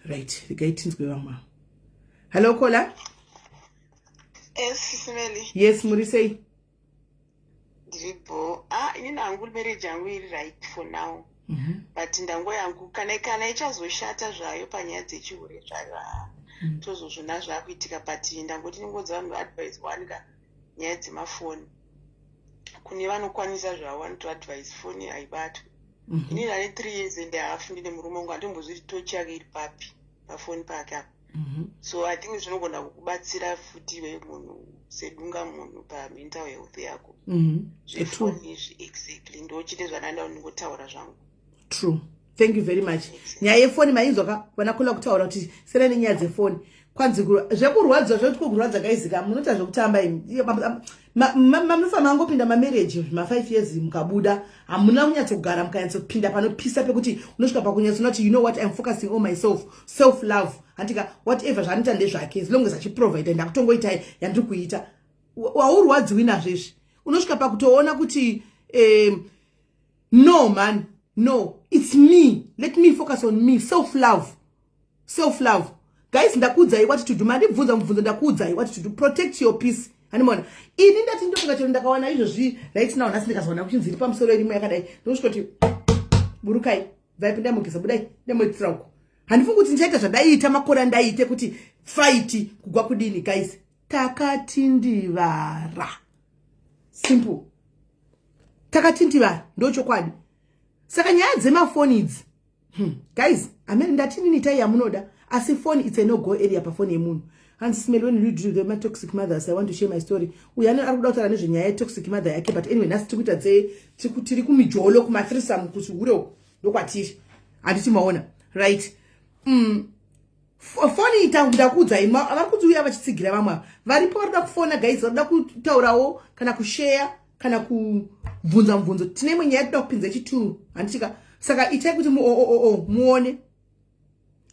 Right, regai tinzwe vamwe. Hello, caller. Yes, Simeli. Yes, muri sei? Ndiripo. Ah, inini hangu marriage yangu iri right for now. But ndango yangu kana ichazoshata zvayo panyaya dzechihure zvayo, ah, tozozvona zvakuitika, but ndangoti ndingodza vanhu advice one ka, nyaya dzemafoni. Kune vanokwanisa zvavo vanotoadvise, foni haibatwi. Inini ane 3 years and a half ndine murume wangu, handimbozviti tochi yake iri papi pafoni pake apa. So I think zvinogona kukubatsira futi iwe munhu sedunga munhu pamental health yako. Zvefoni izvi, exactly, ndochite zvandanda ndingotaura zvangu. True, thank you very much. Nyaya yefoni mainzwa ka, vana caller kutaura kuti siyana nenyaya dzefoni. Kwanzi zvekurwadza, zvekuti kurwadza kaizika, munoita zvekutamba imi. Munofanira mangopinda mamarriage ma5 years, mukabuda hamuna kunyatsogara, mukanyatsopinda panopisa pekuti unosvika pakunyatsoona kuti, you know what, I'm focusing on myself, self love, handika? Whatever zvaanoita ndezvake, as long as achiprovide, ndakutongoitai yandiri kuita. Haurwadziwi nazvo izvi. Unosvika pakutoona kuti no man, no, it's me, let me focus on me. Self love, self love, guys. Ndakuudzai what to do. Mandibvunza mubvunzo, ndakuudzai what to do. Protect your peace. Hanimona ini ndati ndofunga chero ndakawana izvozvi right now, nhasi ndikazoona kuchinzi iri pamusoro irimwe yakadai, ndosvika kuti burukai, bvai, pindai mugeza, budai, ndemoitira uko. Handifungi kuti ndichaita zvandaiita makore andaiite kuti fight kugwa kudini. Guys, takatindivara, simple, takatindivara, ndo chokwadi. Saka nyaya dzemafoni idzi, Guys, amene ndatinini, itai yamunoda, asi phone, it's a no go area pafoni yemunhu. Hanzi smell when you do the toxic mothers, I want to share my story. Uyu ane ari kuda kutaura nezvenyaya yetoxic mother yake, but anyway, nhasi tiri kuita dze tiri kumijolo, kumathreesome, kuchihure uku ndokwatiri, handiti maona? Right. Foni ita, ndakuudzai, vari kudziuya vachitsigira vamwe ava varipo vari kuda kufona. Guys, vari kuda kutaurawo kana kusheya kana kubvunza mubvunzo, tine imwe nyaya toda kupinza yechi2, handitika? Saka itai kuti muooo muone.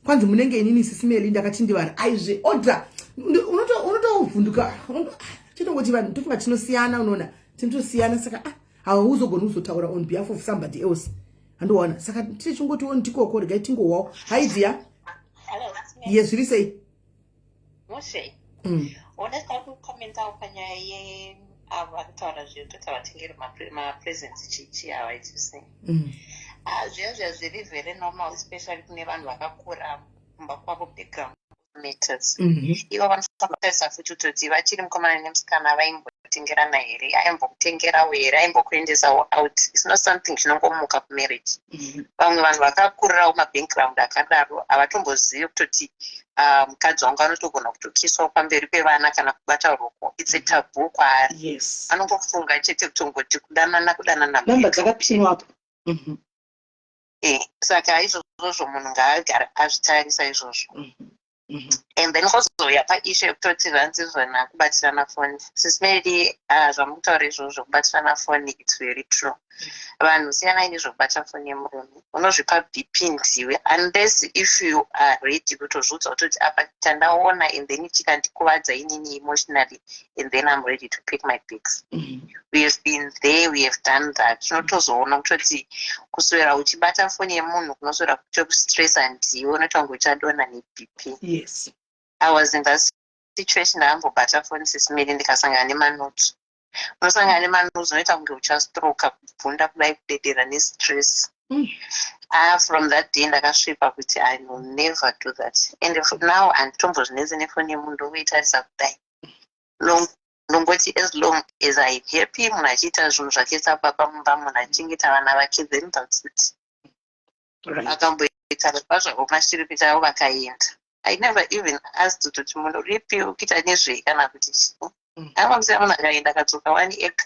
Kwanzi munenge inini sisimeli ndakatindivara aizve odra, unotovhunduka. Chinongoti vanhu tofunga tinosiyana, unoona, tinotosiyana. Saka ah, hauzogoni kuzotaura on behalf of somebody else, handiona. Saka tichingotiwo ndikoko, regai tingowawo. Hi dear. Ye, zviri sei? Mushe. Unoda kucommentawo panyaya yeavo vari kutaura zvekutoti havatengeri mapresents, chichi havaiti sei? Ah, zviya zviya zviri very normal, especially kune vanhu vakakura kumba kwavo, background matters. Ivo vanofanira kutarisa futi kutoti vachiri mukomana nemusikana vaimbotengerana here, aimbokutengerawo here, aimbokuendesawo out. It's not something chinongomuka kumarriage. Vamwe vanhu vakakurirawo mabackground akadaro havatombozivi kutoti mukadzi wangu anotogona kutokiswawo pamberi pevana kana kubata ruoko. It's a taboo kwaari. Anongofunga chete kutongoti kudanana, kudanana. Namba dzakapinwapo. Saka izvozvozvo munhu ngaagare azvitarisa izvozvo. And then kwozouya paissue yekutoti zvanzi zvona kubatirana foni. Sis Mary, zvamukutaura izvozvo, kubatirana foni, it's very true. Vanhu siyanai nezvekubata foni yemurume, unozvipa BP ndiwe, unless if you are ready kutozviudza kutoti apa tandaona and then chikandikuvadza inini emotionally, and then I'm ready to pick my bags. We have been there, we have done that. Tinotozoona kutoti kuswera uchibata foni yemunhu kunoswera kutokustressa ndiwe, unoita kunge uchadonha neBP. I was in that situation. Ndakambobata foni, Sis Mary, ndikasangana nemanudes. Unosangana nemanudes, unoita kunge uchastroka, kubvunda kudai, kudedera nestress. Ah, from that day ndakasvipa kuti I will never do that, and now handitombozvinetsi nefoni yemunhu. Ndongoitarisa kudai, ndongoti as long as I'm happy, munhu achiita zvinhu zvake sababa mumba, munhu achichengeta vana vake, then that's it. Akamboita zvavo mashiripiti avo vakaenda. I never even asked kuti munhu uripi, ukuita nezvei, kana kuti chii. Angomusiya munhu akaenda, akadzoka wani ega,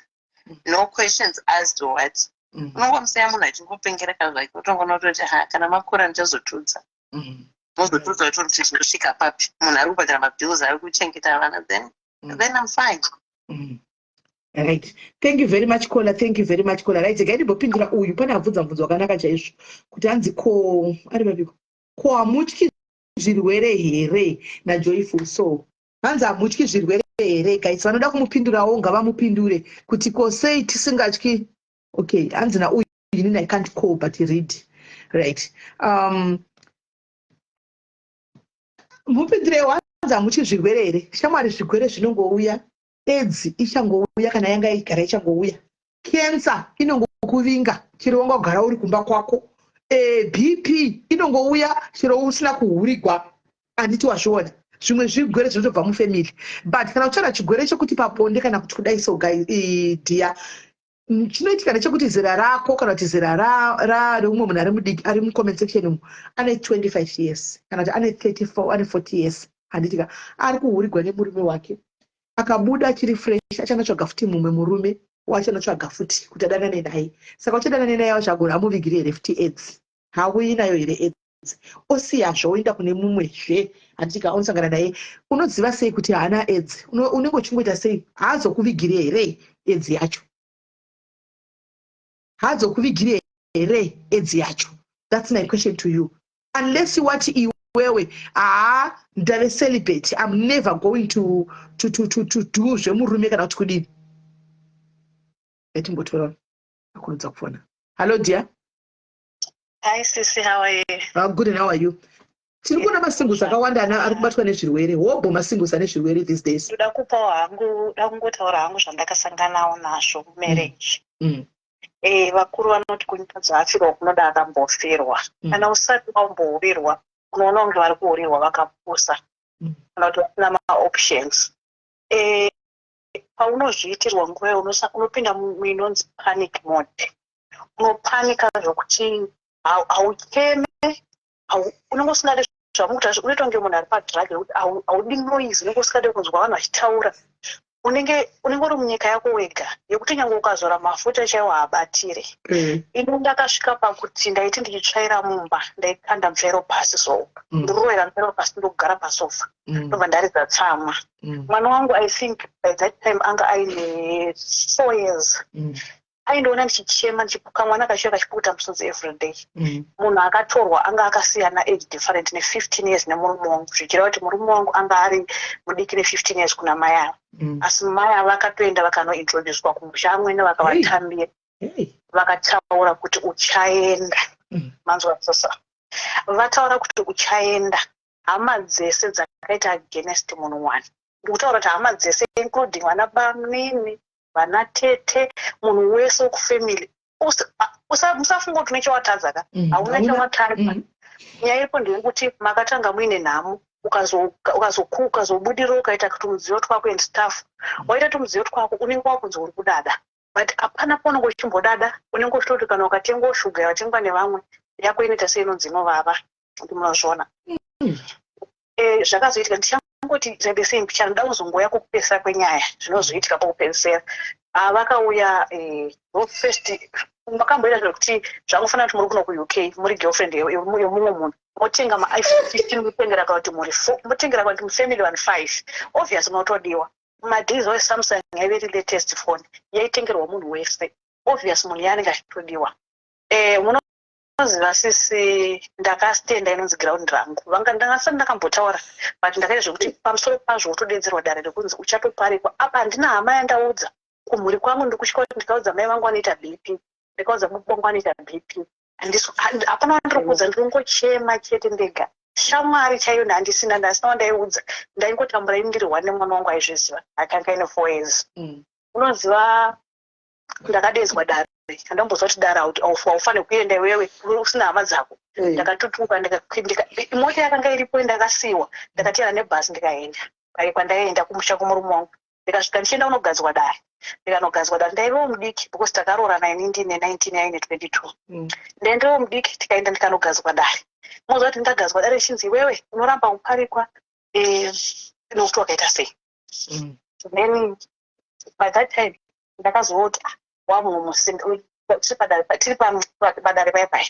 no questions asked or what. Unongomusiya munhu achingopengereka zvake, utongoona kutoti ha, kana makura ndichazotudza. Mozotudza kuti kuti zvinosvika papi. Munhu ari kubhadhara mabills, ari kuchengeta vana, then then I'm fine. Right, thank you very much, caller. Thank you very much, caller. Right, regai ndimbopindura uyu. Pane abvunza mubvunzo wakanaka chaizvo kuti hanzi ko ari papiko, ko hamutyi zvirwere here? NaJoyful Soul, hanzi hamutyi zvirwere here? Guys, vanoda kumupindurawo ngavamupindure kuti ko sei tisingatyi. Okay, hanzi nauyu, inini I can't call but read. Right, mupindirewo. Hanzi hamutyi zvirwere here? Shamwari, zvirwere zvinongouya. AIDS ichangouya, kana yanga igara ichangouya. Cancer inongokuvinga chero wanga kugara uri kumba kwako. BP inongouya chero usina kuhurigwa, handiti wazviona? Zvimwe zvirwere zvinotobva mufamily, but kana uchitaura chigwere chekuti pabonde kana kuti kudai, so guys, dear, chinoitika ndechekuti zera rako kana kuti zera reumwe munhu ari mudiki ari mucomment section umu, ane 25 years kana kuti ane 34, ane 40 years, handitika, ari kuhurigwa nemurume wake, akabuda achiri fresh, achanotsvaga futi mumwe murume wachanotsvaga futi kuti adanane naye. Saka uchadanane naye wacho agona amuvigiri here futi AIDS? Hauyi nayo here AIDS? Osiyazvo oenda kune mumwezve, handitika, unosangana naye, unoziva sei kuti haana AIDS? Unenge uchingoita sei? Haazokuvigiri here AIDS yacho? Haazokuvigiri here AIDS yacho? That's my question to you. Unless wati iwewe, haa, ndave celibate, I'm never going to do zvemurume kana kuti kudini. Ngatimbotora akurudza kufona. Hello dear. Hi Sisi, how are you? Good, and how are you? Tiri kuona masingles akawanda ana ari kubatwa nezvirwere, hobho masingles ane zvirwere these days. Ndoda kupawo hangu, da kungotaura hangu zvandakasanganawo nazvo mumarriage. Vakuru vanoti kunyadza afirwa kunoda akambofirwa. Kana usati wambohurirwa, unoona kunge vari kuhurirwa vakapusa kana kuti vasina maoptions. Paunozviitirwa nguva iyo unopinda muinonzi panic mode. Unopanika zvokuti haucheme, unenge usingadi zvamukuita, unoita kunge munhu ari padrug rekuti haudi noise, unenge usingadi kunzwa vanhu vachitaura. Unenge uri munyika yako wega yekuti nyange ukazora mafuta chaiwo haabatire. Ini ndakasvika pakuti ndaiti ndichitsvaira mumba, ndaikanda mutsvairo pasi, so ndirovera mutsvairo pasi, ndogara pasofa, ndobva ndaridza tsamwa. Mwana wangu, I think by that time anga aine 4 years. Aindiona ndichichema, ndichikamwana kachiuya kachipukuta musodzi everyday. Munhu akatorwa anga akasiyana age different ne15 years nemurume wangu, zvichireva kuti murume wangu anga ari mudiki ne15 years kuna mai ava. Asi mai ava vakatoenda vakanointroducwa kumusha, amwene vakavatambira, vakataura kuti uchaenda. Manzwa sasa, vataura kuti uchaenda, hama dzese dzakaita against munhu one. Ndikutaura kuti hama dzese, including vana bamnini, vana tete, munhu wese wekufamily. Musafunga kuti une chawatadza ka. Hauna Hauna. chawatadza. Nyaya iripo ndeyekuti makatanga muine nhamo, ukazobudirira, ukaita tumudziyo twako and stuff, waita tumudziyo twako, unenge wakunzi uri kudada, but hapana paunenge uchimbodada. Unenge uchitoti kana ukatengwa shuga yatengwa nevamwe, yako inoita seinonzi inovava. Kuti munozviona. Zvakazoitika, ndichangoti rebesei mbichana, ndoda kuzongouya kwokupedzisira kwenyaya. Zvinozoitika kwokupedzisira, vakauya first makamboita zvekuti zvangofanira kuti muri kuno kuUK, muri girlfriend yemumwe munhu, motenga maiPhone 15, motengera kana kuti muri four, motengera kana kuti mufamily vanhu five, obvious munotodiwa. Madays weSamsung yaive iri latest phone, yaitengerwa munhu wese, obvious munhu yaanenge achitodiwa. Munoziva sisi, ndakastenda inonzi ground rangu. Vanga ndakasati ndakambotaura, but ndakaita zvekuti pamusoro pazvo wotodedzerwa dare rekunzi uchatoparikwa. Apa handina hama yandaudza kumhuri kwangu. Ndikutya kuti ndikaudza mai vangu vanoita BP, ndikaudza baba vangu vanoita BP. Hapana wandiri kuudza, ndiringochema chete ndega. Shamwari chaiyo handisina, ndasina wandaiudza. Ndaingotambura ini ndiri one nemwana wangu aizviziva, akanga aine 4 years. Unoziva, ndakadedzwa dare. Handamboziva kuti dare haufaniri kuenda iwewe usina hama dzako. Ndakatutuka, mota yakanga iripo, ndakasiyiwa, ndakateera nebhasi, ndikaenda kwandaenda kumusha kumurume wangu. Ndikasvika ndichienda kunogadzwa dare, ndikanogadzwa dare. Ndaivewo mudiki because takaroorana ini ndine 19, yaine 22. Ndaendewo mudiki, tikaenda, ndikanogadzwa dare. Moziva kuti ndagadzwa dare ichinzi iwewe unoramba kuparikwa, nokuti wakaita sei. Then by that time ndakazoti, ah, wamunhu musimbi, tiri padare paya paya,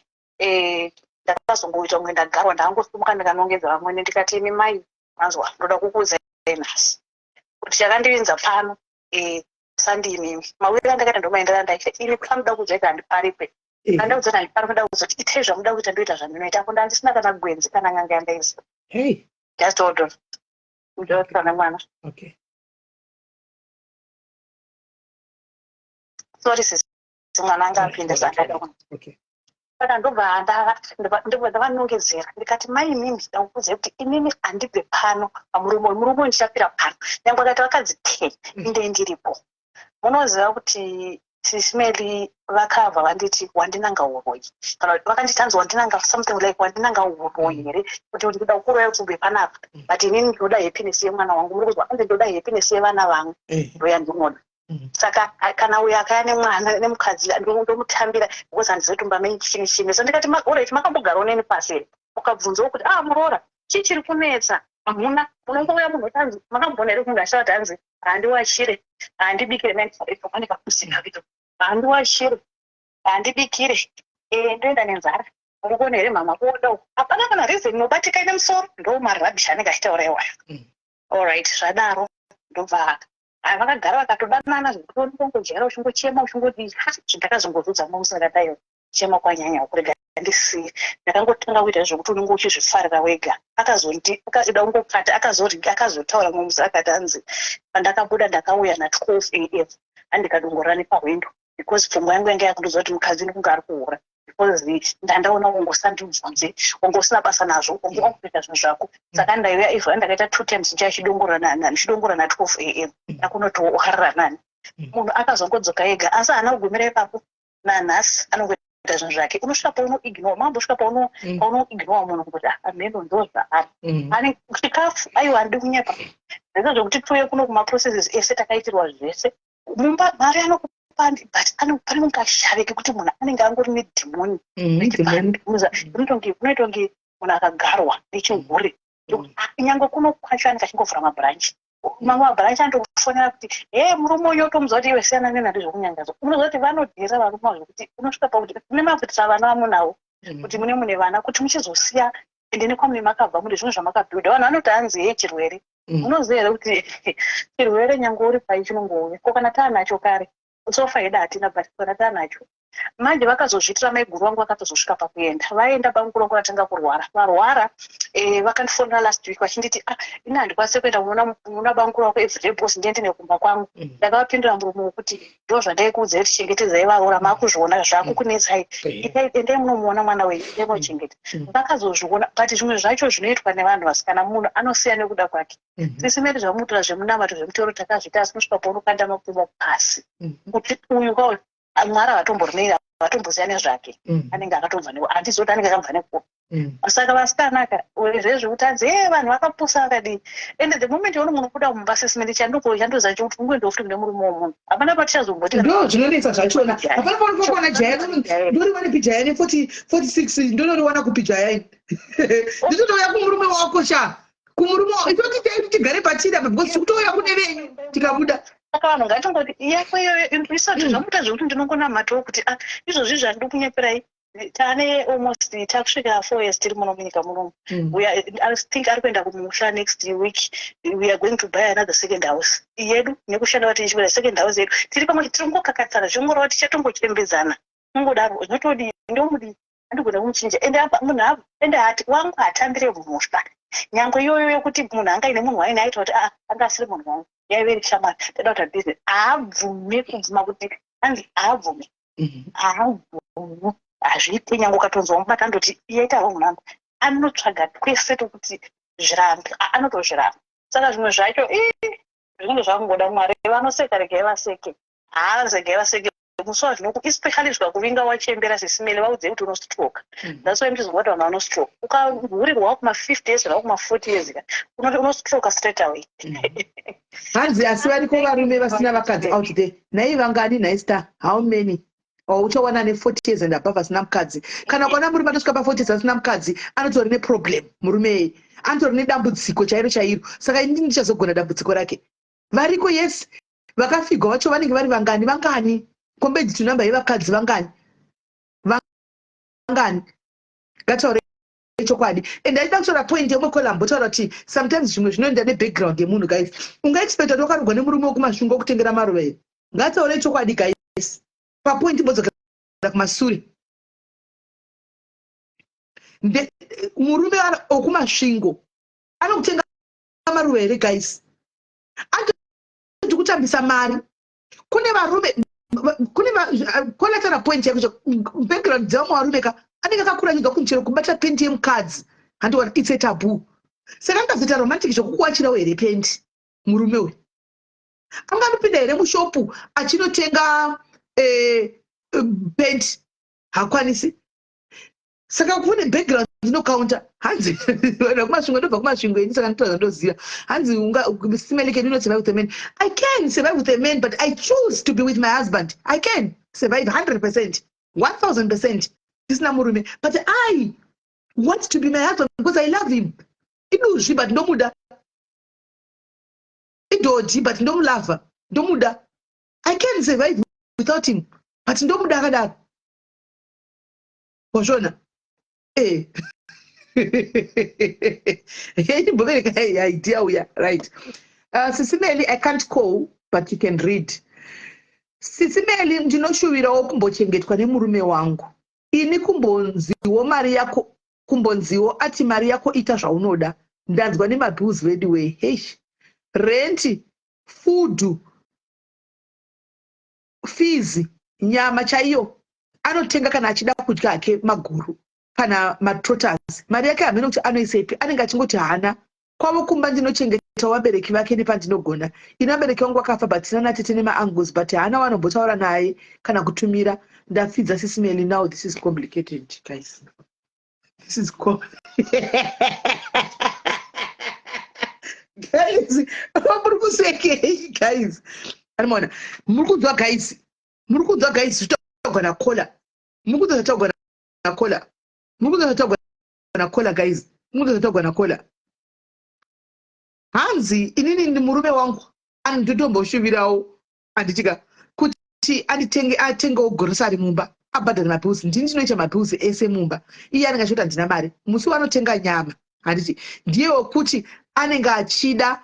ndakazongoita kunge ndagarwa. Ndakangosimuka, ndikanongedza vamwene, ndikati, "Imi mai, manzwa, ndoda kukuudzai nhasi kuti chakandivinza pano, sandimimi mawiri andakaita, ndomaendera andaita ini panoda kuudza kuti handiparikwe. Andaudza kuti handiparikwe, ndoda kuudza kuti itai zvamuda kuita, ndoita zvandinoita." Apo ndandisina kana gwenzi kana n'anga yandaiziva. Just hold on, ndotaura nemwana. Okay. Sorry sisi, mwana anga apinda, saka saka ndobva ndavanongedzera, ndikati, "Mai imimi, ndakukuudzai kuti inini handibve pano pamurume uyu. Murume uyu ndichafira pano, nyange akati vakadzi 10, indei ndiripo." Munoziva kuti sisi Meli vakabva vanditi wandinanga uroyi, kana kuti vakanditi hanzi wandinanga something like wandinanga uroyi here, kuti ndikuda kukuroya kuti ubve panapa. But inini ndinoda happiness yemwana wangu. Muri kuzwa, anzi ndoda happiness yevana vangu, ndoyandinoda. Saka kana uyo akaya nemwana nemukadzi, ndomutambira because handizivi kuti mumba menyu chini chini. So ndikati, "Alright, makambogarawo neni pasi here, ukabvunzawo kuti, ah, muroora, chii chiri kunetsa?" Hamuna. Unongouya munhu oti hanzi, makamboona here kunge achitaura kuti hanzi handiwachire, handibikire, handiwachire, handibikire, ndoenda nenzara, uri kuona here mama kuoda uku? Hapana kana reason inobatika ine musoro. Ndo marubbish anenge achitaura iwayo. Alright, zvadaro ndobva vakagara vakatodanana zvekuti unongojaira, uchingochema, uchingodii. Ha, zvindakazongozudza musi ndakadaiwo chema kwanyanya kurega ndisiye. Ndakangotanga kuita zvekuti unenge uchizvifarira wega. Akazondi akada kungokata, akazotaura mumwe musi akati hanzi pandakabuda ndakauya na12 am, handikadongorera nepahwindo because pfungwa yangu yanga yakundoziva kuti mukadzi ndikunge ari kuhura, because ndandaona wongosandibvunze, wanga usina basa nazvo, wanga wakutoita zvinhu zvako. Saka ndaiuya ivha ndakaita two times ndichidongora na12 am, akunoti nani. Munhu akazongodzoka ega, asi haana kugumira ipapo. Nanhasi anongoita zvinhu zvake. Unosvika paunoignore, mambosvika paunoignore munhu kuti, ah, mheno ndo zvaari. Ane chikafu, aiwa, handidi kunyepa, zvese zvekuti tiuye kuno kumaprocesses ese takaitirwa zvese mumba, mari anokupa, but pane kashave kekuti munhu anenge angori nedhimoni. Unoita kunge munhu akagarwa nechihure. Nyange kuno kwacho anenge achingovhura mabranch, mamwe mabranch anotokufonera kuti, "He, murume uyu," otomuudza kuti, "Iwe, siyana neni, handizvokunyangadzo." Unoziva kuti vanodhera varume zvekuti unosvika pakuti mune maputisa vana vamunawo, kuti mune vana, kuti muchizosiya ende nekwamune makabva, mune zvinhu zvamakabhilda. Vanhu vanoti hanzi, "He, chirwere." Munoziva here kuti chirwere nyange uri pai chinongouya? Ko kana taanacho kare? Sofa yedu hatina, but kana tanacho manje vakazozviitira. Maiguru vangu vakatozosvika pakuenda, vaenda, bamukuru vangu vatanga kurwara. Varwara, vakandifonera last week vachinditi, "Ah, ini handikwanisi kuenda kunoona bamukuru vako everyday because ndiende nekumba kwangu." Ndakavapindura muromo wekuti, "Ndo zvandaikuudzai kuti chengetedzai varoora, maakuzviona zvakukunetsai. Itai, endai munomuona mwana wenyu, endai munochengeta." Vakazozviona, but zvimwe zvacho zvinoitwa nevanhu vasikana, munhu anosiya nekuda kwake. Sisi Meri, zvamunotora zvemunamato, zvemutoro takazviita, asi unosvika paunokanda mapfumo pasi kuti uyu kauyu Mwari havatomborinei, havatomboziva nezvake. Anenge akatobva neko, handizivi kuti anenge akabva neko. Saka vasikanaka zvezvekuti anzi e vanhu vakapusa vakadii, ende the moment yauri munhu kuda mumba, Sisi Meri, chandokuza chekuti ungoendawo futi kune murume womunhu, hapana patichazomboti. Ndo zvinonetsa zvachona. Hapana paunokuwana jaya. Ndoriwana pijaya ne46, ndonoriwana kupijaya ini. Nditotouya kumurume wako sha, kumurume wako. Itoti tai tigare patiri apa because tikutouya kune venyu tikabuda. Saka vanhu ngatingoti yako iyoyo isati zvamuita zvekuti ndinongonamatawo kuti, ah, izvozvi zvandiri kunyeperai, taane almost takusvika 4 years tiri muno munyika munomu. We are, I think ari kuenda kumusha next week. We are going to buy another second house yedu nekushanda vati tichikuita second house yedu. Tiri pamwe, tiri kungokakatsana, zvingoreva tichatongochembedzana ungodaro. Zvinotodii, ndomudii, handigona kumuchinja. Ende apa munhu ende hati wangu hatambire mhosva nyange iyoyo yekuti munhu anga ine munhu waine aita kuti, ah, anga asiri munhu wangu, yaive iri shamwari, ndada kuita business. Haabvume kubvuma kuti anzi haabvume. Haabvumi, hazviite. Nyange ukatonzwa mubata andoti yaita wrong number, anotsvaga twese tokuti zvirambe. Anotozviramba. Saka zvimwe zvacho ii, zvinenge zvakungoda Mwari. Vanoseka, regai vaseke, haa, regai vaseke. Musi wazvinoku, especially zvikakuvinga wachembera, Sisi Meri, vaudzei kuti unostroke. That's why muchizwa kuti vanhu vanostroke. Ukahurirwa kuma50 years kana kuma40 years ka, unostroka straight away. Hanzi asi variko varume vasina vakadzi out there. Nhai, vangani nhai, star? How many uchawana ne40 years and above asina mukadzi? Kana ukaona murume atosvika pa40 years asina mukadzi, anotori neproblem. Murume iyeye anotori nedambudziko chairo chairo. Saka ini ndichazogona dambudziko rake? Variko, yes. Vakafigwa vacho vanenge vari vangani? Vangani compared to number yevakadzi? Vangani? Vangani? Ngataure chokwadi. And aida kutaura point yemwe ambotaura kuti sometimes zvimwe zvinoenda nebackground yemunhu. Guys, ungaexpecta kuti wakarugwa nemurume wekuMasvingo wokutengera maruva here? Ngataure chokwadi, guys. Papoint imbodzokera kumasure. Murume okuMasvingo anokutenga maruva here, guys? Atoti kutambisa mari. Kune varume, kune collateral point yako, background dzevamwe varume ka, anenge akakura achibva kumuchero, kubata pendi yemukadzi handiwana, it's a taboo. Saka angazoita romantic zvokukuwachirawo here pendi? Murume uyu anganopinda here mushopu achinotenga pendi? Hakwanisi. Saka kune background inokaunta. Hanzi vanhu vekuMasvingo, ndobva kuMasvingo ini, saka nditoza ndoziva. Hanzi, "Sisi Meli, can you not survive with a man?" I can survive with a man, but I choose to be with my husband. I can survive 100%, 1000% ndisina murume, but I want to be my husband because I love him. Iduzvi, but ndomuda. Idhodhi, but ndomulavha, ndomuda. I can survive without him, but ndomuda akadaro. Wazvona? Imbovereka idea uya, right? Sisi Meli, I can't call, but you can read. Sisi Meli, ndinoshuvirawo kumbochengetwa nemurume wangu ini, kumbonziwo mari yako, kumbonziwo ati mari yako, ita zvaunoda. Ndanzwa nemabills anyway. Heish, rent, food, fees, nyama chaiyo anotenga kana achida kudya hake maguru kana matrotters. Mari yake hamene kuti anoisepi, anenge achingoti haana kwavo kumba. Ndinochengetawo vabereki vake nepandinogona. Ini vabereki vangu vakafa, but tina natete nemauncles, but haana wanombotaura naye kana kutumira. Ndapfidza, Sisi Meli. Now this is complicated, guys. This is guys, muri kusekei, guys? Animona muri kunzwa, guys? Muri kunzwa, guys, zvitaugwa nakola? Muri kunzwa zvataugwa nakola? Muri kunzwa zvataugwa nakola, guys? Muri kunzwa zvataugwa nakola? Hanzi, inini ndi murume wangu anditotomboshuvirawo, handitika, kuti anditenge, atengewo grocery mumba, abhadhare mabills. Ndini ndinoita mabills ese mumba. Iye anenge achikuti handina mari. Musi wanotenga nyama, handiti ndiye wekuti anenge achida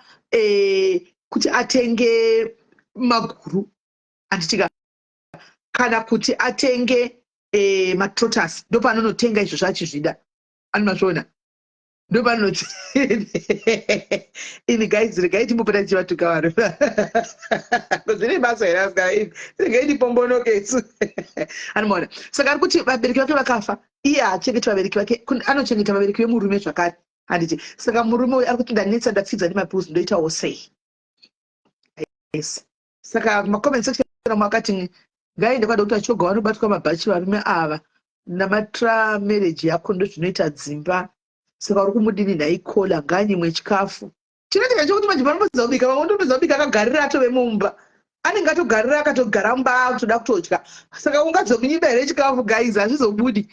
kuti atenge maguru, handitika? Kana kuti atenge matrotas, ndopaanonotenga izvozvo achizvida. Anomazviona, ndopanoti ini guys, regai timbopota tichivatuka vanhu. Zvine basa here asika ini? Regai tipombonoke isu. Anomaona, saka ari kuti vabereki vake vakafa, iye haachengeti vabereki vake, anochengeta vabereki vemurume zvakare, handiti? Saka murume uyu ari kuti ndanetsa, ndapfidza nemabills, ndoitawo sei? Yes, saka macomment section amwe akati ngaende kwaDr Choga, vanobatwa mabhachi varume ava. Namatra marriage yako ndozvinoita dzimba. Saka uri kumudini nhai caller? Nganyimwe chikafu. Chinoitika chekuti manje vanopedza kubika, vamwe ndopedza kubika akagarira, atove mumba, anenge atogarira, akatogara mumba, akutoda kutodya. Saka ungazomunyima here chikafu guys? Hazvizobudi.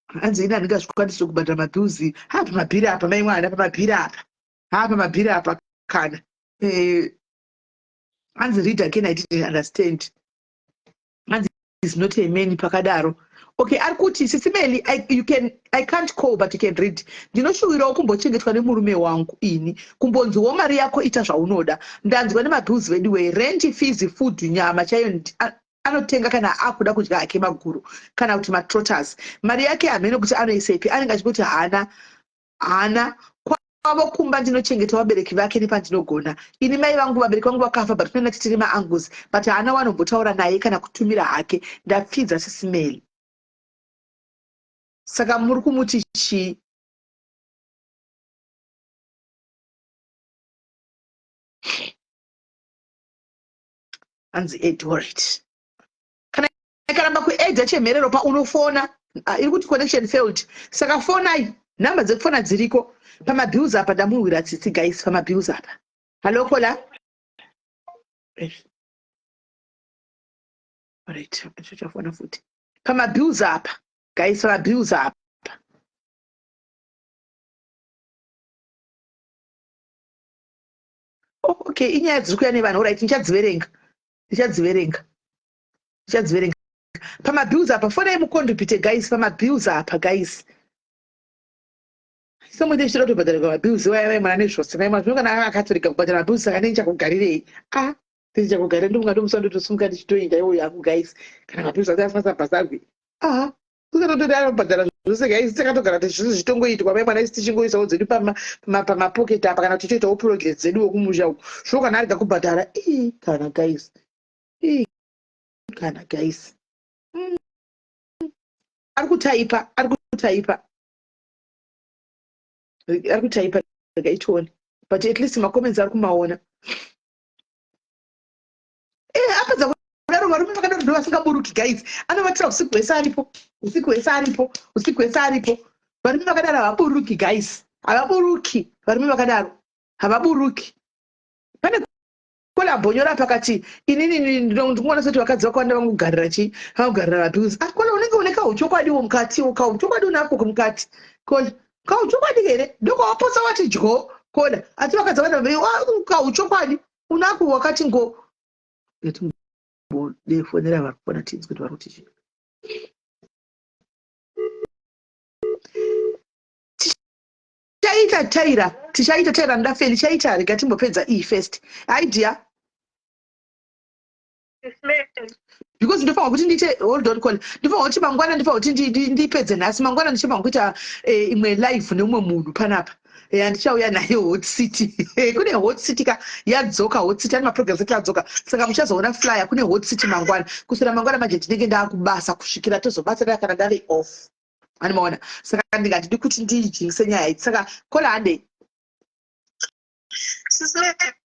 Hanzi ini handingazvikwanisi kubhadhara mabills. Ha, pamabhiri apa, mai mwana, pamabhiri apa, ha, pamabhiri apa kana hanzi read again, I didn't understand. Hanzi is not a man pakadaro. Okay, ari kuti Sisi Meli, you can, I can't call but you can read. Ndinoshuwirawo kumbochengetwa nemurume wangu ini, kumbonziwo mari yako, ita zvaunoda. Ndanzwa nemabills vedu wei, rent, fees, food, nyama chaiyo anotenga kana akuda kudya hake maguru kana kuti matrotters. Mari yake hamene kuti anoisepi, anenge achikuti haana haana kwavo kumba. Ndinochengeta vabereki vake nepandinogona. Ini mai vangu, vabereki vangu vakafa, but tinenge tiri maangus, but haana wanombotaura naye kana kutumira hake. Ndapfidza, Sisi Meli. Saka muri kumuti chii? Hanzi add, kana ikaramba kuadda chemherero paunofona, iri kuti connection failed. Saka fonai, nhamba dzekufona dziriko. Pamabills apa, ndamuwira tsitsi guys, pamabills apa. Hallo caller. Right, chafona futi. Pamabills apa guys, pamabills apa. Oh, okay, inyaya dziri kuya nevanhu. Alright, ndichadziverenga, ndichadziverenga, ndichadziverenga. Pamabills apa, fonai mucontribute guys, pamabills apa guys. Somuite chitoda kutobhadhara pamabills waya vai mwana nezvose vai mwana. Zvino kana akatorega kubhadhara mabills, saka nei chakugarirei? A ndichakugarira, ndomunga ndomusa, ndotosimuka ndichitoenda iwo yangu guys. Kana mabills ati asingabhadharwi, a usatototi anobhadhara zvose guys. Takatogara zvose zvitongoitwa mai mwana, isi tichingoisawo dzedu pamapoketi apa, kana tichitoitawo project dzedu wekumusha uku. Zvino kana arega kubhadhara, ii kana guys, ii kana guys. Ari kutaipa, ari kutaipa, ari kutaipa. Regai tione, but at least macomments ari kumaona. Apedza kudaro, varume vakadaro ndo vasingaburuki guys. Anovatira usiku hwese aripo, usiku hwese aripo, usiku hwese aripo. Varume vakadaro havaburuki guys, havaburuki. Varume vakadaro havaburuki. Pane caller ambonyora pakati, inini ndikuona sekuti vakadzi vakawanda vangogarira chii? Vangogarira mabills. Ah, caller, unenge une kauchokwadiwo mukati, kauchokwadi unako mukati caller, kauchokwadi here? Ndokwawapotsa wati dyo caller. Ati vakadzi vakawanda, kauchokwadi unako wakati ngo. Fonera vari kufona, tinzwe kuti vari kuti chii. Tichaita taira, tichaita taira ndafeli, chaita. Rega timbopedza iyi first. Hi dear, because ndofanira kuti ndiite, hold on caller, ndofanira kuti mangwana, ndofanira kuti ndipedze nhasi. Mangwana ndichifanira kuita imwe live neumwe munhu panapa. Handichauya naye Hot City. Kune Hot City ka, yadzoka Hot City, ane maprograms ati adzoka, saka muchazoona flyer. Kune Hot City mangwana. Kuswera mangwana manje ndinenge ndaakubasa, kusvikira tozobatsirana kana ndave off. Animaona, saka ndingatidi kuti ndijingise nyaya idzi. Saka caller, handei. Sisi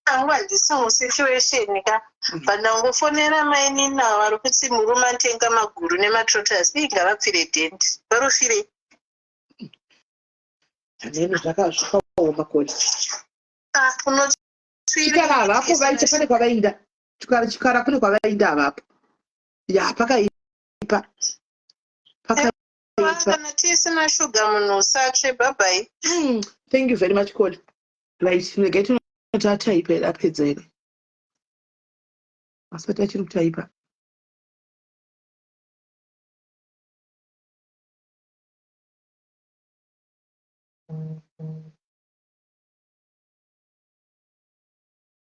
vangu, handisi musituation ka, but ndangofonera mainina vari kuti murume anotenga maguru nematrotters. Ii, ngavapfire dhendi, varofirei? Haneno, zvakaoma caller. Chikara havapo, vaita pane kwavainda. Chikara, chikara kune kwavainda, havapo. Ya, pakaipa, pakaipa. Kana tiisina shuga, munhu usatsve. Bye bye. Thank you very much caller. Right, regai tinoti ataipa here, apedza here? Asati, achiri kutaipa.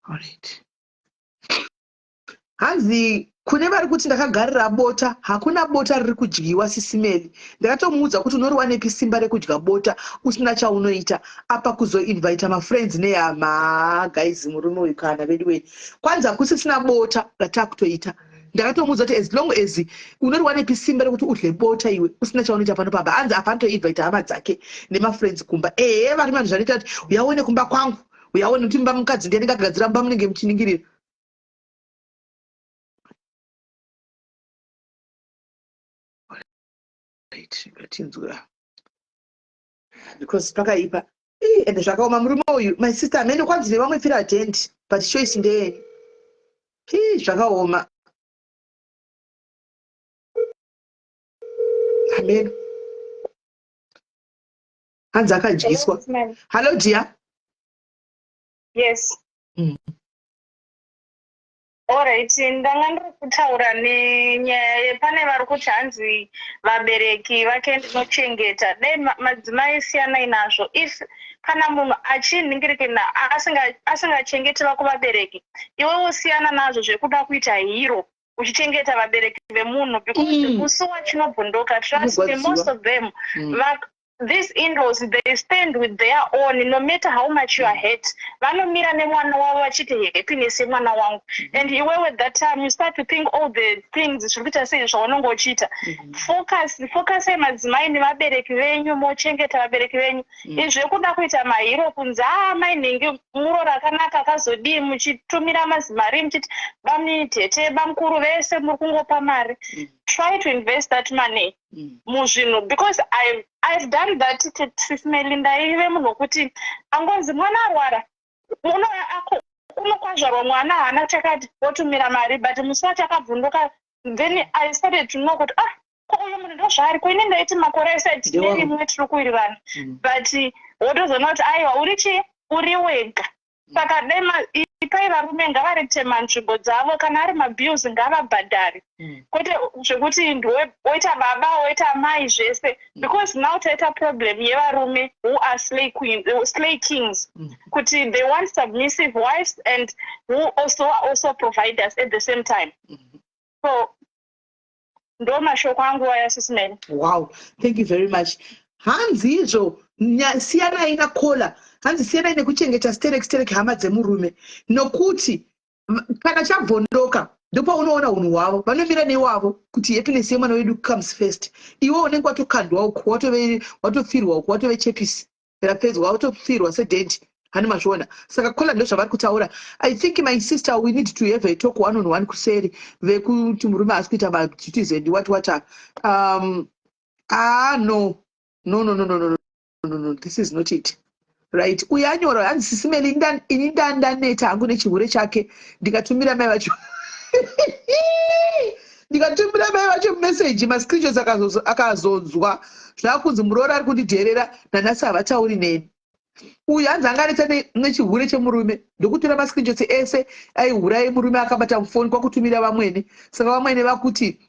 Alright, hanzi Kune vari kuti ndakagarira bota, hakuna bota riri kudyiwa Sisi Melly. Ndakatomuudza kuti unoriwanepi simba rekudya bota usina chaunoita apa kuzoinvita mafriends nehama. Haa guys murume uyu kana veduwee. Kwanzi hakusisina bota ratakutoita. Ndakatomuudza kuti as long as unoriwanepi simba rekuti udle bota iwe usina chaunoita pano pamba. Hanzi apa anotoinvita hama dzake nemafriends kumba. Ehe varume vanhu zvanoita kuti uyaone kumba kwangu. Uyaone kuti mumba mukadzi ndiye anenge akagadzira mumba munenge muchiningirira. Ngatinzwe because pakaipa ende zvakaoma murume uyu my sister amene kwanzi nevamwe pfira atendi but choice ndeyenyu. Ii zvakaoma ameno hanzi akadyiswa. Hello dear. Yes. Alright, ndanga ndiri kutaura nenyaya yepane vari kuti hanzi vabereki vake ndinochengeta. Dai madzimai siyanai nazvo. If kana munhu achinhingirikina asingachengeti vako vabereki, iwe wosiyana nazvo zvekuda kuita hero uchichengeta vabereki vemunhu because kusuwa chinobvunduka. Trust me, most of them these in-laws, they stand with their own no matter how much you are hurt. Vanomira nemwana wavo vachiti happiness yemwana wangu. And iwewe that time you start to think all the things zviri kuita sei zvaunenge uchiita. Focusai madzimai nevabereki venyu, mochengeta vabereki venyu. Izvi zvekuda kuita mahero kunzi aa mai nhingi muro rakanaka akazodii, muchitumira mazimari muchiti bamnini tete bamukuru vese muri kungopa mari. Try to invest that money muzvinhu because I've done that. Sis Melly, ndaive munhu wekuti angonzi mwana arwara uno kwazvarwa mwana haana chakati, wotumira mari, but musi wacho akabvunduka, then I started to know kuti ah, ko uyu munhu ndozvaari ko ini ndaiti makore ese tine rimwe tiri kuwirirana, but wotozoona kuti aiwa, uri chii, uri wega. Saka dai ipai varume ngavaritema nzvimbo dzavo, kana ari mabills ngavabhadhare, kwete zvekuti ndiwe woita baba woita mai zvese, because now taita problem yevarume who are slay, queen, slay kings, kuti they want submissive wives and who also are also providers at the same time. So ndo mashoko angu aya, Sis Melly. Wow, thank you very much. Hanzi izvo siyanai nakola, hanzi siyanai nekuchengeta sterek sterek hama dzemurume, nokuti kana chabvondoka ndopaunoona unhu hwavo. Vanomira newavo kuti happiness yemwana wedu comes first. Iwe unenge watokandwa uku, watopfirwa uku, watove chepisi rapedzwa, watopfirwa sedhendi. Hani mazviona? Saka kola ndo zvavari kutaura. I think, my sister, we need to have a talk one on one kuseri vekuti murume haasi kuita maduties and what what. Ah, no, no, no, no, no, no, no, no, this is not it, right? Uyu anyora hanzi, "Sisi Melly, ini ndandaneta hangu nechihure chake. Ndikatumira mai vacho meseji, mascreenshots, akazonzwa zvakunzi muroora ari kundidherera. Nanhasi havatauri neni." Uyu hanzi anganeta nechihure chemurume, ndokutora mascreenshots ese aihura emurume akabata mufoni kwakutumira vamwene. Saka vamwene vakuti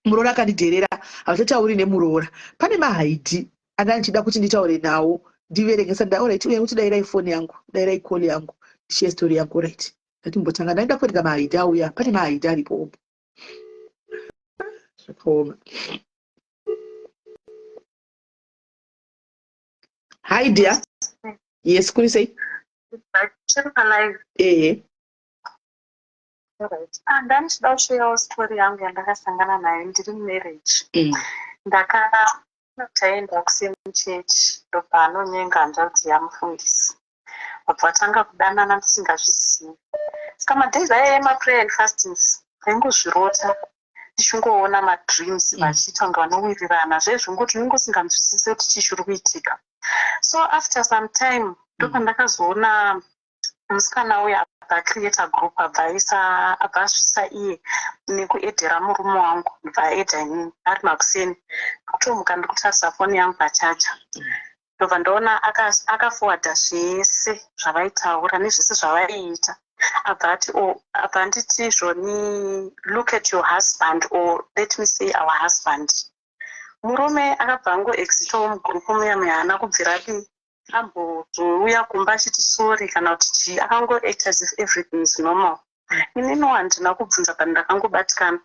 muroora akandidherera, havachatauri nemuroora. Pane mahaidhi anga ndichida kuti nditaure nawo, ndiverengesa. Ndaorit uya kuti dairai foni yangu, dairai call yangu, ndishiye story yangu. Right, ndatimbotanga ndaida kuverenga mahaidhi auya. Pane mahaidhi aripo opo, zvakaoma. Hi dear, yes, kuri sei? Ehe. Ndandichida kusharewo story yangu yandakasangana nayo ndiri mumarriage. Taenda kusame church, ndobva anonyenga hanzvadzi yamufundisi, vabva vatanga kudanana ndisingazvizivi. Saka madays aya emaprayer and fastings ndaingozvirota ndichingoona madreams vachiita kunge vanowirirana zvezvingoti unenge usinganzwisisi kuti chii chiri kuitika. So after some time ndopandakazoona musikana uyu abva acreata group, abva aisa, abva asvisa iye nekuedhera murume wangu, ndobva aedha inini. Ari makuseni, kutomuka ndikutarisa foni yangu pachaja, ndobva ndaona akaforwarda zvese zvavaitaura nezvese zvavaiita. Abva ati, oh, abva anditi zvoni, "Look at your husband," or let me say our husband. Murume akabva angoexitawo mugroup muya muya, haana kubvira adii ambozouya kumba achiti sorry kana kuti chii. Akangoact as if everything is normal. Ininiwo handina kubvunza, but ndakangobatikana.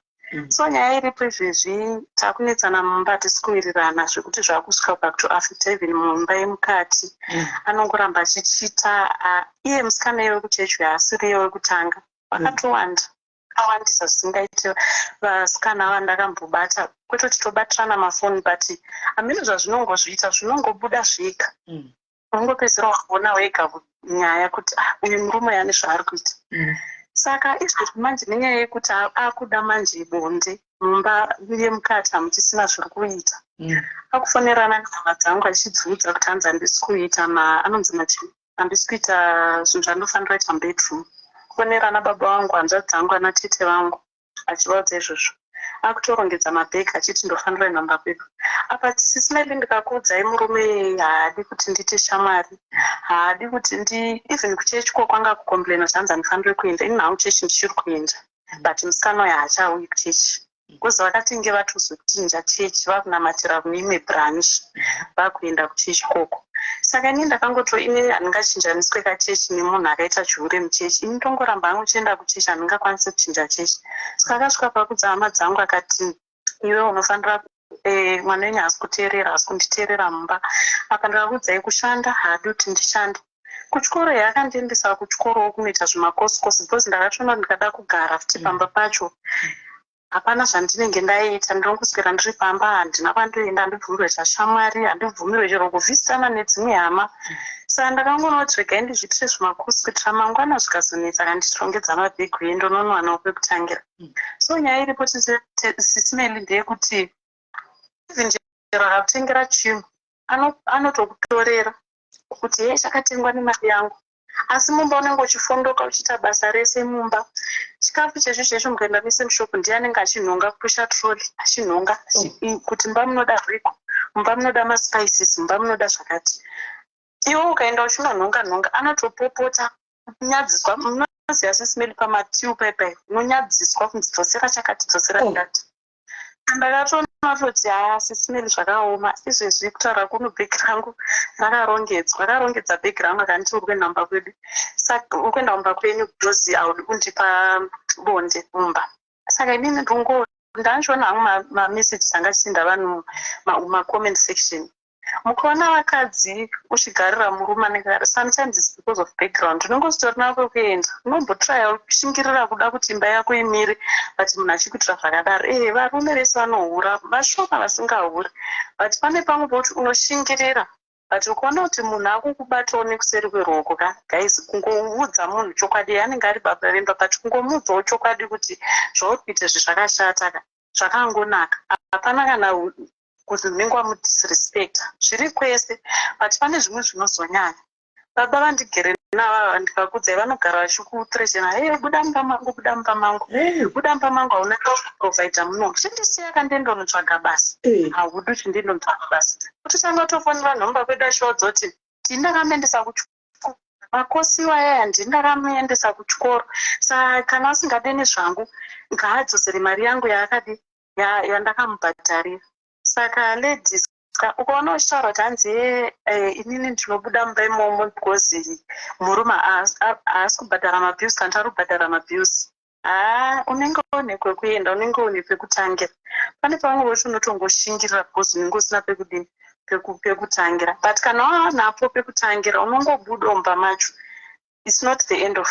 So nyaya iripo izvezvi, takunetsana mumba, hatisi kuwirirana zvekuti zvakusvika pakutoaffecta even mumba yemukati. Anongoramba achichita. Iye musikana iye wekuchechi haasiri iye wekutanga, vakatowanda, akawandisa zvisingaiti vasikana vandakambobata. Kwete kuti tobatirana mafoni, but hameno zvazvinongozviita, zvinongobuda zvega. Unongopedzisira waona wega nyaya kuti, ah, uyu murume ane zvaari kuita. Saka izvezvi manje, nenyaya yekuti akuda manje bonde, mumba yemukati hamuchisina zviri kuita. Akufonerana nehama dzangu achidziudza kuti hanzi handisi kuita anonzi machi, handisi kuita zvinhu zvandinofanira kuita mubedroom. Kufonerana baba vangu, hanzvadzi dzangu, ana tete vangu, achivaudza izvozvo. Akutorongedza mabhegi achiti ndofanira kuenda mumba kwedu. Apa, Sis Melly, ndikakuudzai, murume haadi kuti ndiite shamwari, haadi kuti ndi even kuchechi ko kwanga kucomplaina zvanzi handifaniri kuenda. Ini hangu chechi ndichiri kuenda, but musikana uyu haachauyi kuchechi because vakatinge vatozochinja chechi, vakunamatira kune imwe branch, vakuenda kuchechi koko. Saka ini ndakangoto, ini handingachinjaniswe kachechi nemunhu akaita chihure muchechi. Ini ndongoramba hangu chienda kuchechi, handingakwanisi kuchinja chechi. Saka akasvika pakudza hama dzangu akati, iwe unofanira mwana wenyu haasi kuteerera, haasi kunditeerera mumba. Apa ndikakuudzai, kushanda haadi kuti ndishande. Kuchikoro yaakandiendesa kuchikorowo kunoita zvimakosikosi, because ndakatoona kuti ndikada kugara futi pamba pacho hapana zvandinenge ndaita. Ndinongoswera ndiri pamba, handina kwandoenda, handibvumirwe chashamwari, handibvumirwe chero kuvhistana nedzimwe hama. Saka ndakangoona kuti regai ndizviitire zvimakosi kuitira mangwana zvikazonetsa, kandichirongedza mabhegi uye ndononwanawo pekutangira. So nyaya iripo, Sis Melly, ndeyekuti even chero akakutengera chinhu, anotokutorera kuti ye chakatengwa nemari yangu. Asi mumba unenge uchifondoka uchiita basa rese mumba, chikafu checho checho, mukaenda mese mushopu, ndiye anenge achinhonga, kupusha trolley achinhonga kuti mumba munoda Royco, mumba munoda maspices, mumba munoda zvakati. Iwe ukaenda uchinonhonga nhonga, anotopopota, kunyadziswa. Munoziva, Sis Melly, pamatiu paipai unonyadziswa kunzi dzosera chakati, dzosera chakati. Ndakatoona kuti haa, Sis Melly, zvakaoma. Izvezvi kutaura kuno, bhegi rangu rakarongedzwa. Akarongedza bhegi rangu akanditi, uri kuenda mumba kwedu, saka uri kuenda mumba kwenyu because haudi kundipa bonde mumba. Saka inini ndingo ndandichiona hangu mameseji anga achienda vanhu mumacomment section. Mukaona vakadzi uchigarira murume anenge, sometimes it's because of background. Unenge usitorina kwekuenda, unombotraya kushingirira kuda kuti imba yako imire, but munhu achikuitira zvakadaro. Ehe, varume vese vanohura, vashoma vasingahuri, but pane pamwe pekuti unoshingirira. But ukaona kuti munhu akukubatawo nekuseri kweruoko ka, guys, kungoudza munhu chokwadi, anenge ari baba vemba, but kungomuudzawo chokwadi kuti zvauri kuita izvi zvakashata ka, zvakangonaka, hapana kana kuti unenge wamudisrespecta. Zviri kwese, but pane zvimwe zvinozonyanya. Baba vandigere nava, ndikakudzai, vanogara vachikuthreatena, hey, buda mumba mangu, buda mumba mangu, buda mumba mangu, hauna kuprovida muno, chindisiya kandiendonotsvaga basa. Haudi kuti ndiendonotsvaga basa. Kutotanga kutofonera nhomba kwedu achivaudza kuti ndini ndakamuendesa kuchikoro, makosi iwayaya, ndini ndakamuendesa kuchikoro, saka kana asingade nezvangu ngaadzosere mari yangu yaakadi yandakamubhadharira. Saka ladies, ukaona uchitaura kuti hanzi inini ndinobuda mumba imomo because murume haasi kubhadhara mabills, kana ari kubhadhara mabills, haa, unenge une kwekuenda, unenge une pekutangira. Pane pamwe pekuti unotongoshingirira because unenge usina pekudini, pekutangira. But kana wanapo pekutangira, unongobuda mumba macho. It's not the end of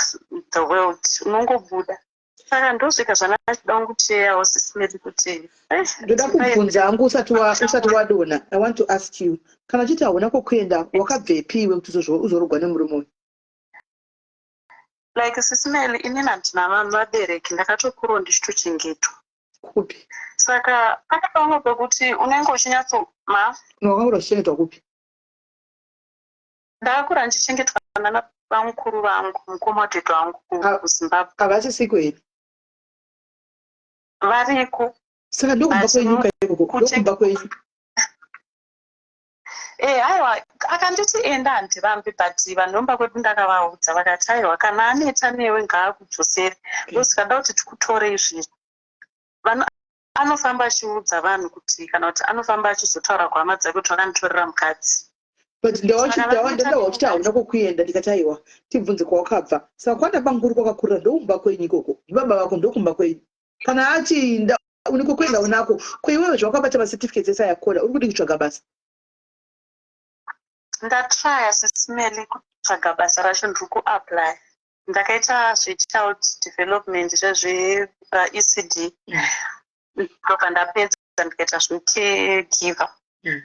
the world, unongobuda. Saka ndosvika zvandachida kuteyawo, Sis Melly, kuti Ndoda kubvunza hangu usati wadona. I want to ask you, kana uchiti hauna kwokuenda, wakabvepi iwe kuti uzorogwa nemurume uyu? Like, Sis Melly, inini handina vabereki, ndakatokurawo ndichitochengetwa. Kupi? Saka pane pamwe pekuti unenge uchinyatso ma Wakakura uchichengetwa kupi? Ndakakura ndichichengetwa nana vamukuru vangu, mukoma wadhedhi wangu kuZimbabwe. Havasisiko here? Variko. Saka ndokumba kwenyu kaikoko, ndokumba kwenyu? Aiwa, akanditi enda, handirambi, but vanhu vomba kwedu ndakavaudza, vakati aiwa, kana aneta newe ngaakudzosere, ndosikada kuti tikutore izvizvi. Anofamba achiudza vanhu kuti, kana kuti anofamba achizotaura kuhama dzake kuti vakanditorera mukadzi. But ndawachiti hauna kwokuenda, ndikati aiwa, tibvunze kwawakabva. Saka kwana banguru kwakakurira ndokumba kwenyu ikoko, ndibaba vako ndokumba kwenyu. Kana ati une kwokuenda unako, kweiwewe zvawakabata macertificates ese ayakola, uri kudi kutsvaga basa? Ndatraya, Sis Melly, kutsvaga basa racho. Ndiri kuapply. Ndakaita zvechild development, zvezveECD, ndobva ndapedza ndikaita zvecaregiver.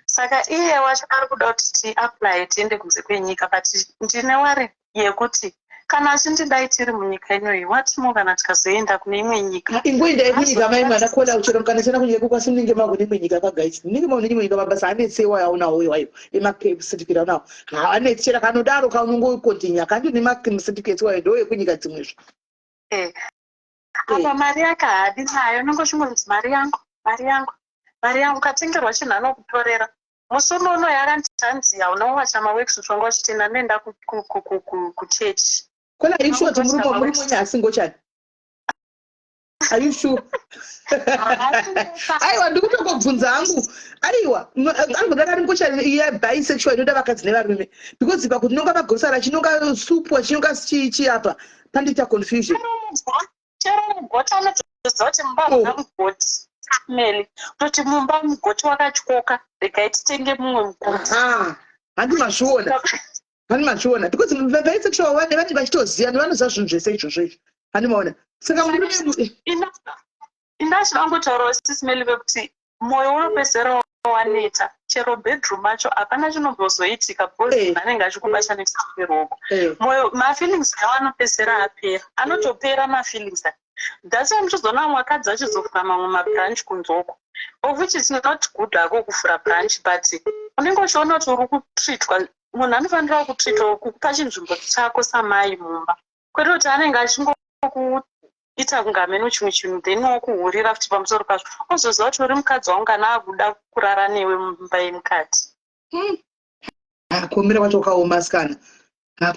Saka iye wacho ari kuda kuti tiapply tiende kunze kwenyika, but ndine worry yekuti kana achindidai tiri munyika inoyi, watimo kana tikazoenda kune imwe nyika? Ingoendai kunyika mai mwana kola, chero mukanetsana kunyika kukwasi, munenge makune imwe nyika kagaisi, munenge maune imwe nyika. Mabasa anetsewa aunawo iwayo emacertificate aunawo haanetsera kanodaro kaunongokontinya kandi nemacertificates wayo ndo ekunyika dzimwezvo. Apa mari yake haadi nayo, unenge uchingonzi mari yangu, mari yangu, mari yangu. Ukatengerwa chinhu anokutorera. Musi unono yakanzi hauna kuwacha maworksuit, wanga uchiti ndandoenda kuchechi. Kola, are you sure kuti murume wenyu asi ngochani? Are you sure? Aiwa, ndikutongobvunza hangu. Aiwa, angodara ari ngochani iya bisexual inoda vakadzi nevarume, because pakuti nonga magosara achinonga supu, achinonga chichi, apa pandiita confusion. Chero mugoti anotoziva kuti mumba hamuna mugoti, Meli, kutoti mumba mugoti wakatyoka, regai titenge mumwe mugoti. Handi mazviona, handi mazviona, because bisexual vane vanenge vachitoziva, vanoziva zvinhu zvese izvozvo izvo, handi maona? Saka murume Indachida Sis Meli vekuti mwoyo unopedzisira waneta. Chero bedroom macho hapana chinombozoitika because munhu anenge achikubata neruoko. Mwoyo, mafeelings awo anopedzisira apera, anotopera mafeelings aya. That's why muchizoona vamwe vakadzi vachizovhura mamwe mabranch kunzoko, of which is not good hako kuvhura branch, but unenge uchiona kuti uri kutreatwa. Munhu anofanira kutreatwa, kukupa chinzvimbo chako samai mumba, kwete kuti anenge achingokuita kunge hameno chimwe chinhu, then wokuhurira futi pamusoro pazvo, ozoziva kuti uri mukadzi wangu kana akuda kurara newe mumba yemukati. Kuomera kwacho kwakaoma, sikana,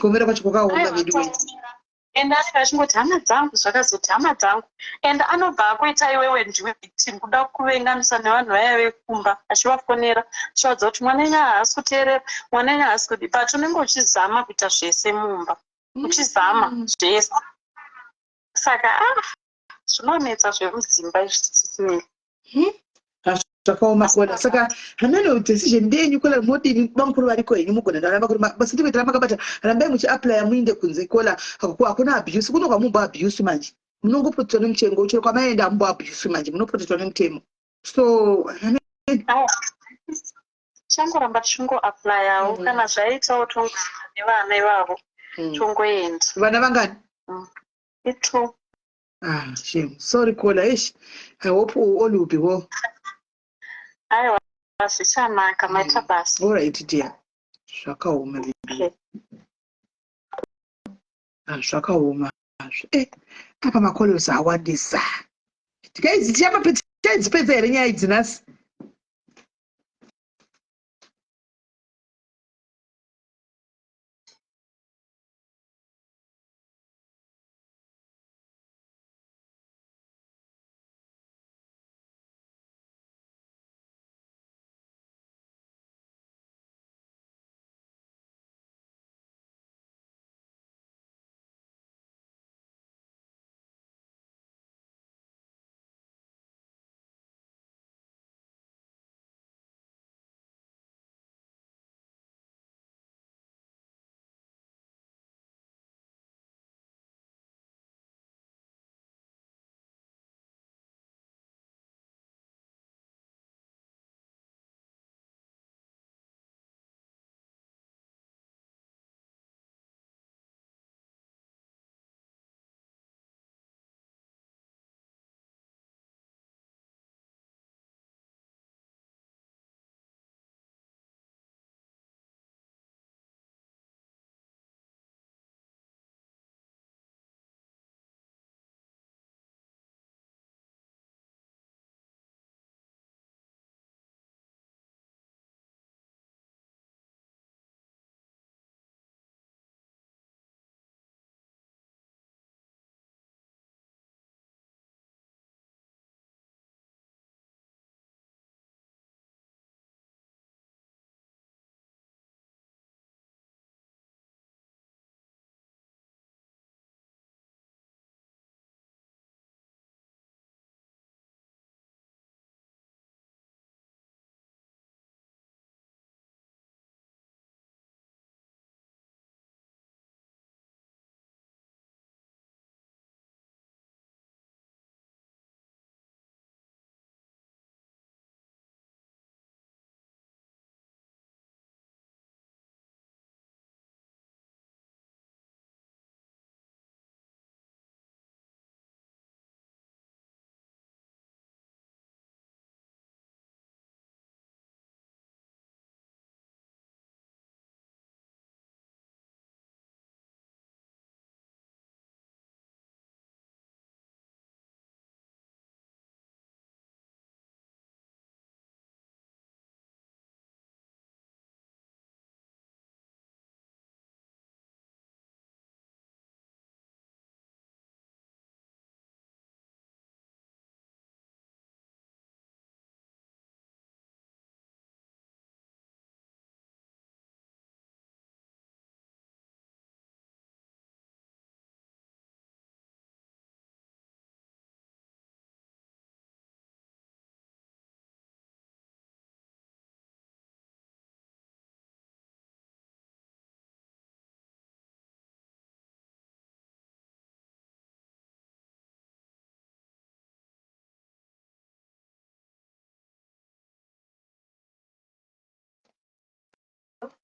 kuomera kwacho kwakaoma vedu. And anenge achingoti hama dzangu, zvakazoti hama dzangu, and anobva akuita iwewe ndiwe victim, kuda kuvenganisa nevanhu vaya vekumba, achivafonera achivaudza kuti mwana enyu haasi kuteerera, mwana enyu haasi kudi, but unenge uchizama kuita zvese mumba, uchizama zvese. Saka ah, zvinonetsa zvemudzimba izvi, Sis Melly. Zvakaoma kuona. Saka hameno, decision ndeyenyu kola, modini? Bamukuru variko henyu, mugona ndaona bakuru macertificate ramakabata, rambai muchiaplya muinde kunze kola. Hakuna abuse kuno, kwamumbo abuse manje munongoprotectwa nemutemo. Chero kwamaenda hamumbo abuse manje, munoprotectwa nemutemo, so Tichangoramba tichingoaplayawo. Kana zvaitawo tongoenda nevana ivavo, tongoenda. Vana vangani? Itwo. Ah, shame, sorry kola. Ish, I hope all will be well. Aiwa, zvichanaka, maita basa. All right dear, zvakaoma vedu. Okay. Ah, zvakaoma hazvo. Apa macalls awandisa. Tichaidzipedza here nyaya idzi nhasi?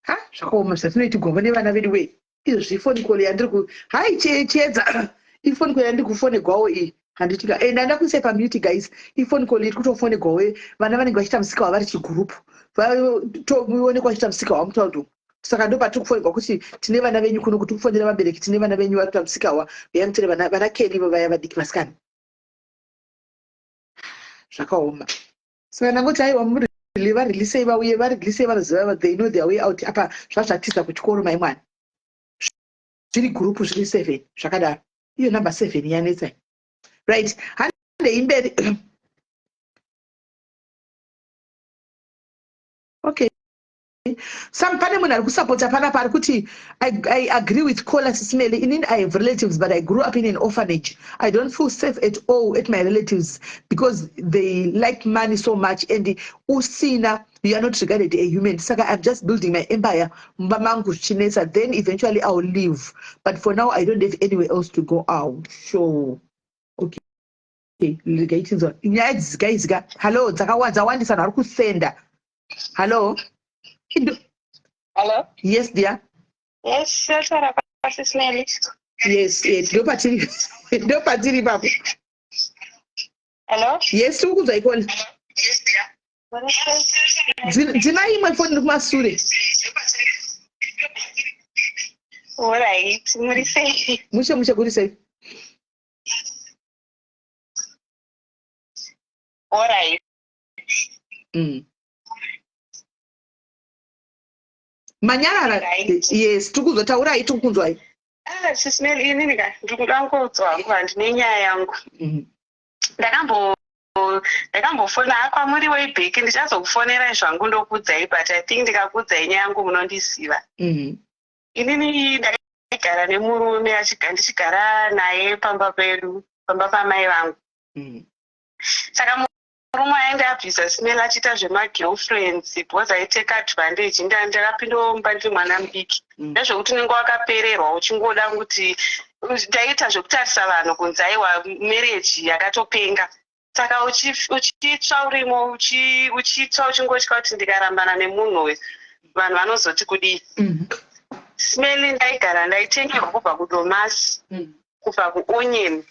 Ha, zvakaoma zvatinoitigwavo nevana vedu wee. Izvo zvifoni call yandiri ku hai chiedza ifoni call yandiri kufonegwawo iyi handiti ka eh, ndanda kuisa pamute guys. Ifoni call iri kutofonegwawo vana vanenge vachiita musika wavari chigurupu toonekwa vachiita musika wamutaundi umu. Saka ndo patiri kufonegwa kuti tine vana venyu kuno kuti kufonera vabereki tine vana venyu vari kuita musika wa uyai mutore vana vana Kelly vaya vadiki vasikana. Zvakaoma. Saka ndangoti aiwa muri varilisei vauye varilisei vanoziva they know their way out apa zvazvatiza kuchikoro mai mwana. Zviri group zviri 7 zvakadaro. Iyo number 7 yanetsa. Right. Handei mberi. Okay. Some pane munhu ari kusapota panapa ari kuti I agree with caller Sisimeli. Inini I have relatives but I grew up in an orphanage. I don't feel safe at all at my relatives because they like money so much and usina you are not regarded a human. Saka I'm just building my empire mumba mangu zvichinetsa then eventually I will leave. But for now I don't have anywhere else to go out. Sure. Okay. Regai tinzwa. Nyaya idzi guys ka. Hello dzakawanda dzawandisa vanhu vari kusenda. Hello. Hello. Yes dear. Yes, sir, Sis Melly. Yes, yes, ndopatiri. Ndopatiri ipapo. Hello. Yes, tiri kukunzwa ikona. Yes dear. Dzima imwe foni iri kumasure. Alright, muri sei? Mushe mushe kuri sei? Alright. Manyarara. Right. Yes, tiri kunzwa taurai tiri kunzwai. Ah, Sis Melly inini ka ndikuda kungodzwa hangu handine nyaya yangu. Ndakambo ndakambofona kwamuri way back ndichazokufonerai zvangu ndokuudzai but I think ndikakuudzai nyaya yangu munondiziva. Inini ndakaigara nemurume ndichigara naye pamba pedu pamba pamai vangu. Saka murume ainge abvisa smell achiita zvemagirlfriends because aiteka advantage ndakapindawo mumba ndiri mwana mudiki. Ndezvekuti unenge wakapererwa uchingoda kuti ndaita zvekutarisa vanhu kunzi aiwa marriage yakatopenga. Saka uchitsva urimo uchitsva uchingotya kuti ndikarambana nemunhu uyu vanhu vanozoti kudii. Smell ndaigara ndaitengerwa kubva kudomasi kubva kuonion.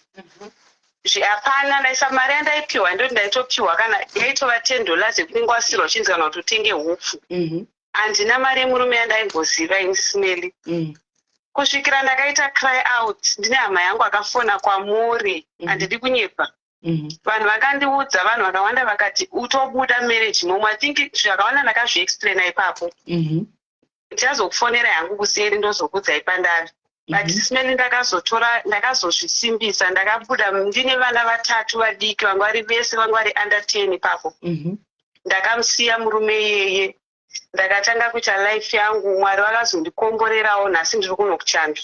Hapana ndaisa mari yandaipiwa ndoti ndaitopiwa kana yaitova ten dollars yekunenge wasirwa uchinzi kana kuti utenge hupfu. Handina mari yemurume yandaimboziva ini Smelly. Kusvikira ndakaita cry out ndine hama yangu akafona kwamuri handidi kunyepa. Vanhu vakandiudza vanhu vakawanda vakati utobuda marriage momo. I think zvakawanda ndakazviexplaina ipapo. Ndichazokufonera hangu kuseri ndozokuudzai pandave. But Smelly ndakazotora ndakazozvisimbisa ndakabuda ndine vana vatatu vadiki vanga vari vese vanga vari under 10 ipapo. Ndakamusiya murume iyeye ndakatanga kuita life yangu Mwari vakazondikomborerawo nhasi ndiri kuno kuchando.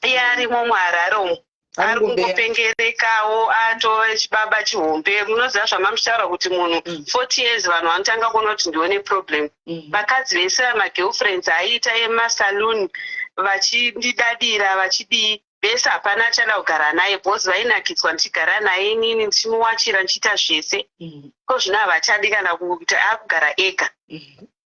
Iye arimo muHarare umu ari kungopengerekawo atove chibaba chihombe. Munoziva zvamamuchitaura kuti munhu 40 years vanhu vanotanga kuona kuti ndione problem. Vakadzi vese magirlfriends aiita emasaloon vachindidadira vachidii vese hapana achada kugara naye because vainakidzwa ndichigara naye inini ndichimuwachira ndichiita zvese. Ko zvino havachadi kana kuti akugara ega.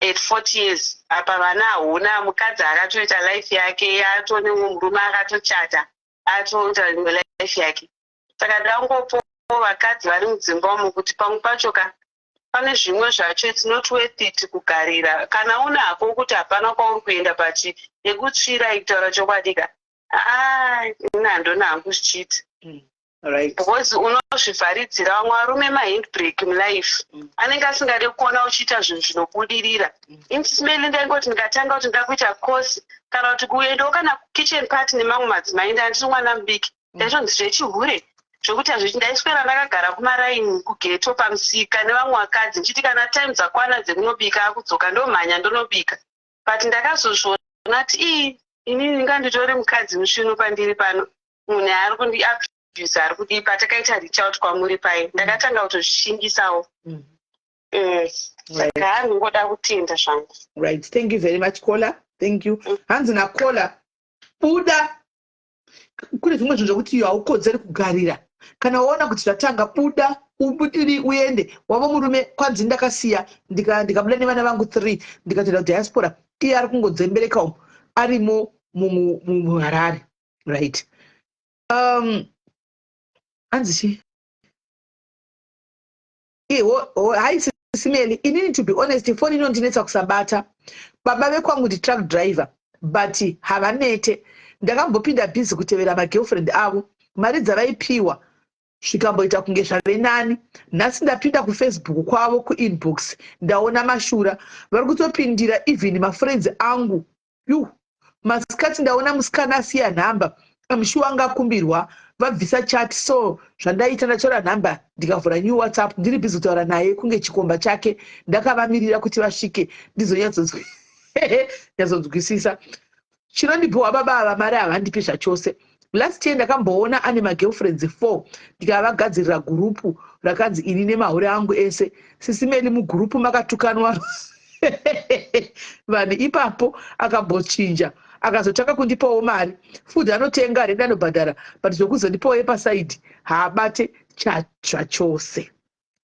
At 40 years apa vana hauna mukadzi akatoita life yake atone murume akatochata atoita imwe life yake. Saka ndangopo vakadzi vari mudzimba umu kuti pamwe pacho ka pane zvimwe zvacho it's not worth it kugarira kana unako kuti hapana kwauri kuenda but yekutsvira ikutaura chokwadi ka ah ini handona hangu zvichiita. Right. Because unozvivharidzira vamwe varume mahandbrake mulife anenge asingade kuona uchiita zvinhu zvinobudirira. Ini Smelly ndaingoti ndikatanga kuti ndida kuita course kana kuti kuendawo kana kitchen party nemamwe madzimai ndandiri mwana mudiki ndaitonzi zvechihure zvekuti hazvichi ndaiswera ndakagara kumaraini kugeto pamusika nevamwe vakadzi ndichiti kana time dzakwana dzekunobika akudzoka ndomhanya ndonobika but ndakazozviona kuti ii inini ndinganditori mukadzi musvinu pandiri pano munhu ari kundi abuse ari kudii patakaita reach out kwamuri pai ndakatanga kutozvishingisawo. Saka ndingoda kutenda zvangu. Right, thank you very much caller. Thank you. Hanzi na caller buda kune zvimwe zvinhu zvekuti iyo haukodzeri kugarira kana waona kuti zvatanga buda ubudiri uende wava murume kwanzi ndakasiya ndikabuda nevana vangu 3 ndikatoenda kudiaspora. Iye ari kungodzembereka umu arimo muHarare, right? Hanzi chi Hi Sis Melly, inini to be honest, foni inondinetsa kusabata. Baba vekwangu nditruck driver, but havanete. Ndakambopinda busy kutevera magirlfriend avo, mari dzavaipiwa, zvikamboita kunge zvave nani. Nhasi ndapinda kuFacebook kwavo, kuinbox, ndaona mashura vari kutopindira even mafriends angu. Yu, masikati ndaona musikana asiya nhamba amushuwa, angakumbirwa vabvisa chat. So zvandaita, ndatora nhamba, ndikavhura new WhatsApp, ndiri busy kutaura naye kunge chikomba chake. Ndakavamirira kuti vasvike ndizonyatsonzwisisa chinondibhowa. Baba ava mari havandipi zvachose. Last year ndakamboona ane magirlfriends four, ndikavagadzirira gurupu rakanzi "Ini nemahure angu ese". Sis Melly, mugurupu makatukanwa vanhu ipapo. Akambochinja, akazotanga kundipawo mari. Food anotenga, rent anobhadhara, but zvokuzondipawo yepasaidi haabate zvachose,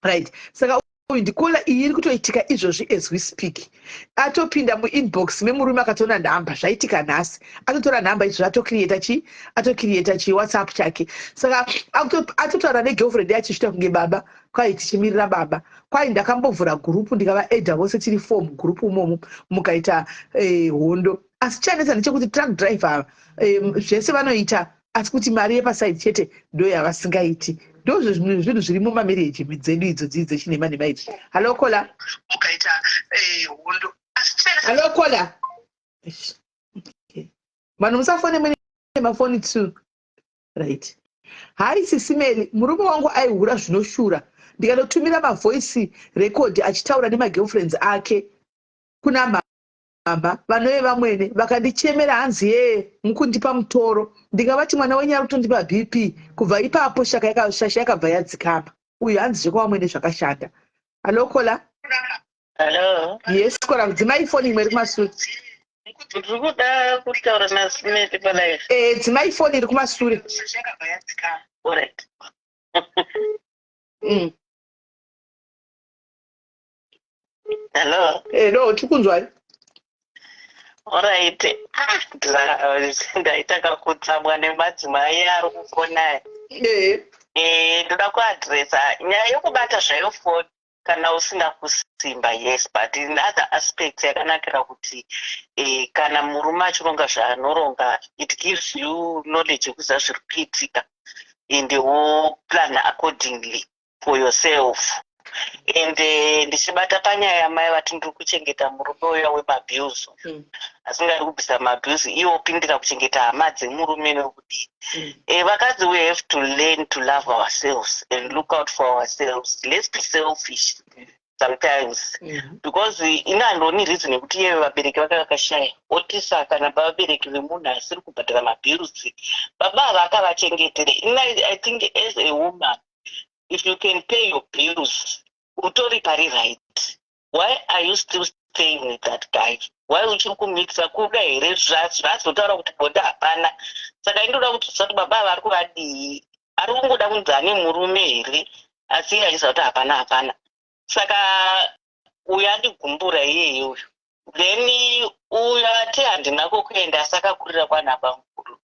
right? Saka uyu ndicaller iyi iri kutoitika izvozvi as we speak. Atopinda muinbox memurume, akatora nhamba. Zvaitika nhasi, atotora nhamba izvo, atocreata chi atocreata chiWhatsApp chake. Saka atotaura negirlfriend yacho, zviita kunge baba. Kwai tichimirira baba. Kwai ndakambovhura gurupu, ndikavaedha vose, tiri four mugurupu umomo, mukaita hondo. Asi chanetsa ndechekuti truck driver zvese vanoita, asi kuti mari yepasaidi chete ndo yavasingaiti. Ndozvo zvimwe zvinhu zviri mumamarriage dzedu idzo dzii dzechinema nema idzi. Hallo caller. Mukaita hondo. Hallo caller. Vanhu musafone muine mafoni two, right? Hi Sis Melly, murume wangu aihura zvinoshura. Ndikanotumira mavoice record achitaura nemagirlfriends ake kuna mama vanove vamwene. Vakandichemera, hanzi yee, mukundipa mutoro. Ndingavati mwana wenyu ari kutondipa BP. Kubva ipapo shasha yakabva yadzikama. Uyu hanzi zvekwavamwene zvakashanda. Hallo caller. Hello. Yes caller, dzimai foni imwe iri kumasure. Ndiri kuda kutaura naSis Melly palive. Dzimai foni iri kumasure. Alright. Hello. No, tikunzwai. Alright. Ah, ndaita kakutsamwa nemadzimai ari kufona. Ndoda kuaddressa nyaya yokubata zvayo foni kana usina kusimba, yes, but in other aspects yakanakira kuti kana murume achironga zvaanoronga, it gives you knowledge yekuziva zviri kuitika and woplan accordingly for yourself. And ndichibata panyaya yamai vati ndiri kuchengeta murume uya wemabuse, asingadi kubvisa mabuse, iye opindira kuchengeta hama dzemurume nekudii. Vakadzi, we have to learn to love ourselves and look out for ourselves. Let's be selfish sometimes, because ini handioni reason yekuti iye vabereki vake vakashaya, otisa kana vabereki vemunhu asiri kubhadhara mabills, baba ava akavachengetere. Ini I think as a woman, if you can pay your bills, utori pari right. Why are you still staying with that guy? Why uchiri kumikisa kuda here zvazotaura kuti bonde hapana? Saka indoda kuti zvisati baba ava ari kuvadii, ari kungoda kunzi ane murume here, asi iye achiziva kuti hapana, hapana. Saka uyu andigumbura iyeye uyu. Then uyu ati handina kokuenda asi akakurira kwana bamukuru.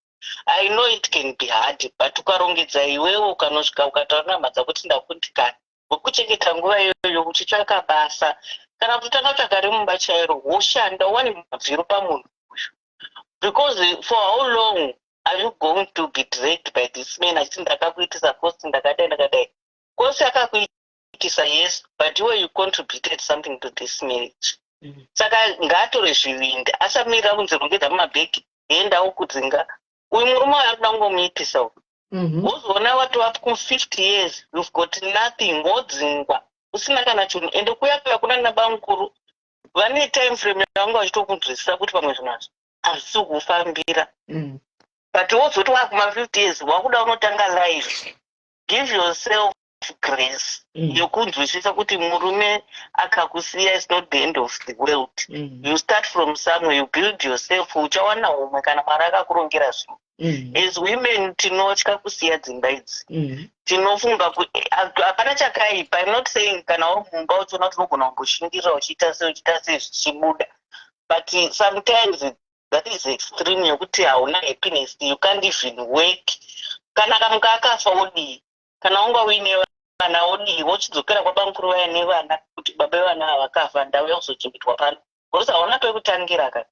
I know it can be hard, but ukarongedza iwewe, ukanosvika ukataura nehama dzako kuti ndakundikana wekuchengeta nguva iyoyo, uchitsvaka basa kana kutotanga kutsvaka remumba chairo, woshanda, uwane mabviro pamunhu uyu, because for how long are you going to be dragged by this man achiti ndakakuitisa kosi, ndakadai, ndakadai? Kosi akakuitisa, yes, but iwe you contributed something to this marriage. Saka ngaatore zvivindi, asamirira kunzi rongedza mumabhegi, endawo kudzinga uyu murume uyu ari kuda kungomuitisa uyu. Wozoona watova ku50 years, you've got nothing, wodzingwa usina kana chinhu. Ende kuya kuya kuna nabamukuru vane time frame yavanga vachitokunzwisisa kuti pamwe zvinhu hazvisi kufambira, but wozoti wakuma50 years wakuda unotanga life. Give yourself grace yokunzwisisa kuti murume akakusiya is not the end of the world. You start from somewhere, you build yourself, uchawana umwe kana Mwari akakurongera zvinhu. As women tinotya kusiya dzimba idzi. Tinofunga kuti hapana chakaipa. I'm not saying kana uri mumba uchiona kuti unogona kumboshingirira, uchiita sei, uchiita sei, zvichibuda. But sometimes that is extreme yekuti hauna happiness, you can't even work. Kana kamuka akafa wodii? Kana wanga uine vana wodii? Wochidzokera kwabamukuru vaya nevana kuti baba vevana ava vakafa, ndauya kuzochengetwa pano, because hauna pekutangira ka.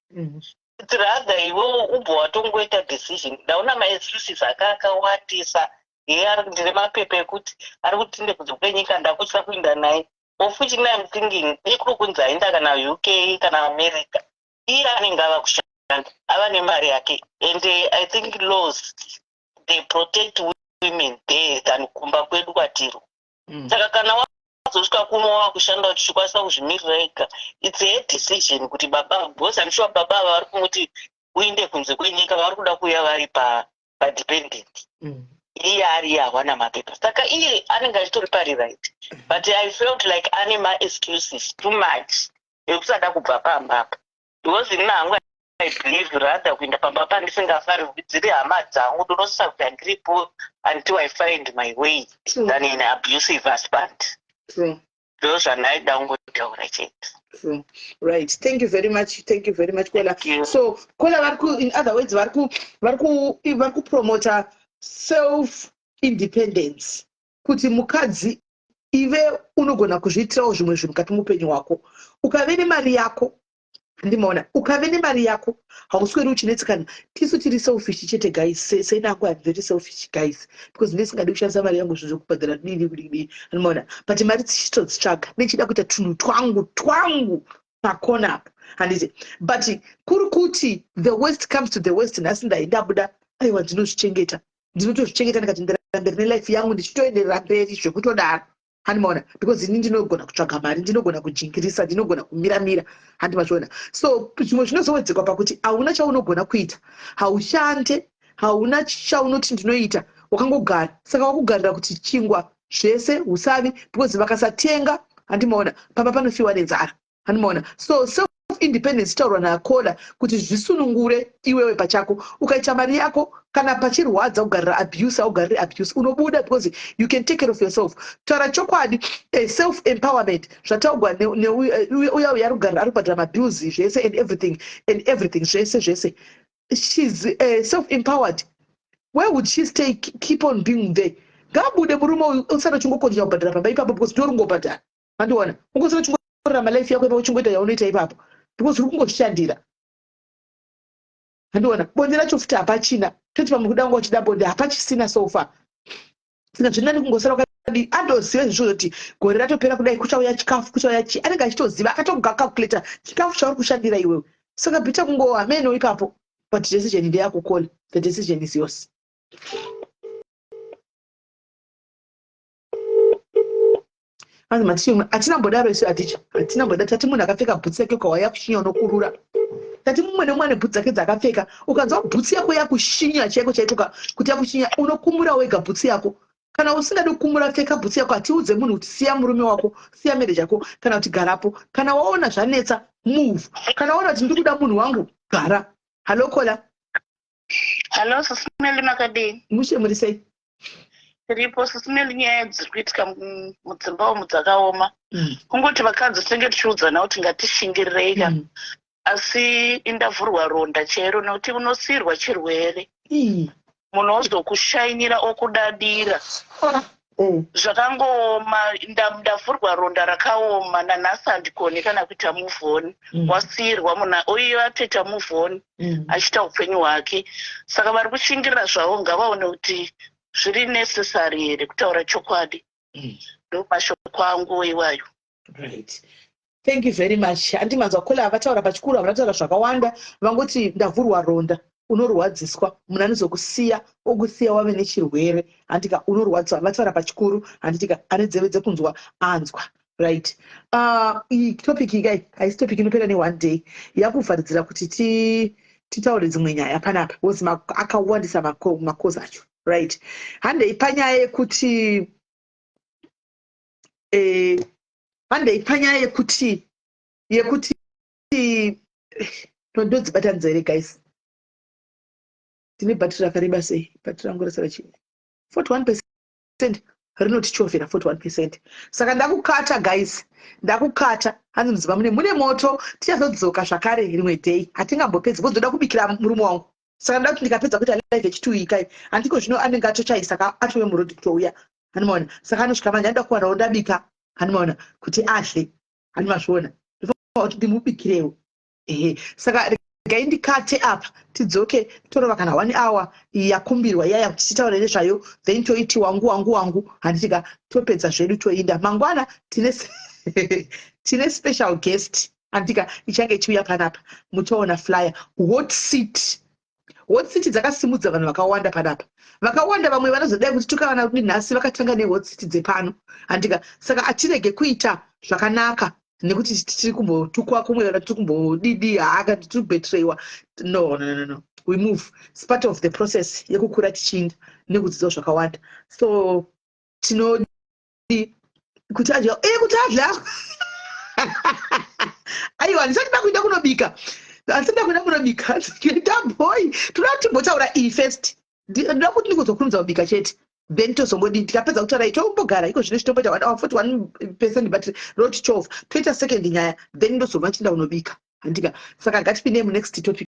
It's rather iwewo ubva watongoita decision. Ndaona maexcuses aka akawandisa. Iye ari ndine mapepa ekuti ari kuti inde kunze kwenyika, ndakutya kuinda naye, of which I'm thinking ikuri kunzi aenda kana UK kana America, iye anenge ava kushanda, ava nemari yake, and I think laws, they protect women there than kumba kwedu kwatiri. Saka kana wazosvika kuno wakushanda, uchikwanisa kuzvimirira ega, it's a decision kuti baba, because I'm sure baba ava vari kumuti uinde kunze kwenyika, vari kuda kuuya vari padependent. Iye ari iye hawana mapepa, saka iye anenge achitori pari right, but I felt like ane maexcuses too much ekusada kubva pamba apa, because ini hangu I believe rather kuenda pamba pandisingafarirwi, dziri hama dzangu, ndinosisa kuti handiripo until I find my way than an abusive husband. True. Ndo zvandaida kungotaura chete. True. Right, thank you very much, thank you very much, Kola. Thank you. So Kola vari ku, in other words, vari kupromota self independence, kuti mukadzi ive unogona kuzviitirawo zvimwe zvinhu mukati muupenyu hwako. Ukave nemari yako, ndimaona, ukave nemari yako, hausweri uchinetsekana. Tisu tiri selfish chete, guys. Senangu, I'm very selfish, guys, because ndisingadi kushandisa mari yangu zvinhu zvekubhadhara dini kudii, andimaona, but mari dzichitodzitsvaga, nechida kuita tunhu twangu twangu pakona apo, handiti? But kuri kuti the worst comes to the worst, nhasi ndaindabuda, aiwa, ndinozvichengeta, ndinotozvichengeta, ndikati ndarira mberi nelife yangu, ndichitoenderera mberi zvekutodaro, handimaona, because ini ndinogona kutsvaga mari, ndinogona kujingirisa, ndinogona kumiramira, handi machiona? So zvimwe zvinozowedzekwa pakuti hauna chaunogona kuita, haushande, hauna chaunoti ndinoita, wakangogara. Saka wakugarira kuti chingwa zvese usavi, because vakasatenga, handimaona, pamba panofiwa nenzara, handimaona? So self independence taurwa nakola kuti zvisunungure iwewe pachako. Ukaita mari yako, kana pachirwadza kugarira abuse, augariri abuse, unobuda because you can take care of yourself. Taura chokwadi, self empowerment zvataugwa uya uya ari kugarira, ari kubhadhara mabills zvese and everything and everything, zvese zvese, she's self empowered. Where would she stay, keep on being there? Ngabude murume uyu, usati uchingokonjera kubhadhara pamba ipapo, because ndiwe ringobhadhara, handiona? Ungosati uchingorarama life yako ipapo, uchingoita yaunoita ipapo, because uri kungozvishandira, handiona? Bonde racho futi hapachina. Toti pamwe kuda kunga uchida bonde, hapachisina so far. Saka zvinani kungosara wakadi. Andoziva izvozvo kuti gore ratopera kudai kuchauya chikafu, kuchauya chi, anenge achitoziva, akatogacalculata chikafu chauri kushandira iwewe. Saka better kungo hameno ipapo, but decision ndeyako, Kola. The decision is yours. Hanzi matichi hatina mbodaro isu, aticha hatina mbodaro. Tati munhu akapfeka bhutsi yake, ukauya kushinya unokurura. Tati mumwe nemumwe ane bhutsi dzake dzaakapfeka. Ukanzwa bhutsi yako yakushinya chaiko chaiko kuti yakushinya, unokumura wega bhutsi yako. Kana usingadi kukumura, pfeka bhutsi yako. Hatiudze munhu kuti siya murume wako, siya marriage yako, kana kuti garapo. Kana waona zvanetsa, move. Kana waona kuti ndiri kuda munhu wangu, gara. Hallo, Kola. Hallo, Sis Melly, makadini? Mushe, muri sei? Tiripo, Sis Melly. Nyaya dziri kuitika mudzimba umu dzakaoma. Kungoti vakadzi tinenge tichiudzana kuti ngatishingirirei ka, asi indavhurwa ronda chero nekuti unosiyirwa chirwere, munhu ozokushainira, okudadira. Zvakangooma. Ndavhurwa ronda rakaoma nanhasi, handikoni kana kuita move on. Wasiyirwa munhu oiyo atoita move on, achiita upenyu hwake. Saka vari kushingirira zvavo ngavaone kuti zviri necessary here, kutaura chokwadi. Ndo mashoko angu iwayo. Right, thank you very much. Handimanzwa Kola vataura pachikuru, havana kutaura zvakawanda, vangoti ndavhurwa ronda. Unorwadziswa, munhu anozokusiya, okusiya wave nechirwere, handika? Unorwadziswa. Vataura pachikuru, handitika? Ane nzeve dzekunzwa anzwa. Right, iyi topic ikai haisi topic inopera neone day. Yakuvharidzira kuti titaure dzimwe nyaya panapa, because akawandisa makozi acho. Right, handei panyaya yekuti handei panyaya yekuti ndodzibatanidza here, guys? Ndine bhatiri rakareba sei? Bhatiri rangu rasara chii? 41%. Rinotichovhera 41%. Saka ndakukata, guys, ndakukata. Hanzi mudzimba mune moto. Tichazodzoka zvakare rimwe day. Hatingambopedzi because ndoda kubikira murume wangu. Saka ndoda kuti ndikapedza kuita live yechituikai, handiko zvino anenge atochaisa ka, atove murodhi kutouya, handimaona? Saka anosvika manje anoda kuwanawo ndabika, handimaona, kuti adle, handimazviona? Ndofanira kuti ndimubikirewo. Ehe, saka regai ndikate apa, tidzoke torova kana one hour yakumbirwa iyaya kuti titaure nezvayo, then toiti wangu, wangu, wangu, handitika? Topedza zvedu, toinda. Mangwana tine special guest, handika, ichange ichiuya panapa. Muchaona flyer. Hot seat, hot seat dzakasimudza vanhu vakawanda panapa, vakawanda. Vamwe vanozodai kuti tukavana kuti nhasi vakatanga nehot seat dzepano, handika? Saka atirege kuita zvakanaka nekuti tiri kumbotukwa kumwe kana tiri kumbodidi haka, tiri kubetreyiwa. No, no, no, no, we move. It's part of the process yekukura tichiinda nekudzidzawo zvakawanda. So tinodi kuti adya e kuti adya. Aiwa, handisati ndakuenda kunobika, handisati ndakuenda kunobika ndabhoi. Toda kuti timbotaura iyi first. Ndoda kuti ndingozokurumidza kubika chete, then tozongodii. Tikapedza kutaura iyi, tombogara iko zvino, chitomboita one hour 41%, but roti 12, toita second nyaya, then ndozobva chienda kunobika, handika? Saka ngatipinde munext topic.